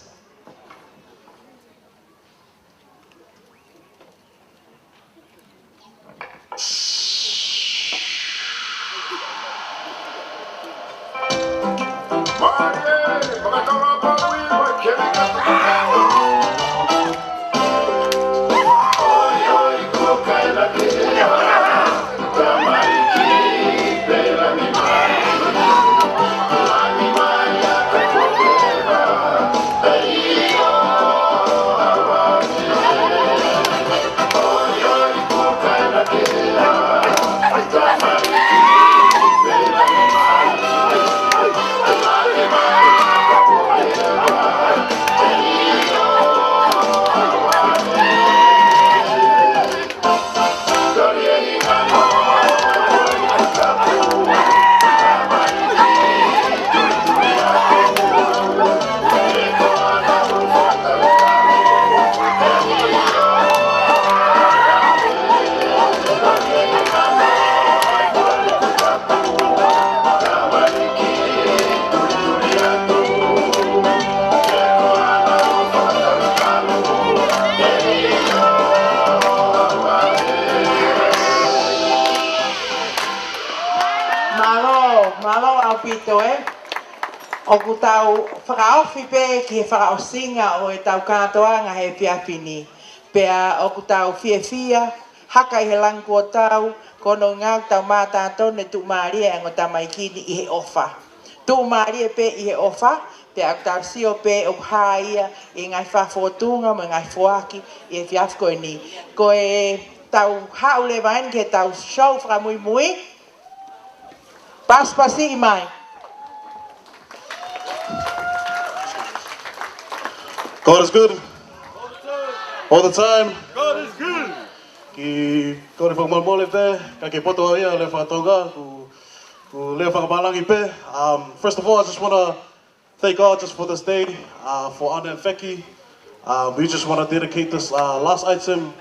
Mālō ʻaupito ē. ʻOku tau fakaofi pē ki he fakaʻosinga ʻo ʻetau kātoanga he efiafi ni. Pea ʻoku tau fiefia, haka ʻi he langi kuo tau, ko hono ʻuhinga ʻoku tau mātā tonu e tuʻumālie ʻa e ongo tamaiki ni ʻi he ʻofa. Tuʻumālie pē ʻi he ʻofa, pea ʻoku tau sio pē ʻoku hā ia ʻi he ngaahi fakafōtunga mo e ngaahi foaki ʻi he efiafi ko eni. Ko e tau haʻu leva eni ki heʻetau show fakamuimui. Pasipasi mai. God is good. All the time. God is good. Ki kore fakamolemole pē, ka ke poto ia le fakatonga, ku, ku le fakapālangi pē. Um, first of all, I just want to thank God just for this day, uh, for Ana and Feki. Uh, we just want to dedicate this, uh, last item,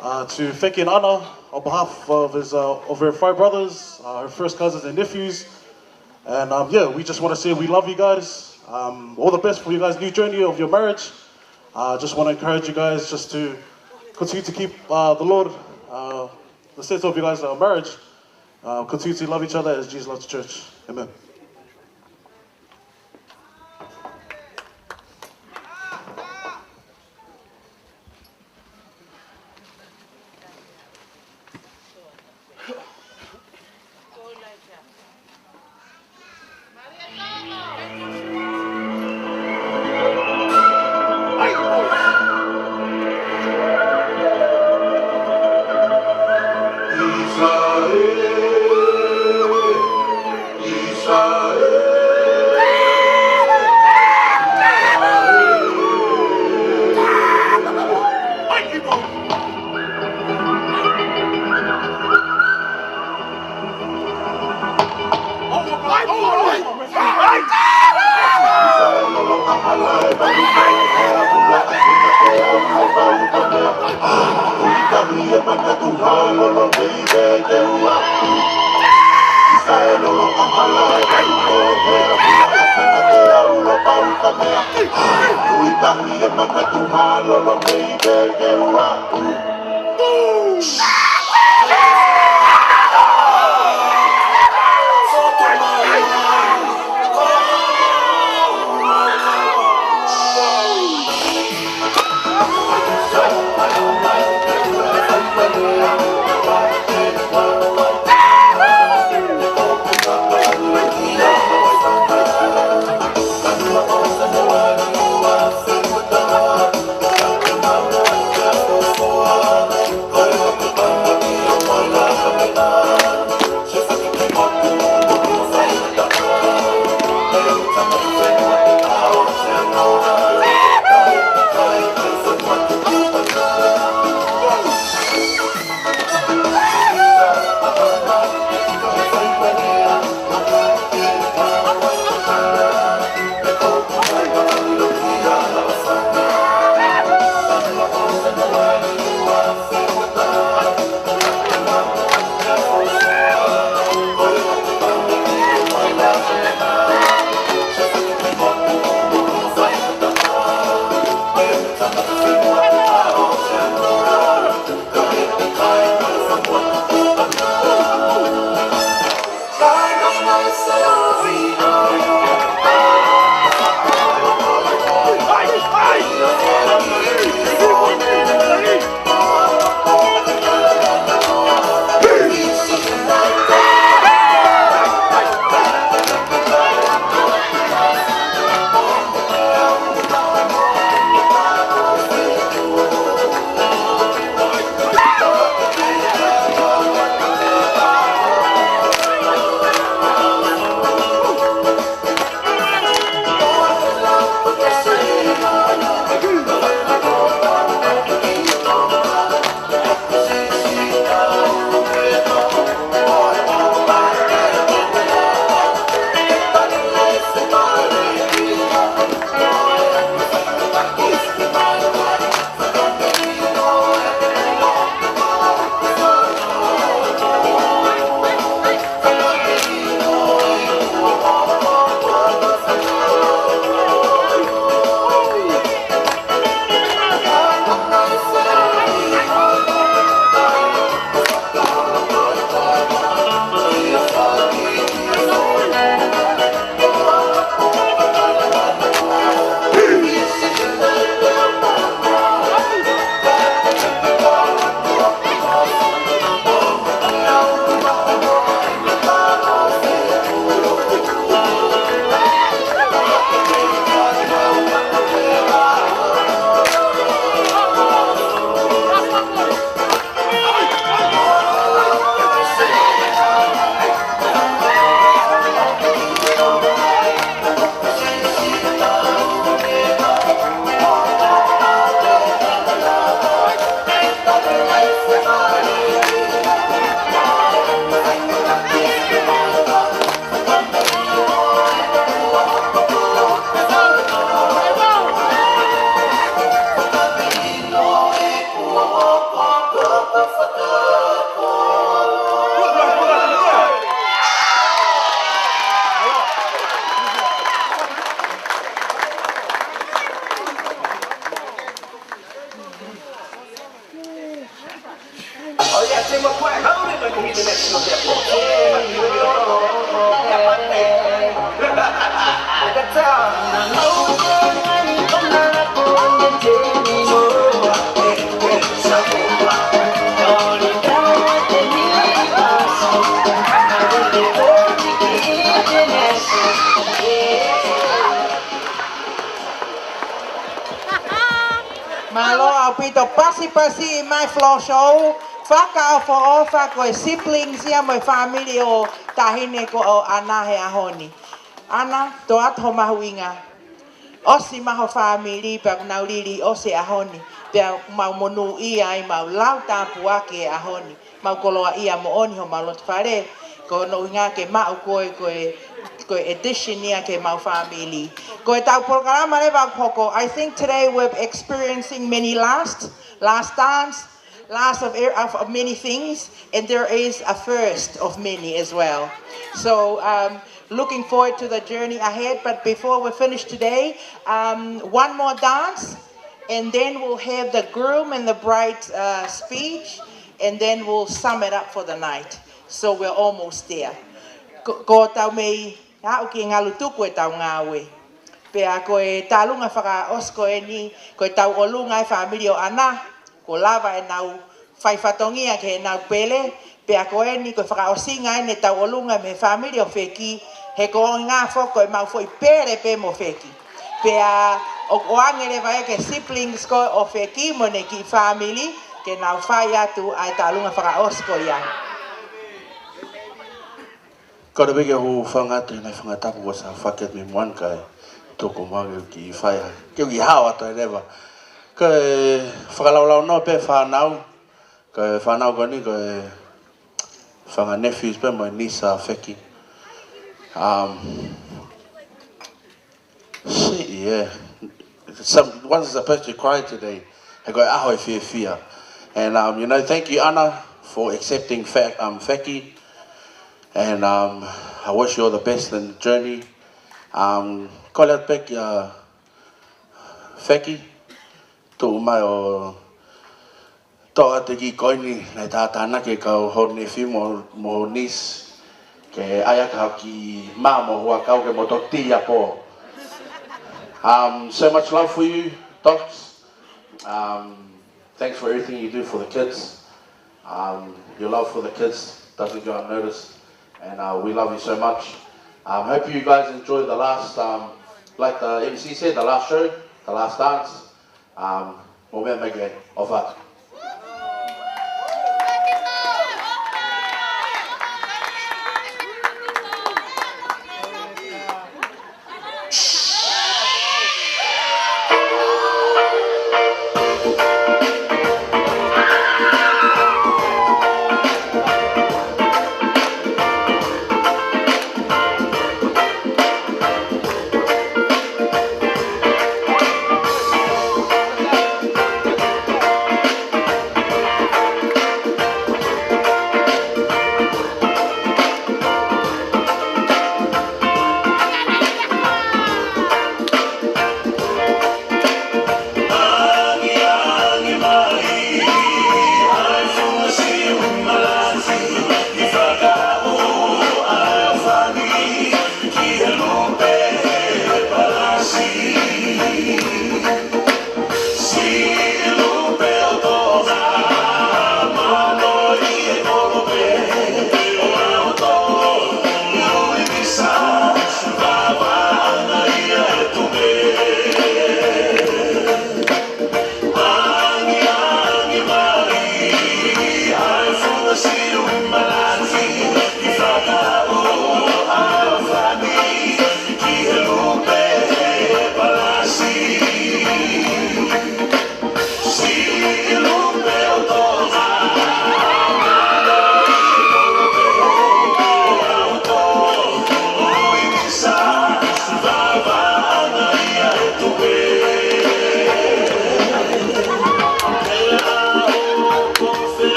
uh, to Feki and Ana on behalf of his, uh, of her five brothers, uh, her first cousins and nephews. And, um, yeah, we just want to say we love you guys. Um, all the best for you guys' new journey of your marriage. Uh, just want to encourage you guys just to continue to keep, uh, the Lord, uh, the center of your guys' uh, marriage. Uh, continue to love each other as Jesus loves the church. Amen. Sipasi mai Floor Show, fakaʻofoʻofa ko e siblings ia mo e fāmili ʻo Taʻahine ko ʻAna he ʻaho ni. ʻAna, toʻo atu ho mahuʻinga. ʻOsi mai ho fāmili pea kuo nau lili ʻosi e ʻaho ni. Pea mau monūʻia ai, mau lau tāpuaki e ʻaho ni. Mau koloaʻia moʻoni homau loto fale. Ko hono ʻuhinga ke maʻu koe, ko e, ko e addition ia ki heʻemau fāmili. Ko ʻetau polokalama leva ʻoku hoko. I think today we're experiencing many last, last dance, last of, of, of many things, and there is a first of many as well. So, um, looking forward to the journey ahead, but before we finish today, um, one more dance, and then we'll have the groom and the bride, uh, speech, and then we'll sum it up for the night. So we're almost there. Ko, ko tau mei aʻu ki he ngalu tuku ʻetau ngāue. Pea ko e tālunga fakaʻosi ko eni, ko e tauʻolunga e fāmili ʻo ʻAna, kuo lava ʻenau fai fatongia ki heʻenau pele, pea ko eni ko e fakaʻosinga eni e tauʻolunga mei he fāmili ʻo Feki, he ko e ʻuhinga foki ko ʻemau foʻi pele pē mo Feki. Pea ʻoku ʻoange leva ia ki he siblings ko ē ʻo Feki mo ʻene kiʻi fāmili, ke nau fai atu ʻa e tālunga fakaʻosi ko ia. Kole pē ke u hūfanga atu he ngaahi fanga tapu kuo ʻosi fakahā mei muʻa kae tuku muʻa ke u kiʻi fai ha, ke u kiʻi hao atu ai leva. Ko e fakalaulaunoa pē fānau, ko e fānau ko eni, ko e fanga nephews pē mo e niece ʻa Feki. Um, See, yeah. Some, one's supposed to cry today. He ko e ʻaho ʻo e fiefia. And, um, you know, thank you, ʻAna, for accepting Fe-, um, Feki. And, um, I wish you all the best in the journey. Um, kole atu pē kia Feki, tuʻu mai ʻo toʻo atu e kiʻi koini naʻe tātānaki ʻe ho nephew mo, mo ho niece. Ke ʻai atu ha kiʻi mā mo huʻakau ke mo toʻo tī ʻi ʻapi. Um, so much love for you, Docs. Um, thanks for everything you do for the kids. Um, your love for the kids doesn't go unnoticed. And, uh, we love you so much. Um, hope you guys enjoy the last, um, like the M C said, the last show, the last dance. Um, mo meʻa mai ke ʻofa atu.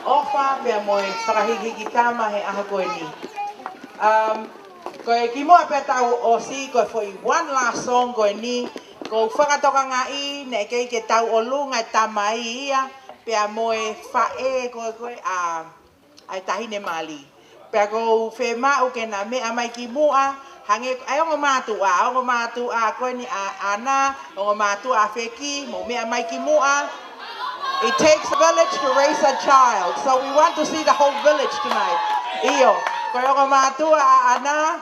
ʻOfa pea mo e fakahikihiki tama he ʻaho ko eni. Um, ko e kimuʻa pea tau ʻosi, ko e foʻi one last song ko eni, ʻoku ou fakatokangaʻi naʻe kei ke tau ʻolunga e tamai ia, pea mo e faʻē ko ē ko ē ʻa, ʻa e taʻahine mali. Pea ʻoku ou fiemaʻu ke na meʻa mai ki muʻa, hangē, ʻa e ongo mātuʻa, ongo mātuʻa ko eni ʻa ʻAna, ongo mātuʻa ʻa Feki, mou meʻa mai ki muʻa. It takes a village to raise a child, so we want to see the whole village tonight. ʻIo, ko e ongo mātuʻa ʻa ʻAna,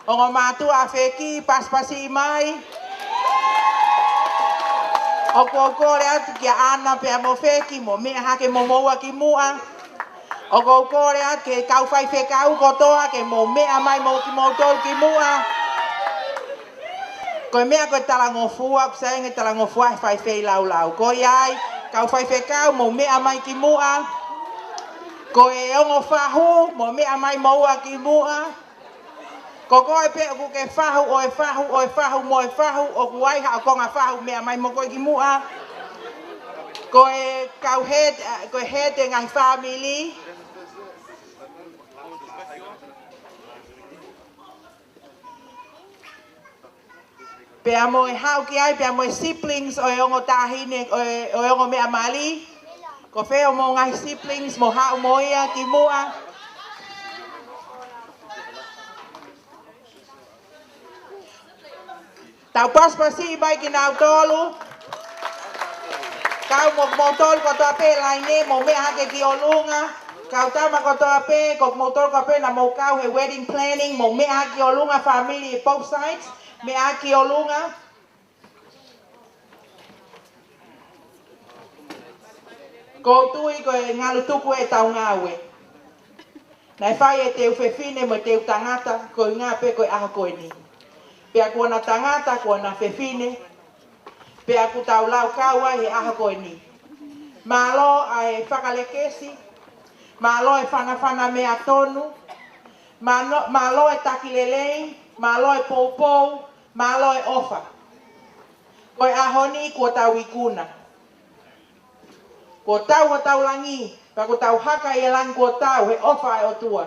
ongo mātuʻa ʻa Feki, pasipasi mai. ʻOku ou kole atu kia ʻAna pea mo Feki, mou meʻa hake mo moua ki muʻa. ʻOku ou kole atu ki he kau faifekau kotoa ke mou meʻa mai mo kimoutolu ki muʻa. Ko e meʻa ko e talangofua, ʻoku sai ange talangofua he fai feilaulau. Ko ia ai, kau faifekau mou meʻa mai ki muʻa. Ko e ongo fahu, mou meʻa mai moua ki muʻa. Ko koe pē ʻoku ke fahu, ʻo e fahu, ʻo e fahu, mo e fahu, ʻoku ʻi ai haʻo konga fahu, meʻa mai mo koe ki muʻa. Ko e kau head, ko e head e ngaahi fāmili. Pea mo e haʻu ki ai, pea mo e siblings ʻo e ongo taʻahine, ʻo e, ʻo e ongo meʻa mali. Ko fē hoʻomou ngaahi siblings mou haʻu mo ia ki muʻa. Tau pasipasi mai kinautolu. Kau mo, moutolu kotoa pē laine, mou meʻa hake ki ʻolunga. Kau tama kotoa pē, ko moutolu kotoa pē naʻa mou kau he wedding planning, mou meʻa hake ki ʻolunga, family both sides, meʻa hake ki ʻolunga. ʻOku ou tui ko e ngalu tuku ʻetau ngāue. Naʻe fai ʻe Teu Fefine mo Teu Tangata, ko e ʻuhinga pē ko e ʻaho ko eni. Pea kuo na tangata, kuo na fefine, pea ʻoku tau laukau ai he ʻaho ko eni. Mālō ʻa e fakalekesi, mālō e fanafana meʻa tonu, mālō, mālō e taki lelei, mālō e poupou, mālō e ʻofa. Ko e ʻaho ni kuo tau ikuna. Kuo tau hotau langi, pea kuo tau haka ʻi he langi kuo tau he ʻofa ʻa e ʻOtua.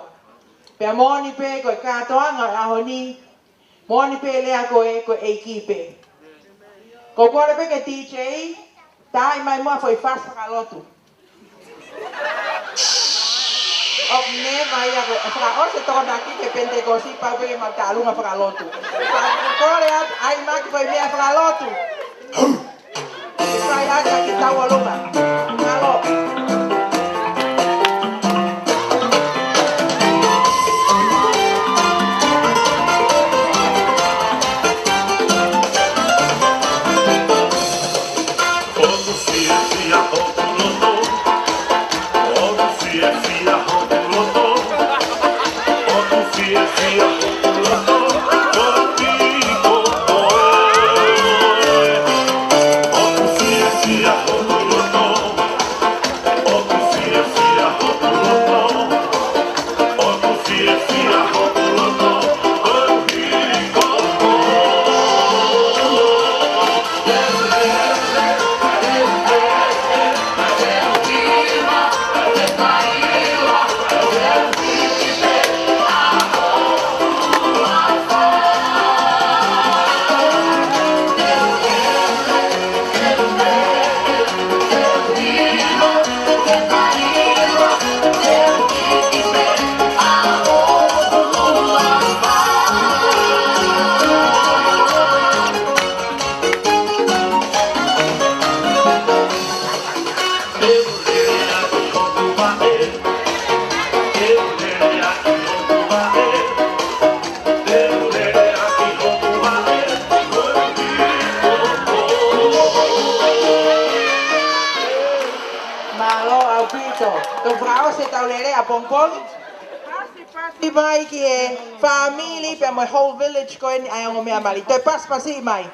Pea moʻoni pē ko e kātoanga ʻo e ʻaho ni, moʻoni pē lea ko e, ko e ʻEiki pē. ʻOku ou kole pē ki he D J, tā mai muʻa foʻi fasi fakalotu. ʻOku ne mai ia ko e fakaʻosi e Tokonaki ki he Penitekosi, pau pē ke mau tālunga fakalotu. Pea kole atu, ʻai mai foʻi meʻa fakalotu. Ke fai atu ki tau ʻolunga. Mālō. ʻOku fiefia hoku loto. ʻOku fiefia hoku loto. ʻOku fiefia hoku loto. Ko e piko koe. ʻOku fiefia hoku loto. ʻOku fiefia hoku loto. ʻOku fiefia hoku loto. Ko e piko koe. Mālō ʻaupito. Tau fakaʻosi ʻetau lele ʻapongipongi. Pasipasi mai ki he fāmili pea mo e whole village ko eni ʻa e ongo meʻa mali. Toe pasipasi mai.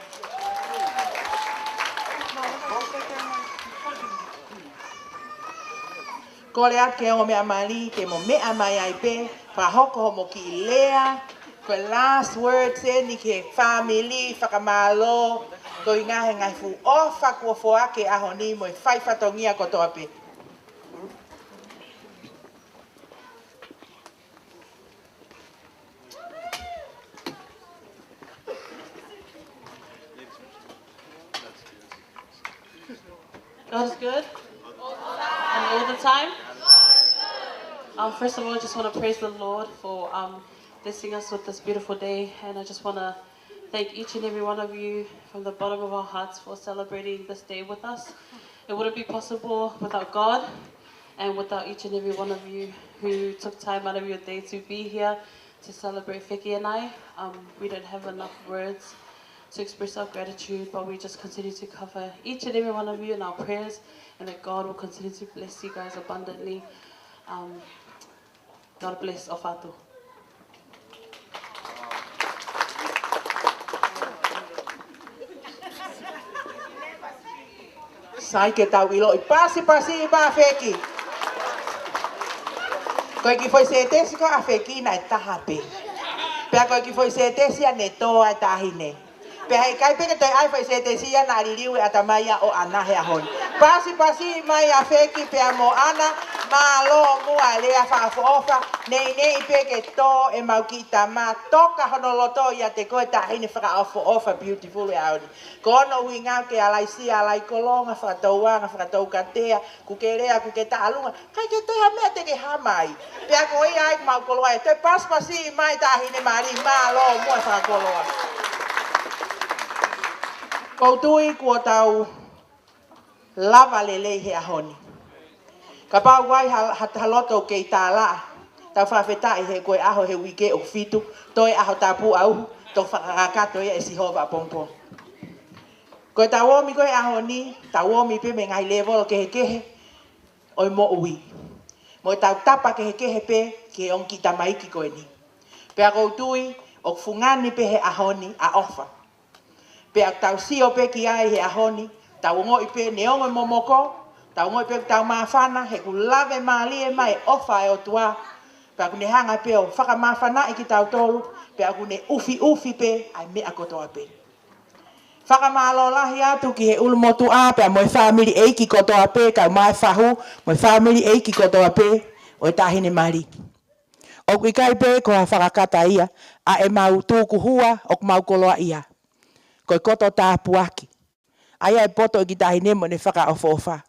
Kole atu ki he ongo meʻa mali, ke mo meʻa mai ai pē, fakahoko hoʻomo kiʻi lea, ko e last words eni ki he fāmili, fakamālō, ko e ngaahi ngaahi fuʻu ʻofa kuo foaki he ʻaho ni mo e fai fatongia kotoa pē. God is good. And all the time. Um, first of all, I just want to praise the Lord for um, blessing us with this beautiful day. And I just want to thank each and every one of you from the bottom of our hearts for celebrating this day with us. It wouldn't be possible without God and without each and every one of you who took time out of your day to be here to celebrate Feki and I. Um, we don't have enough words to express our gratitude, but we just continue to cover each and every one of you in our prayers, and that God will continue to bless you guys abundantly. Um, God bless. ʻOfa atu. Sai ke tau ʻiloʻi. Pasipasi mai Feki. Ko e kiʻi foʻi sētesi ko ē ʻa Feki naʻe taha pē. Pea ko e kiʻi foʻi sētesi ia ne tō ai e taʻahine. Pea heʻikai pē ke toe ʻai foʻi sētesi ia naʻa liliu e ʻatamai ia ʻo ʻAna he ʻaho ni. Pasipasi mai ʻa Feki pea mo ʻAna, mālō muʻa e lea fakaʻofoʻofa, neʻineʻi pē ke tō ʻemau kiʻi tama, toka hono loto ʻiate koe taʻahine fakaʻofoʻofa beautiful e ʻaho ni. Ko hono ʻuhinga ke ʻalai sia, ʻalai kolonga, fakatouʻanga, fakatoukatea, kuo ke lea, kuo ke taʻalunga, ʻikai ke toe ha meʻa te ke hā mai. Pea ko ia ai ʻemau koloa ē, toe pasipasi mai taʻahine mali, mālō muʻa fakakoloa. ʻOku ou tui kuo tau lava lelei he ʻaho ni. Kapau ʻoku ʻi ai ha, ha, ha loto kei tālaʻa, tau fakafetaʻi he ko e ʻaho he uike ʻoku fitu, toe ʻaho tapu ʻauhu, toki fakakakato ia ʻe Sihova ʻapongipongi. Ko ʻetau omi ko ē he ʻaho ni, tau omi pē mei he ngaahi lēvolo kehekehe ʻo e moʻui. Mo ʻetau tapa kehekehe pē ki he ongo kiʻi tamaiki ko eni. Pea ʻoku ou tui, ʻoku fungani pē he ʻaho ni ʻa e ʻofa. Pea ʻoku tau sio pē ki ai he ʻaho ni, tau ongoʻi pē neongo e momoko, tau ongoʻi pē ʻoku tau māfana, he ʻoku lave mālie mai e ʻofa ʻa e ʻOtua. Pea ʻoku ne hanga pē ʻo fakamāfanaʻi kitautolu, pea ʻoku ne ʻufiʻufi pē ʻa e meʻa kotoa pē. Fakamālō lahi atu ki he ʻulumotuʻa pea mo e fāmili ʻeiki kotoa pē, kae ʻumaʻā e fahu, mo e fāmili ʻeiki kotoa pē ʻo e taʻahine mali. ʻOku ʻikai pē ko ha fakakata ia ʻa ʻemau tukuhua ʻoku mau koloaʻia. Ko e koto tāpuaki. ʻA ia e poto ʻo e kiʻi taʻahine mo ʻene fakaʻofoʻofa.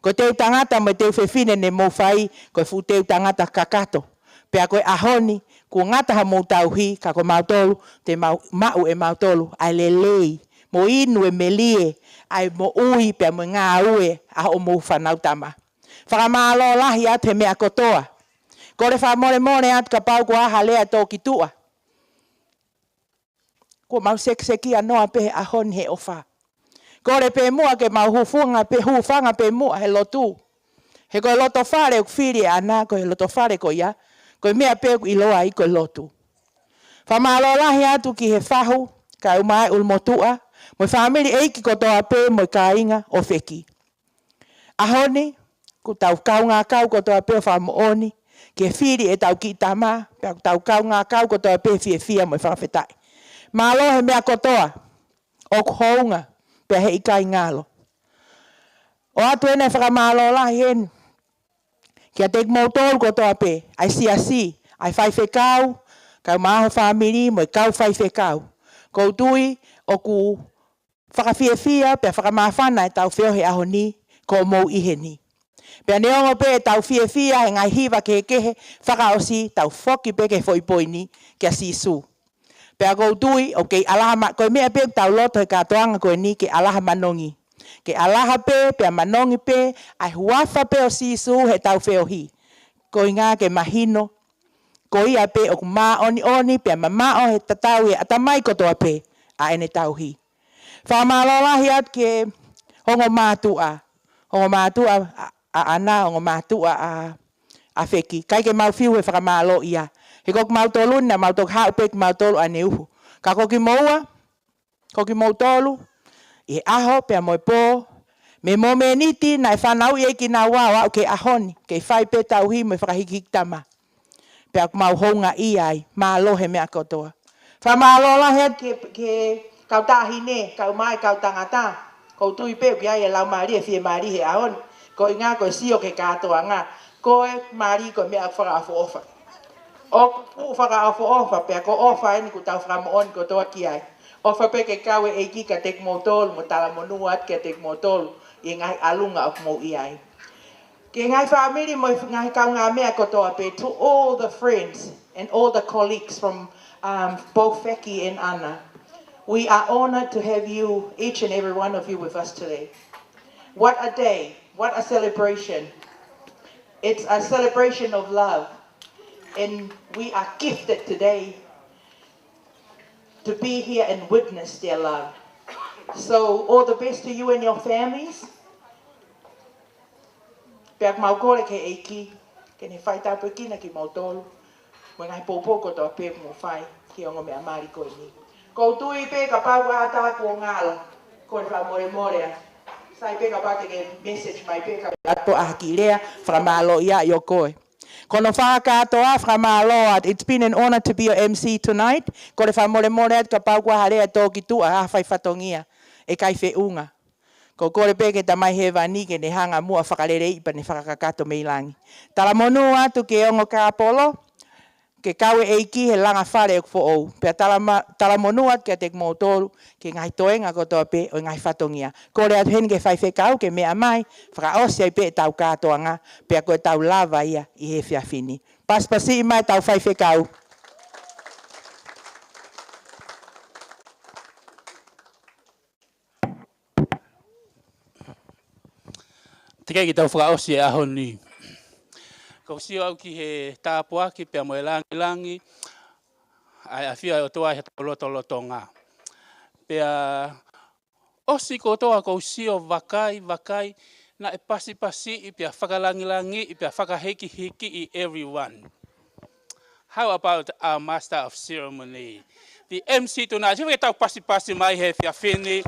Ko e teu tangata mo e teu fefine ne mou fai, ko e fuʻu teu tangata kakato. Pea ko e ʻaho ni, kuo ngata haʻamou tauhi, ka ko mautolu, te mau maʻu ʻe mautolu ʻa e lelei, mo inu e melie ʻa e moʻui pea mo e ngāue ʻa hoʻomou fānau tama. Fakamālō lahi atu he meʻa kotoa. Kole fakamolemole atu kapau ko ha lea tō ki tuʻa. Kuo mau sekisekiʻanoa pē he ʻaho ni he ʻofa. Kole pē muʻa ke mau hūfanga pē, hūfanga pē muʻa he lotu. He ko e loto fale ʻoku fili ʻe ʻAna, ko e loto fale ko ia, ko e meʻa pē ʻoku ʻiloa ai ko e lotu. Fakamālō lahi atu ki he fahu, kae ʻumaʻā e ʻulumotuʻa, mo e fāmili ʻeiki kotoa pē mo e kāinga ʻo Feki. ʻAho ni, ʻoku tau kaungā kau kotoa pē ʻo fakamoʻoni, ke fili ʻetau kiʻi tama, pea ʻoku tau kaungā kau kotoa pē fiefia mo e fakafetaʻi. Mālō he meʻa kotoa, ʻoku hounga, pea heʻikai ngalo. ʻOatu ʻeni e fakamālō lahi heni, kiate kimoutolu kotoa pē, ʻa e siasi, ʻa e faifekau, kae ʻumaʻā ho fāmili mo e kau faifekau. ʻOku ou tui, ʻoku fakafiefia, pea fakamāfana ʻetau feohi he ʻaho ni, ko hoʻomou ʻi heni. Pea neongo pē ʻetau fiefia he ngaahi hiva kehekehe, fakaʻosi tau foki pē ki he foʻi poini, kia Sīsū. Pea ʻoku ou tui, ʻoku kei ʻalaha ma-, ko e meʻa pē ʻoku tau loto he kātoanga ko eni ke ʻalaha manongi. Ke ʻalaha pē, pea manongi pē, ʻa e huafa pē ʻo Sīsū heʻetau feohi. Ko e ʻuhinga ke mahino, ko ia pē ʻoku māʻoniʻoni pea mamaʻo he tatau ʻi he ʻatamai kotoa pē ʻa ʻene tauhi. Fakamālō lahi atu ki he ongo mātuʻa, ongo mātuʻa ʻa, ʻa ʻAna, ongo mātuʻa ʻa, ʻa Feki. ʻIkai ke mau fiu he fakamālō ia. He ko kimautolu ni naʻa mau toki haʻu pē kimautolu ʻaneuhu. Ka ko kimoua, ko kimoutolu, ʻi he ʻaho pea mo e pō, mo e mōmeniti naʻe fanauʻi ai kinaua ʻo aʻu ki he ʻaho ni, kei fai pē tauhi mo e fakahikihiki tama. Pea ʻoku mau houngaʻia ai, mālō he meʻa kotoa. Fakamālō lahi atu ki he, ki he kau taʻahine, kae ʻumaʻā e kau tangata. ʻOku ou tui pē ʻoku ʻi ai e laumālie fiemālie he ʻaho ni. Ko e ʻuhinga ko e sio ki he kātoanga. Ko e mali ko e meʻa fakaʻofoʻofa. ʻOku fuʻu fakaʻofoʻofa, pea ko e ʻofa eni ʻoku tau fakamoʻoni kotoa ki ai. ʻOfa pē ke kau e ʻEiki kiate kimoutolu, mo talamonū atu kiate kimoutolu. ʻi he ngaahi ʻalunga ʻoku mou ʻi ai. Ki he ngaahi fāmili mo e ngaahi kaungāmeʻa kotoa pē, to all the friends and all the colleagues from, um, both Feki and Ana. We are honored to have you, each and every one of you, with us today. What a day, what a celebration. It's a celebration of love, and we are gifted today to be here and witness their love. So, all the best to you and your families. Pea ʻoku mau kole ki he ʻEiki ke ne faitāpuekina kimoutolu mo e ngaahi poupou kotoa pē ʻoku mou fai ki he ongo meʻa mali ko eni. ʻOku ou tui pē kapau ʻoku ʻi ai ha taha kuo ngalo, ko e fakamolemole ā. Sai pē kapau te ke message mai pē ka ʻoatu ʻa e kiʻi lea fakamālō ia ʻioʻoku. Ko hono fakakātoa, fakamālō atu. It's been an honor to be your M C tonight. Kole fakamolemole atu kapau ʻoku ʻi ai ha lea tō ki tuʻa, ha fai fatongia ʻe ʻikai feʻunga. ʻOku ou kole pē ki he Tamai Hēvani ke ne hanga muʻa fakaleleiʻi pea ne fakakakato mei langi. Talamonū atu ki he ongo kāpolo, ke kau e ʻEiki he langa fale ʻoku foʻou. Pea talama-, talamonū atu kiate kimoutolu ki he ngaahi toenga kotoa pē ʻo e ngaahi fatongia. Kole atu heni ki he faifekau ke meʻa mai, fakaʻosi ai pē ʻetau kātoanga, pea ko ʻetau lava ia ʻi he efiafi ni. Pasipasiʻi mai ʻetau faifekau. Teʻeki ke tau fakaʻosi e ʻaho ni. ʻOku ou sio au ki he tāpuaki pea mo e langilangi ʻa e ʻafio ʻa e ʻOtua ʻi hotau lotolotonga. Pea ʻosi kotoa ʻoku ou sio vakai, vakai, naʻe pasipasiʻi pea fakalangilangiʻi pea fakahikihikiʻi everyone. How about our Master of Ceremony, the M C tonight? Sio ki he tau pasipasi mai he efiafi ni.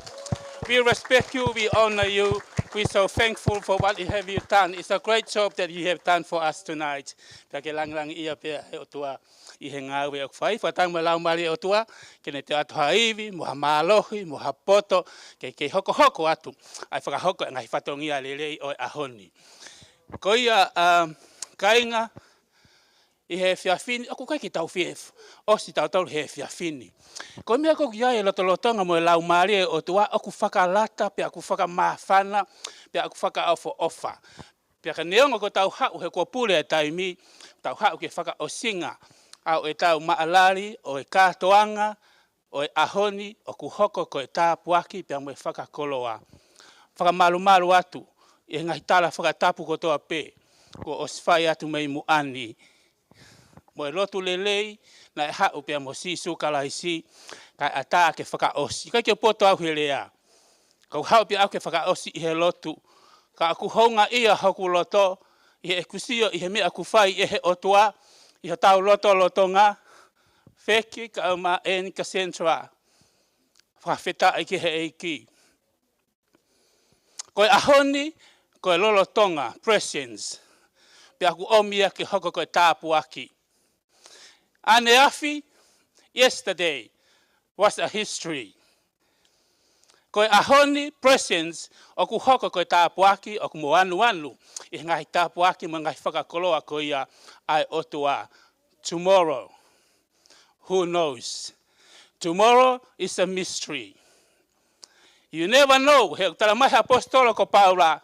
We respect you, we honor you, we so thankful for what you have you done. It's a great job that you have done for us tonight. Pea ke langilangiʻia pē ʻe he ʻOtua ʻi he ngāue ʻoku fai. Fakatauange mo e Laumālie ʻo e ʻOtua ke ne toe ʻoatu ha ivi, mo ha mālohi, mo ha poto, ke, ke hokohoko atu ʻa e fakahoko e ngaahi fatongia lelei ʻo e ʻaho ni. Ko ia, um, kāinga, ʻi he efiafi ni, ʻoku ʻikai ke tau fie ʻosi tautolu he efiafi ni. Ko e meʻa ʻoku ʻi ai e lotolotonga mo e Laumālie ʻo e ʻOtua ʻoku fakalata, pea ʻoku fakamāfana, pea ʻoku fakaʻofoʻofa. Pea ka neongo kuo tau haʻu he kuo pule e taimi, tau haʻu ki he fakaʻosinga ʻa ʻetau maʻalali ʻo e kātoanga ʻo e ʻaho ni ʻoku hoko ko e tāpuaki pea mo e fakakoloa. Fakamalumalu atu ʻi he ngaahi tala fakatapu kotoa pē kuo ʻosi fai atu mei muʻa ni. Mo e lotu lelei naʻe haʻu pea mo Sīsū Kalaisi, kae ʻatā ke fakaʻosi. ʻIkai ke u poto au he lea. Ka u haʻu pē au ke fakaʻosi ʻi he lotu. Ka ʻoku houngaʻia hoku loto ʻi heʻeku sio ʻi he meʻa ʻoku fai ʻe he ʻOtua ʻi hotau lotolotonga. Feki kae ʻumaʻā eni Cassandra. Fakafetaʻi ki he ʻEiki. Ko e ʻaho ni, ko e lolotonga, presence. Pea ʻoku ʻomi ia ke hoko ko e tāpuaki. ʻAneafi, yesterday, was a history. Ko e ʻaho ni, presence, ʻoku hoko ko e tāpuaki, ʻoku mou anuanu ʻi he ngaahi tāpuaki mo e ngaahi fakakoloa ko ia ʻa e ʻOtua. Tomorrow, who knows? Tomorrow is a mystery. You never know, he ʻoku tala mai he ʻaposetolo ko Paula,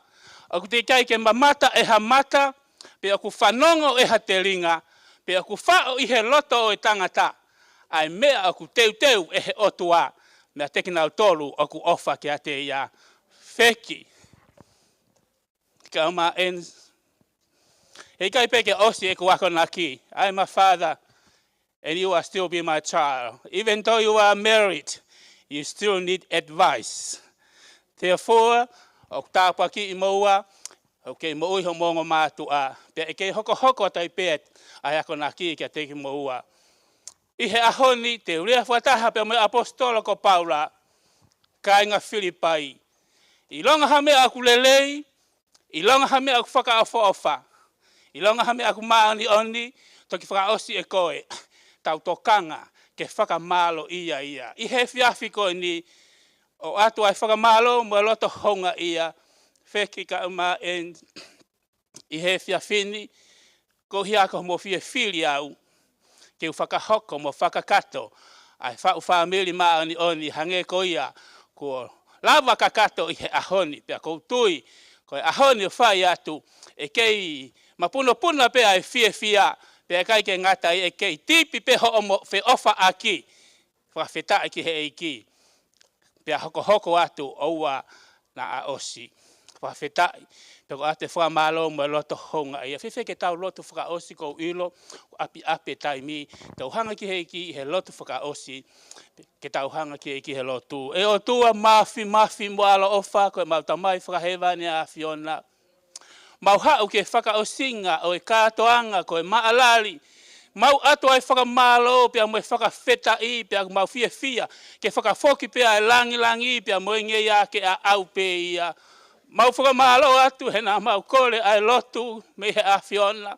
ʻoku teʻeki ai ke mamata ʻe ha mata, pe ʻoku fanongo ʻe ha telinga, pe ʻoku faʻo ʻi he loto ʻo e tangata ʻa e meʻa ʻoku teuteu ʻe he ʻOtua meiate kinautolu ʻoku ʻofa kiate ia. Feki kae ʻumaʻā eni. He ʻikai pē ke ʻosi ʻeku akonaki. I am a father, and you are still be my child. Even though you are married, you still need advice. Therefore, ʻoku tāpuakiʻi moua, ʻoku kei moʻui hoʻomou ongo mātuʻa, pea ʻe kei hokohoko atu ai pē ʻa e akonaki kiate kimoua. ʻI he ʻaho ni, te u lea fakataha pea mo e ʻaposetolo ko Paula, kāinga Filipai. ʻIlonga ha meʻa ʻoku lelei, ʻilonga ha meʻa ʻoku fakaʻofoʻofa, ʻilonga ha meʻa ʻoku māʻoniʻoni, toki fakaʻosi ʻe koe, tau tokanga ke fakamālōʻia ia. ʻI he efiafi ko eni, ʻoatu ʻa e fakamālō mo e loto houngaʻia, Feki kae ʻumaʻā eni, ʻi he efiafi ni, ko e hia ko hoʻomou fie fili au ke u fakahoko mo fakakakato ʻa e faʻu fāmili māʻoniʻoni hangē ko ia kuo lava kakato ʻi he ʻaho ni, pea ʻoku ou tui ko e ʻaho ni ʻoku fai atu ʻe kei mapunopuna pē ʻa e fiefia, pea ʻikai ke ngata ai, ʻe kei tipi pē hoʻomo feʻofaʻaki. Fakafetaʻi ki he ʻEiki. Pea hokohoko atu ʻoua naʻa ʻosi. Fakafetaʻi. Pea ʻoku ʻoatu e fakamālō mo e loto houngaʻia. Fēfē ke tau lotu fakaʻosi? ʻOku ou ʻilo ʻoku ʻapiʻapi e taimi. Tau hanga ki he ʻEiki ʻi he lotu fakaʻosi. Ke tau hanga ki he ʻEiki he lotu. ʻE ʻOtua māfimafi mo ʻaloʻofa, ko ʻemau Tamai fakahēvani ʻa e ʻAfiona. Mau haʻu ki he fakaʻosinga ʻo e kātoanga ko e maʻalali. Mau ʻoatu ʻa e fakamālō pea mo e fakafetaʻi, pea ʻoku mau fiefia ke fakafoki pē ʻa e langilangi pea mo e ngeia ke ʻaʻau pē ia. Mau fakamālō atu he naʻa mau kole ʻa e lotu mei he ʻAfiona.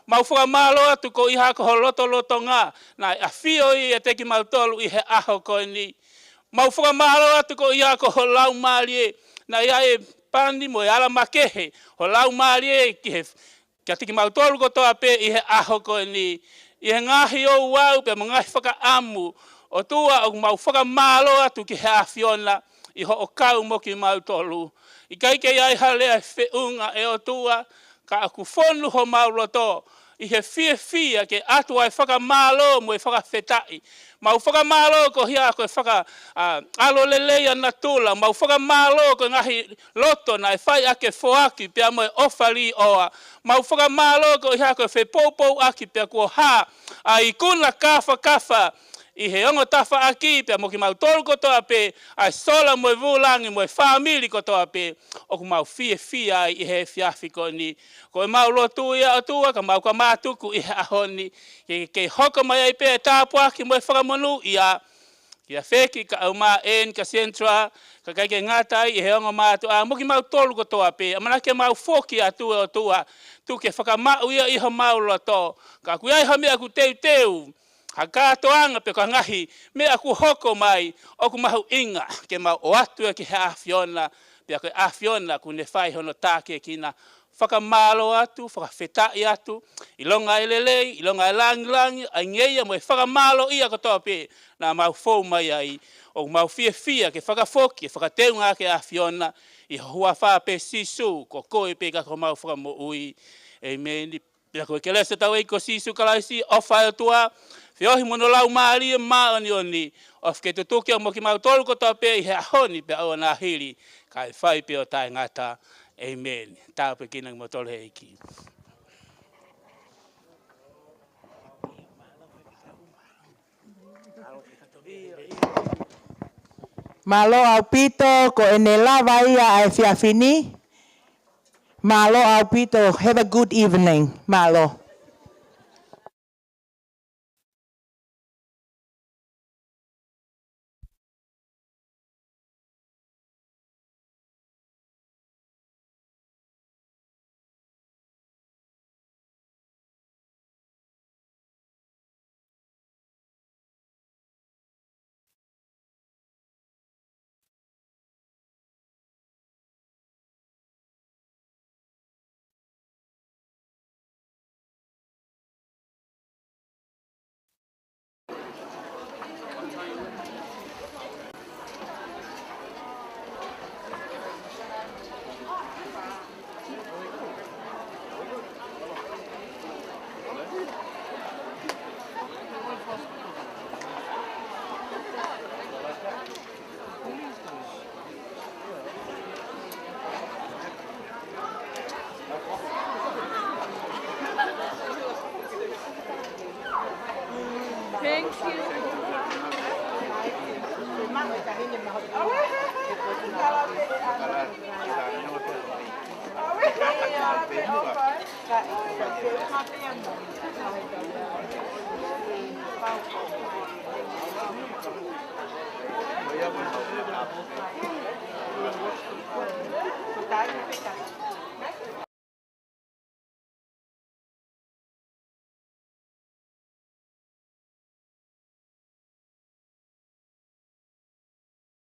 Mau fakamālō atu koeʻuhi ko ho lotolotonga naʻe ʻafio ʻiate kimautolu ʻi he ʻaho ko eni. Mau fakamālō atu koeʻuhi ko ho Laumālie naʻe ʻi ai e pani mo e ala makehe ho Laumālie ki he, kiate kimautolu kotoa pē ʻi he ʻaho ko eni. ʻI he ngaahi ouau pea mo e ngaahi fakaʻamu, ʻOtua, ʻoku mau fakamālō atu ki he ʻAfiona ʻi hoʻo kau mo kimautolu. ʻIkai ke ʻi ai ha lea ʻe feʻunga, ʻe ʻOtua, ka ʻoku fonu homau loto ʻi he fiefia ke ʻoatu ʻa e fakamālō mo e fakafetaʻi. Mau fakamālō koeʻuhi ko e faka, ʻa, ʻalolelei ʻa natula. Mau fakamālō ko e ngaahi loto naʻe fai ʻaki e foaki pea mo e ʻofa līʻoa. Mau fakamālō koeʻuhi ko e fepoupouaki pea kuo hā ʻa e ikuna kāfakafa ʻi he ongo tafaʻaki pea mo kimautolu kotoa pē, ʻa e sola mo e vūlangi mo e fāmili kotoa pē, ʻoku mau fiefia ai ʻi he efiafi ko eni. Ko ʻemau lotu ia, ʻOtua, ka mau ka mātuku ʻi he ʻaho ni, ke, ke hoko mai ai pē e tāpuaki mo e fakamonūʻia kia Feki kae ʻumaʻā ʻEni, Cassandra, kae ʻikai ke ngata ai ʻi he ongo mātuʻa mo kimautolu kotoa pē. ʻAmanaki ke mau foki atu, ʻe ʻOtua, tuku ke fakamaʻu ia ʻi homau loto. Ka ʻoku ʻi ai ha meʻa ʻoku teuteu, ha kātoanga pe ko ha ngaahi meʻa ʻoku hoko mai, ʻoku mahuʻinga ke mau ʻoatu ia ki he ʻAfiona, pea ko e ʻAfiona ʻoku ne fai hono tākiekina. Fakamālō atu, fakafetaʻi atu, ʻilonga e lelei, ʻilonga e langilangi, ʻa e ngeia mo e fakamālōʻia kotoa pē naʻa mau fou mai ai, ʻoku mau fiefia ke fakafoki, ke fakateunga ki he ʻAfiona, ʻi ho huafa pē Sīsū, ko koe pē ka ko homau Fakamoʻui. ʻĒmeni. Pea ko e kelesi ʻa hotau ʻEiki ko Sīsū Kalaisi, ʻofa ʻa e ʻOtua, feohi mo hono Laumālie Māʻoniʻoni, ʻofa ke tutuki mo kimautolu kotoa pē ʻi he ʻaho ni pea ʻo ʻaneafi, kae fai pē ʻo taʻengata. ʻĒmeni. Tāpuekina kimoutolu ʻe he ʻEiki. Mālō ʻaupito, ko ʻene lava ia ʻa e efiafi ni. Mālō ʻaupito. Have a good evening. Mālō. Thank you.